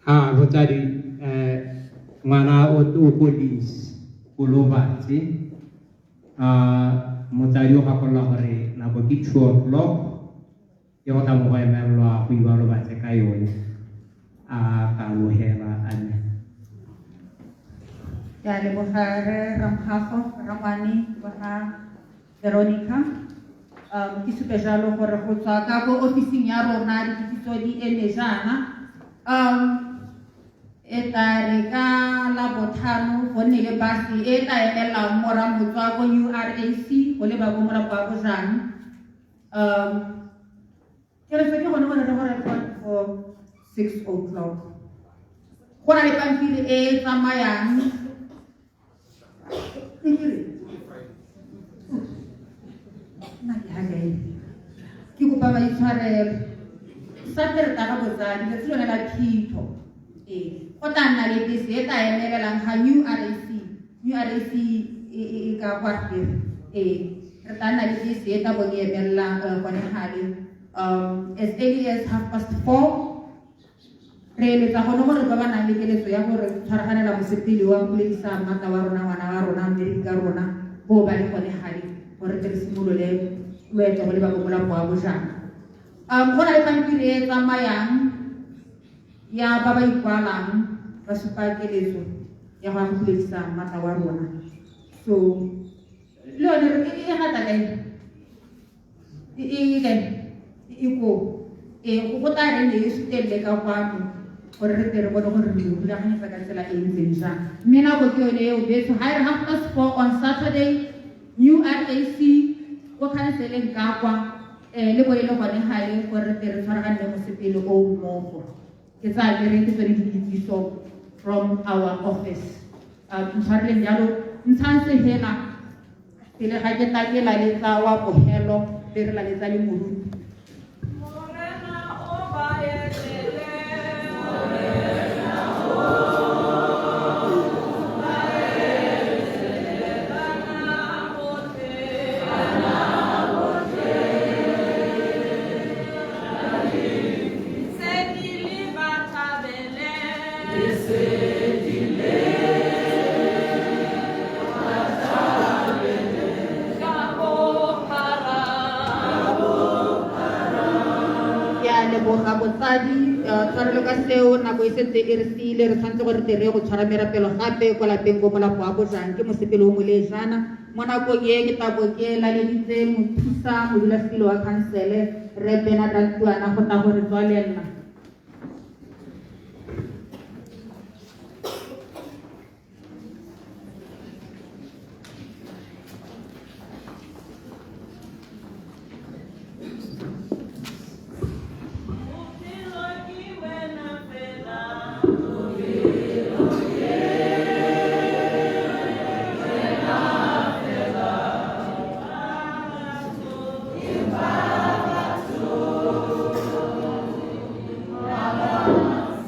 Ha botsadi ngwana o o ko Lobatse. Motsadi o gakolola gore nako ke 2 o'clock e go tla mo go emelelwa go iwa Lobatse ka yone. A ka amogela, amen. Ke a leboga re Ramgago, Rangwane wa ga Veronica. Ke supe jalo gore go tswa ka ko ofising ya rona dikitsiso di eme jaana. E tla re ka Labotlhano go nne le base e tla emelang mo Ramotswa ko URAC go leba ko Molapo wa Bojang. Ke re ke gone gore re gore for 6 o'clock. Go na le pampiri e e tsamayang. Nna ke ha kae? Ke kopa maitshwarelo. Satereta ga botsadi, letsatsi lone la phitlho. Ee, go tla nna le bese e tla emelelang ga New RAC. New RAC e ka kwa Rere. Ee, re tla nna le bese e tla bong e emelela gone gale. As early as 4:30, re eletsa gone gore ba ba nang le keletso ya gore tshwaraganela mosepele wa go buledisa mmata wa rona, ngwana wa rona, mmereki ka rona, bo ba le gone gale gore tle re simolole loeto go leba ko Molapo wa Bojang. Go na le pampiri e tsamayang ya ba ba ikwalang ba supa keletso ya go ya go buledisa mmata wa rona. So le yone e gata kae? E kae? E ko. Go tla re ne e sutelele ka kwano gore re tle re bone gore re rulaganyetsa ka tsela e ntseng jang. Mme nako ke yone eo betso, ha e re 4:30 on Saturday, New RAC ko khanseleng ka kwa, le bo e le gone gale gore re tle re tshwaraganele mosepele o mmogo. Ke tsaya ke re ke tsone dikitsiso from our office. Ntshwareleng jalo, ntshang sehela pele ga ke tla ke laletsa wa bogelo be re laletsa le moruti. Botsadi, tshwarelo ka seo, nako e setse e re siile, re tshwanetse gore tle re ye go tshwara merapelo gape kwa lapeng ko Molapo wa Bojang, ke mosepele o moleejana. Mo nakong e ke tla bo ke laleditse mothusa modulasetilo wa khansele Rre Bernard Rantuana go tla go re tswalela.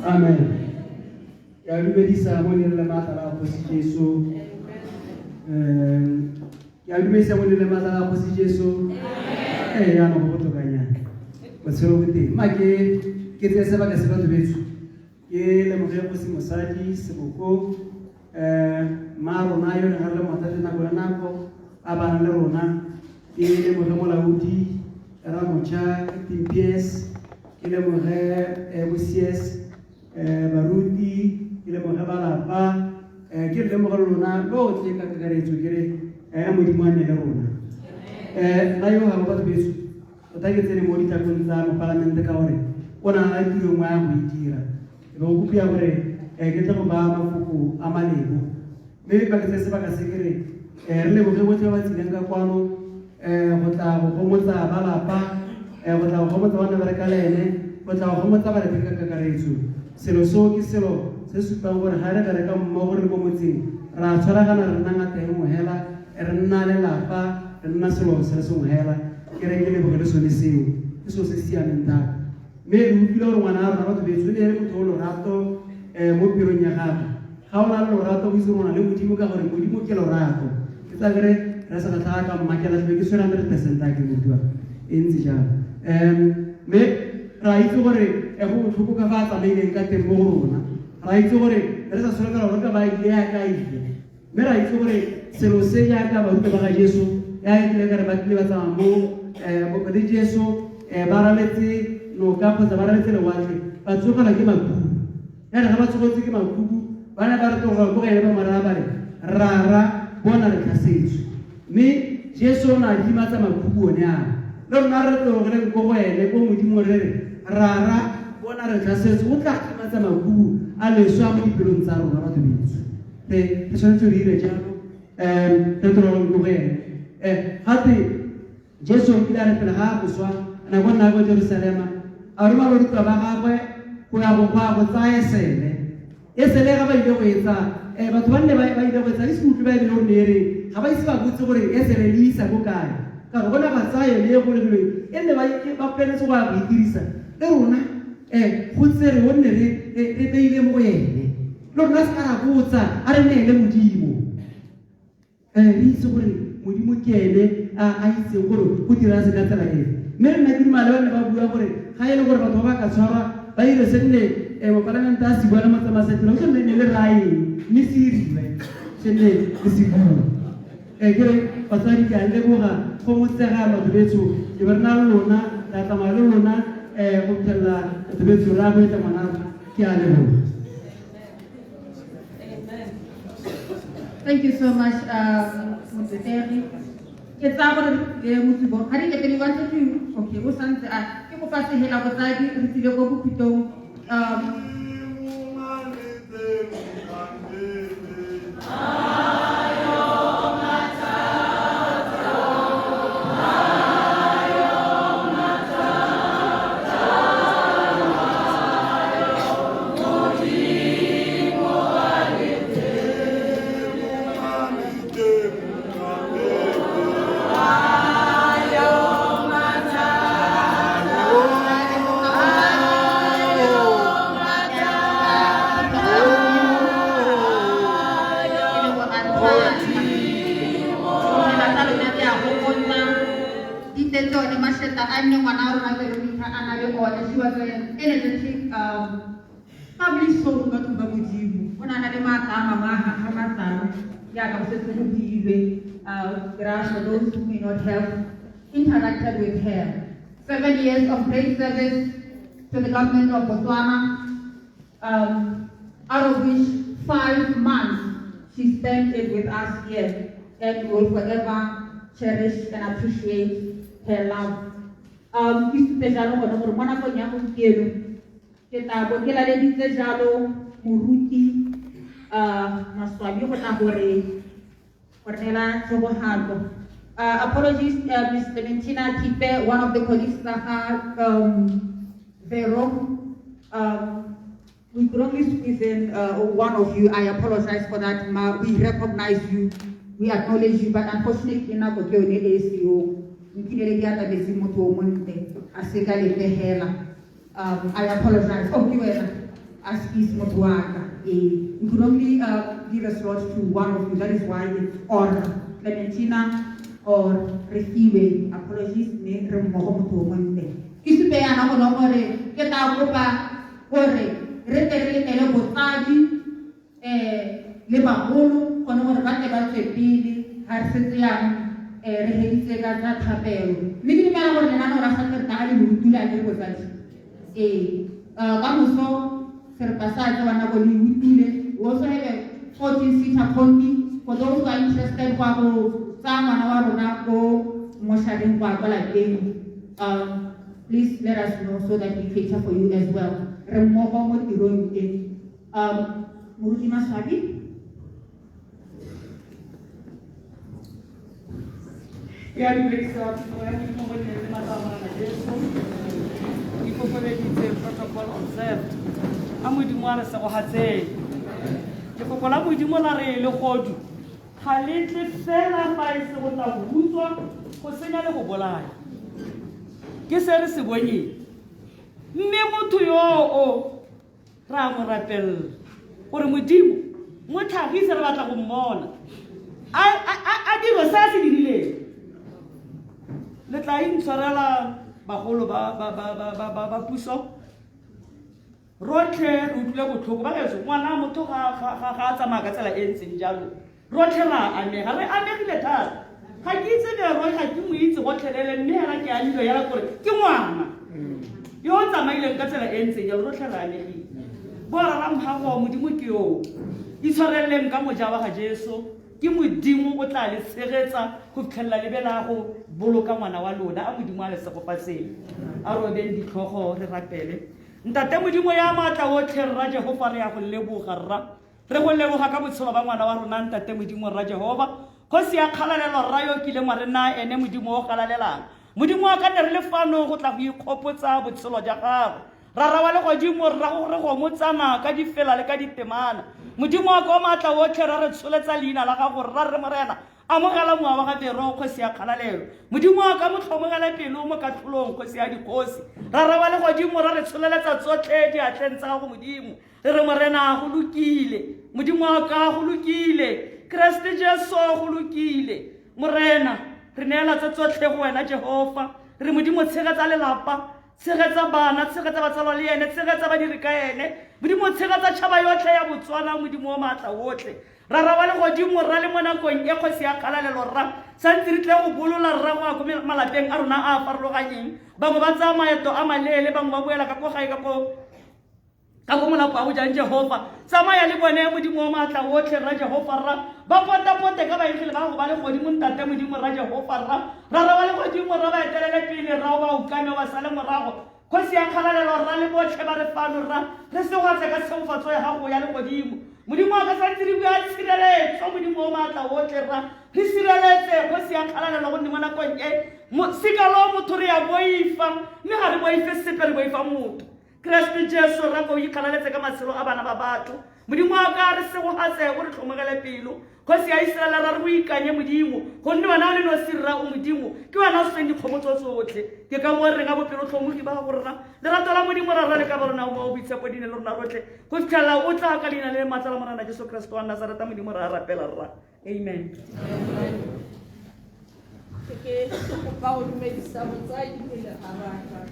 Amen. Ke a dumedisa mo leina le maatla la Kgosi Jesu. Ke a dumedisa mo leina le maatla la Kgosi Jesu. Jaanong go botokanyana. Botshelo bo teng. Ma ke tseye sebaka se batho betsho. Ke lemoge Kgosi Mosadi Seboko, mma rona yo neng a re le mothate nako le nako a bana le rona. Ke lemoge molaodi Ramotjha acting PS, ke lemoge bo CS, baruti, ke lemoge balapa, ke lemoge lona lotlhe ka kakaretso, ke re Modimo a nne le rona. Nna yo ga batho betso tota ke tsene mo ditlakong tsa mopalamente ka gore o na le tiro nngwe ya go e dira. E be go kopiwa gore ke tle go baya mafoko mafoko a malebo. Mme ba ke tseye sebaka se ke re re leboge botlhe ba ba tsileng ka kwano go tla go gomotsa ba lapa, go tla go gomotsa ba ne ba reka le ene, go tla go gomotsa bareteki ka kakaretso. Selo seo ke selo se supang gore ga re bereka mmogo re le mo motseng, ra tshwaragana, re nna ngata e nngwe hela, re nna lelapa, re nna selo se le sengwe hela. Ke re ke leboge le sone seo, ke selo se se siameng thata. Mme re utlwile gore ngwana wa rona batho betso e ne e le motho o lorato mo pelong ya gagwe. Ga o na le lorato o itse gore o na le Modimo, ka gore Modimo ke lorato. Ke tsaya kere re sa tlhaga ka mmakela tlebe ke tshwere 100% a ke motiwa e ntse jalo. Mme ra itse gore go botlhoko ka fa a tsamaileng ka teng mo go rona. Ra itse gore re sa solofela gore ka ba ile ya ka ile. Mme ra itse gore selo se jaaka barutwa ba ga Jesu ya e kile ka re ba tlile ba tsamaya mo le Jesu ba raletse noka kgotsa ba raletse lewatle, ba tsogelwa ke makhubu. Ya re ga ba tsogetse ke makhubu, ba ne ba re tloga ko go ene ba mo raya ba re, Rara, bona re tlhasetswe. Mme Jesu o ne a dimatsa makhubu one ao. Le rona re tlogeleng ko go ene, ko Modimo re re, Rara, bona re tlhasetswe. O tla dimatsa makhubu a leswe a mo dipelong tsa rona, batho betsho. Re tshwanetse re dire jalo, re tlogeleng ko go ene. Gape Jesu o kile a re pele ga a go swa, nako nna kwa Jerusalema, a roma barutwa ba gagwe go ya go go go tsaya esele. Esele ga ba ile go e tsaya, batho ba nne ba ile go e tsaya, le se utlwe Baebele gore ne e reng, ga ba ise ba botse gore esele le isa ko kae. Ka gore bona ba tsaya yone e golegilweng, e nne ba planetse go ya go e dirisa. Le rona go tsere go nne re beile mo go ene. Le rona se ka ra botsa, a re neele Modimo. Re itse gore Modimo ke ene a itseng gore go dira se ka tsela efe. Mme nna ke dumela le ba ne ba bua gore ga e le gore batho ba ba ka tshwarwa ba dire se nne mopalamente a se bua le motsamaisa tiro, se nne ne le raya eng, mme se iriwe se nne le se bua. Ke re batsadi ke a leboga go motsega batho betsho, ke be re na le lona, re a tsamaya le lona go fitlhelela batho betsho re a go etla ngwana rona, ke a leboga. Thank you so much, Mototegi. Ke tsaya gore le Motsibo, ga di kete wanted to, okay, o santse a, ke kopa sehela botsadi, re tsile ko bokhutlong. She was an energetic, family soul, batho ba Modimo. O ne a na le maatla a mangwe a gakgamatsang, jaaka go setse go builwe. There are for those who may not have interacted with her. 7 years of great service to the government of Botswana, out of which 5 months she spent it with us here, and will forever cherish and appreciate her love. Ke supe jalo gone gore mo nakong ya gompieno ke tla bo ke laleditse jalo moruti Maswabi go tla gore go neela tshobogatlo. Apologies, Miz Clementina Thipe, one of the colleagues tsa ga Vero. We could only squeeze in one of you. I apologize for that, ma. We recognize you, we acknowledge you, but unfortunately, nako ke yone e seo. Nkinele ke atametse motho o montle, a se ka lepe hela. I apologize. Oh, ke wena. Askies motho wa ka. We could only give a slot to one of you. That is why it's or Clementina or Refiwe. Apologies, me re mmogo motho o montle. Ke supe yana go le gore ke tla kopa gore re tle re letele botsadi le bagolo gone gore ba tle ba tswe pele ga re setse jaanong re heditse ka tsa thapelo. Mme ke dumela gore lenaneo la Satertaga le le utlwile a ke re botsadi. Ka moso serepa sa tsewa nako le utlwile. We also have a 14-seater combi for those who are interested go ya go tsaya ngwana wa rona ko moshareng go ya kwa lapeng. Please let us know so that we cater for you as well. Re mmogo mo tirong e. Moruti Maswabi. Ke a dumedisa phuthego ya Modimo mo dineng le maatla a Morena Jesu. Ikokobeditse protocol observed. A Modimo a re segogatseng. Lefoko la Modimo la re legodu ga le tle fela fa e se go tla go utswa, go senya le go bolaya. Ke se re se bonyeng. Mme motho yo o re a mo rapelela gore Modimo mo tlhagise re batla go mmona a diro se a se dirileng. Le tla intshwarela bagolo ba puso. Rotlhe re utlwile botlhoko ba gaetsho, ngwana motho ga a tsamaya ka tsela e ntseng jalo. Rotlhe ra amega, re amegile thata. Ga ke itse Leroy, ga ke mo itse gotlhelele, mme hela ke amilwe yala kore ke ngwana yo o tsamaileng ka tsela e ntseng jalo. Rotlhe re amegile. Borra Mhago, Modimo ke yo. Itshwareleng ka moja wa ga Jesu, ke Modimo o tla le tshegetsa go fitlhelela le be la go boloka ngwana wa lona. A Modimo a le segofatseng. A robeng ditlhogo re rapele. Ntate Modimo ya maatla otlhe, Rra Jehofa, re ya go leboga, Rra. Re go leboga ka botshelo ba ngwana wa rona, Ntate Modimo, Rra Jehova. Kgosi ya kgalalelo, Rra yo kileng wa re naya ene, Modimo o galalelang. Modimo wa ka ne re le fano go tla go ikgopotsa botshelo ja gagwe. Rara wa legodimo, Rra go re gomotsana ka difela le ka ditemana. Modimo wa ka o maatla otlhe, Rra re tsholetsa leina la gago, Rra re Morena. Amogela mowa wa ga Vero, kgosi ya kgalalelo. Modimo wa ka mo tlhomogele pelo mo katlholong, kgosi ya dikgosi. Rara wa legodimo, ra re tsholeletsa tsotlhe diatleng tsa gago, Modimo. Re re Morena go lokile, Modimo wa ka go lokile, Keresete Jesu go lokile. Morena, re neela tse tsotlhe go wena Jehofa. Re Modimo tshegetsa lelapa, tshegetsa bana, tshegetsa batsalwa le ene, tshegetsa badiri ka ene. Modimo tshegetsa tšhaba yotlhe ya Botswana, Modimo wa maatla otlhe. Rara wa legodimo, Rra, le mo nakong e kgosi ya kgalalelo, Rra, santse re tle go bolola, Rra, go ya ko malapeng a rona a a farologanyeng. Bangwe ba tsaya maeto a maleele, bangwe ba boela ka ko gae ka ko ka ko molapo a go jang Jehofa. Tsamaya le bone, Modimo wa maatla otlhe, Rra Jehofa, Rra. Ba potapote ka baengele ba gago ba legodimo, Ntate Modimo, Rra Jehofa, Rra. Rara wa legodimo, Rra, ba etelele pele, Rra, o ba ukame, o ba sale morago. Kgosi ya kgalalelo, Rra, le botlhe ba re fano, Rra, re segwatse ka tshegofatso ya gago ya legodimo. Modimo wa ka santse re bua tshireletso, Modimo o maatla otlhe, Rra, re sireletse, Kgosi ya kgalalelo, gonne mo nakong e, sika lo motho re ya boifa, mme ga re boife sepe, re boifa motho. Keresete Jesu, Rra, ko o ikgalaletse ka matshelo a bana ba batho. Modimo wa ka, re segogatse, o re tlhomogele pelo. Kgosi ya Iseraele, ra re go ikanye Modimo, gonne wena o le nosi, Rra, o Modimo, ke wena o setseng dikgomotso tsotlhe. Ke ka moo re reng a bopelotlhomogi ba gago, Rra, lerato la Modimo, Rara, le ka ba rona mo boitshepo di ne le rona rotlhe, go fitlhelela o tla ka leina le le maatla la Morena Jesu Keresete wa Nazareta. Modimo, re a rapela, Rra. Amen. Ke kopa go dumedisa motsadi pele ga raka.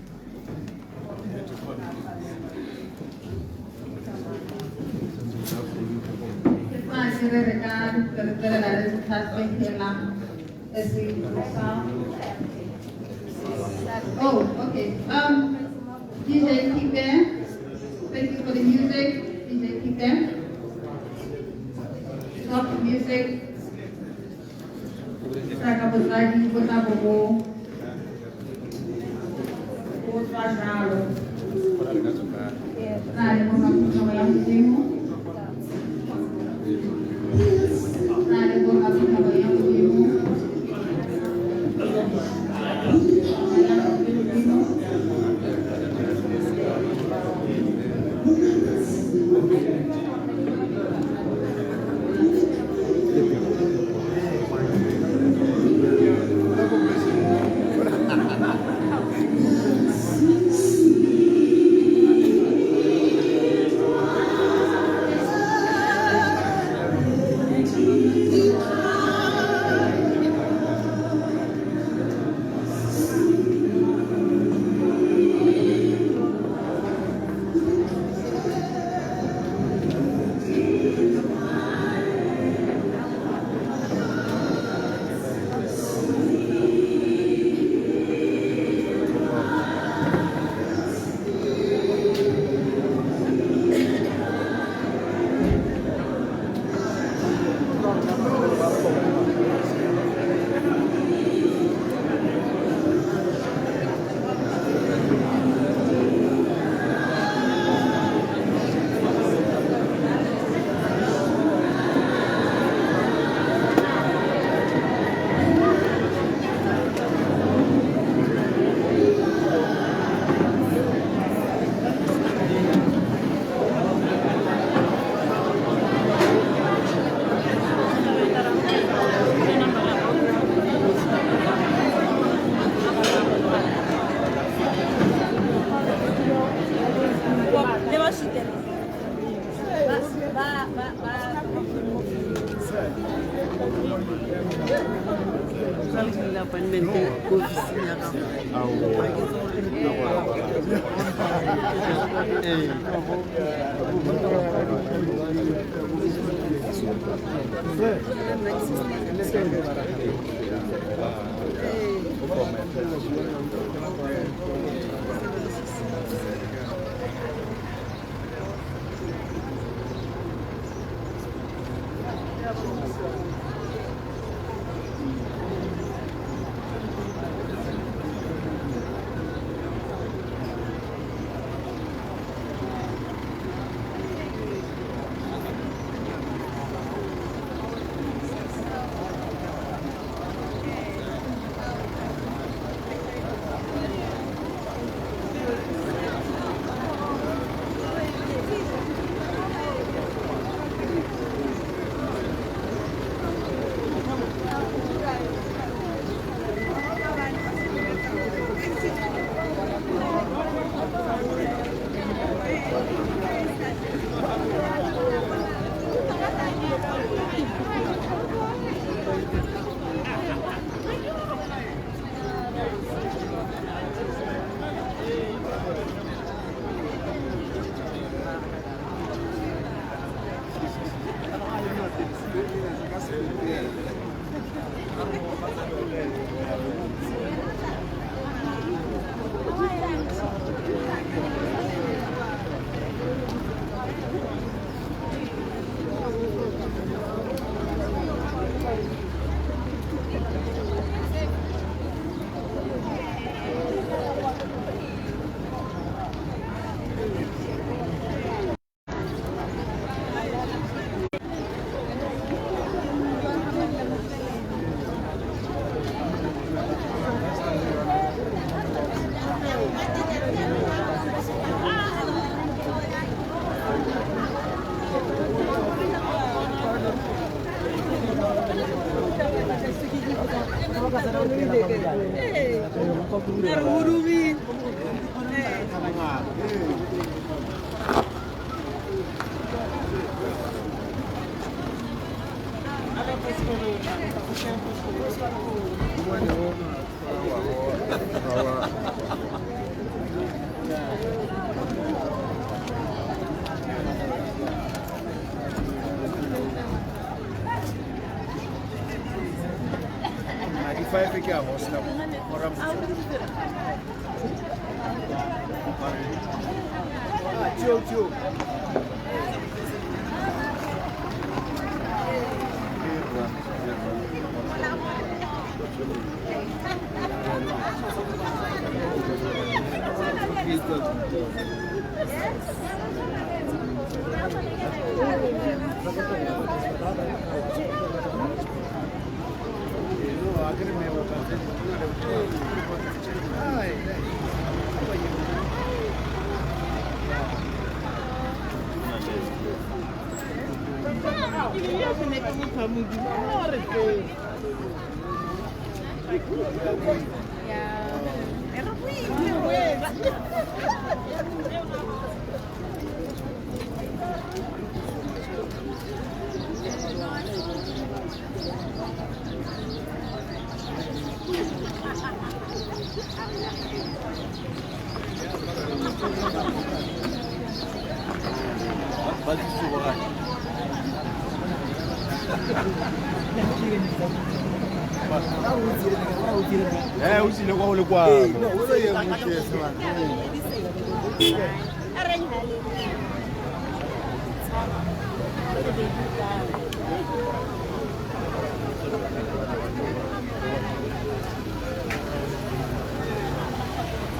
Oh, okay. DJ, keep there. Thank you for the music. DJ, keep there. Stop the music. Jaaka botsadi bo tla bo bo bo tswa jalo. Ra leboga phuthego ya Modimo. Ra leboga phuthego ya Modimo.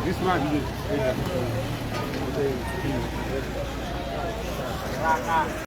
This one.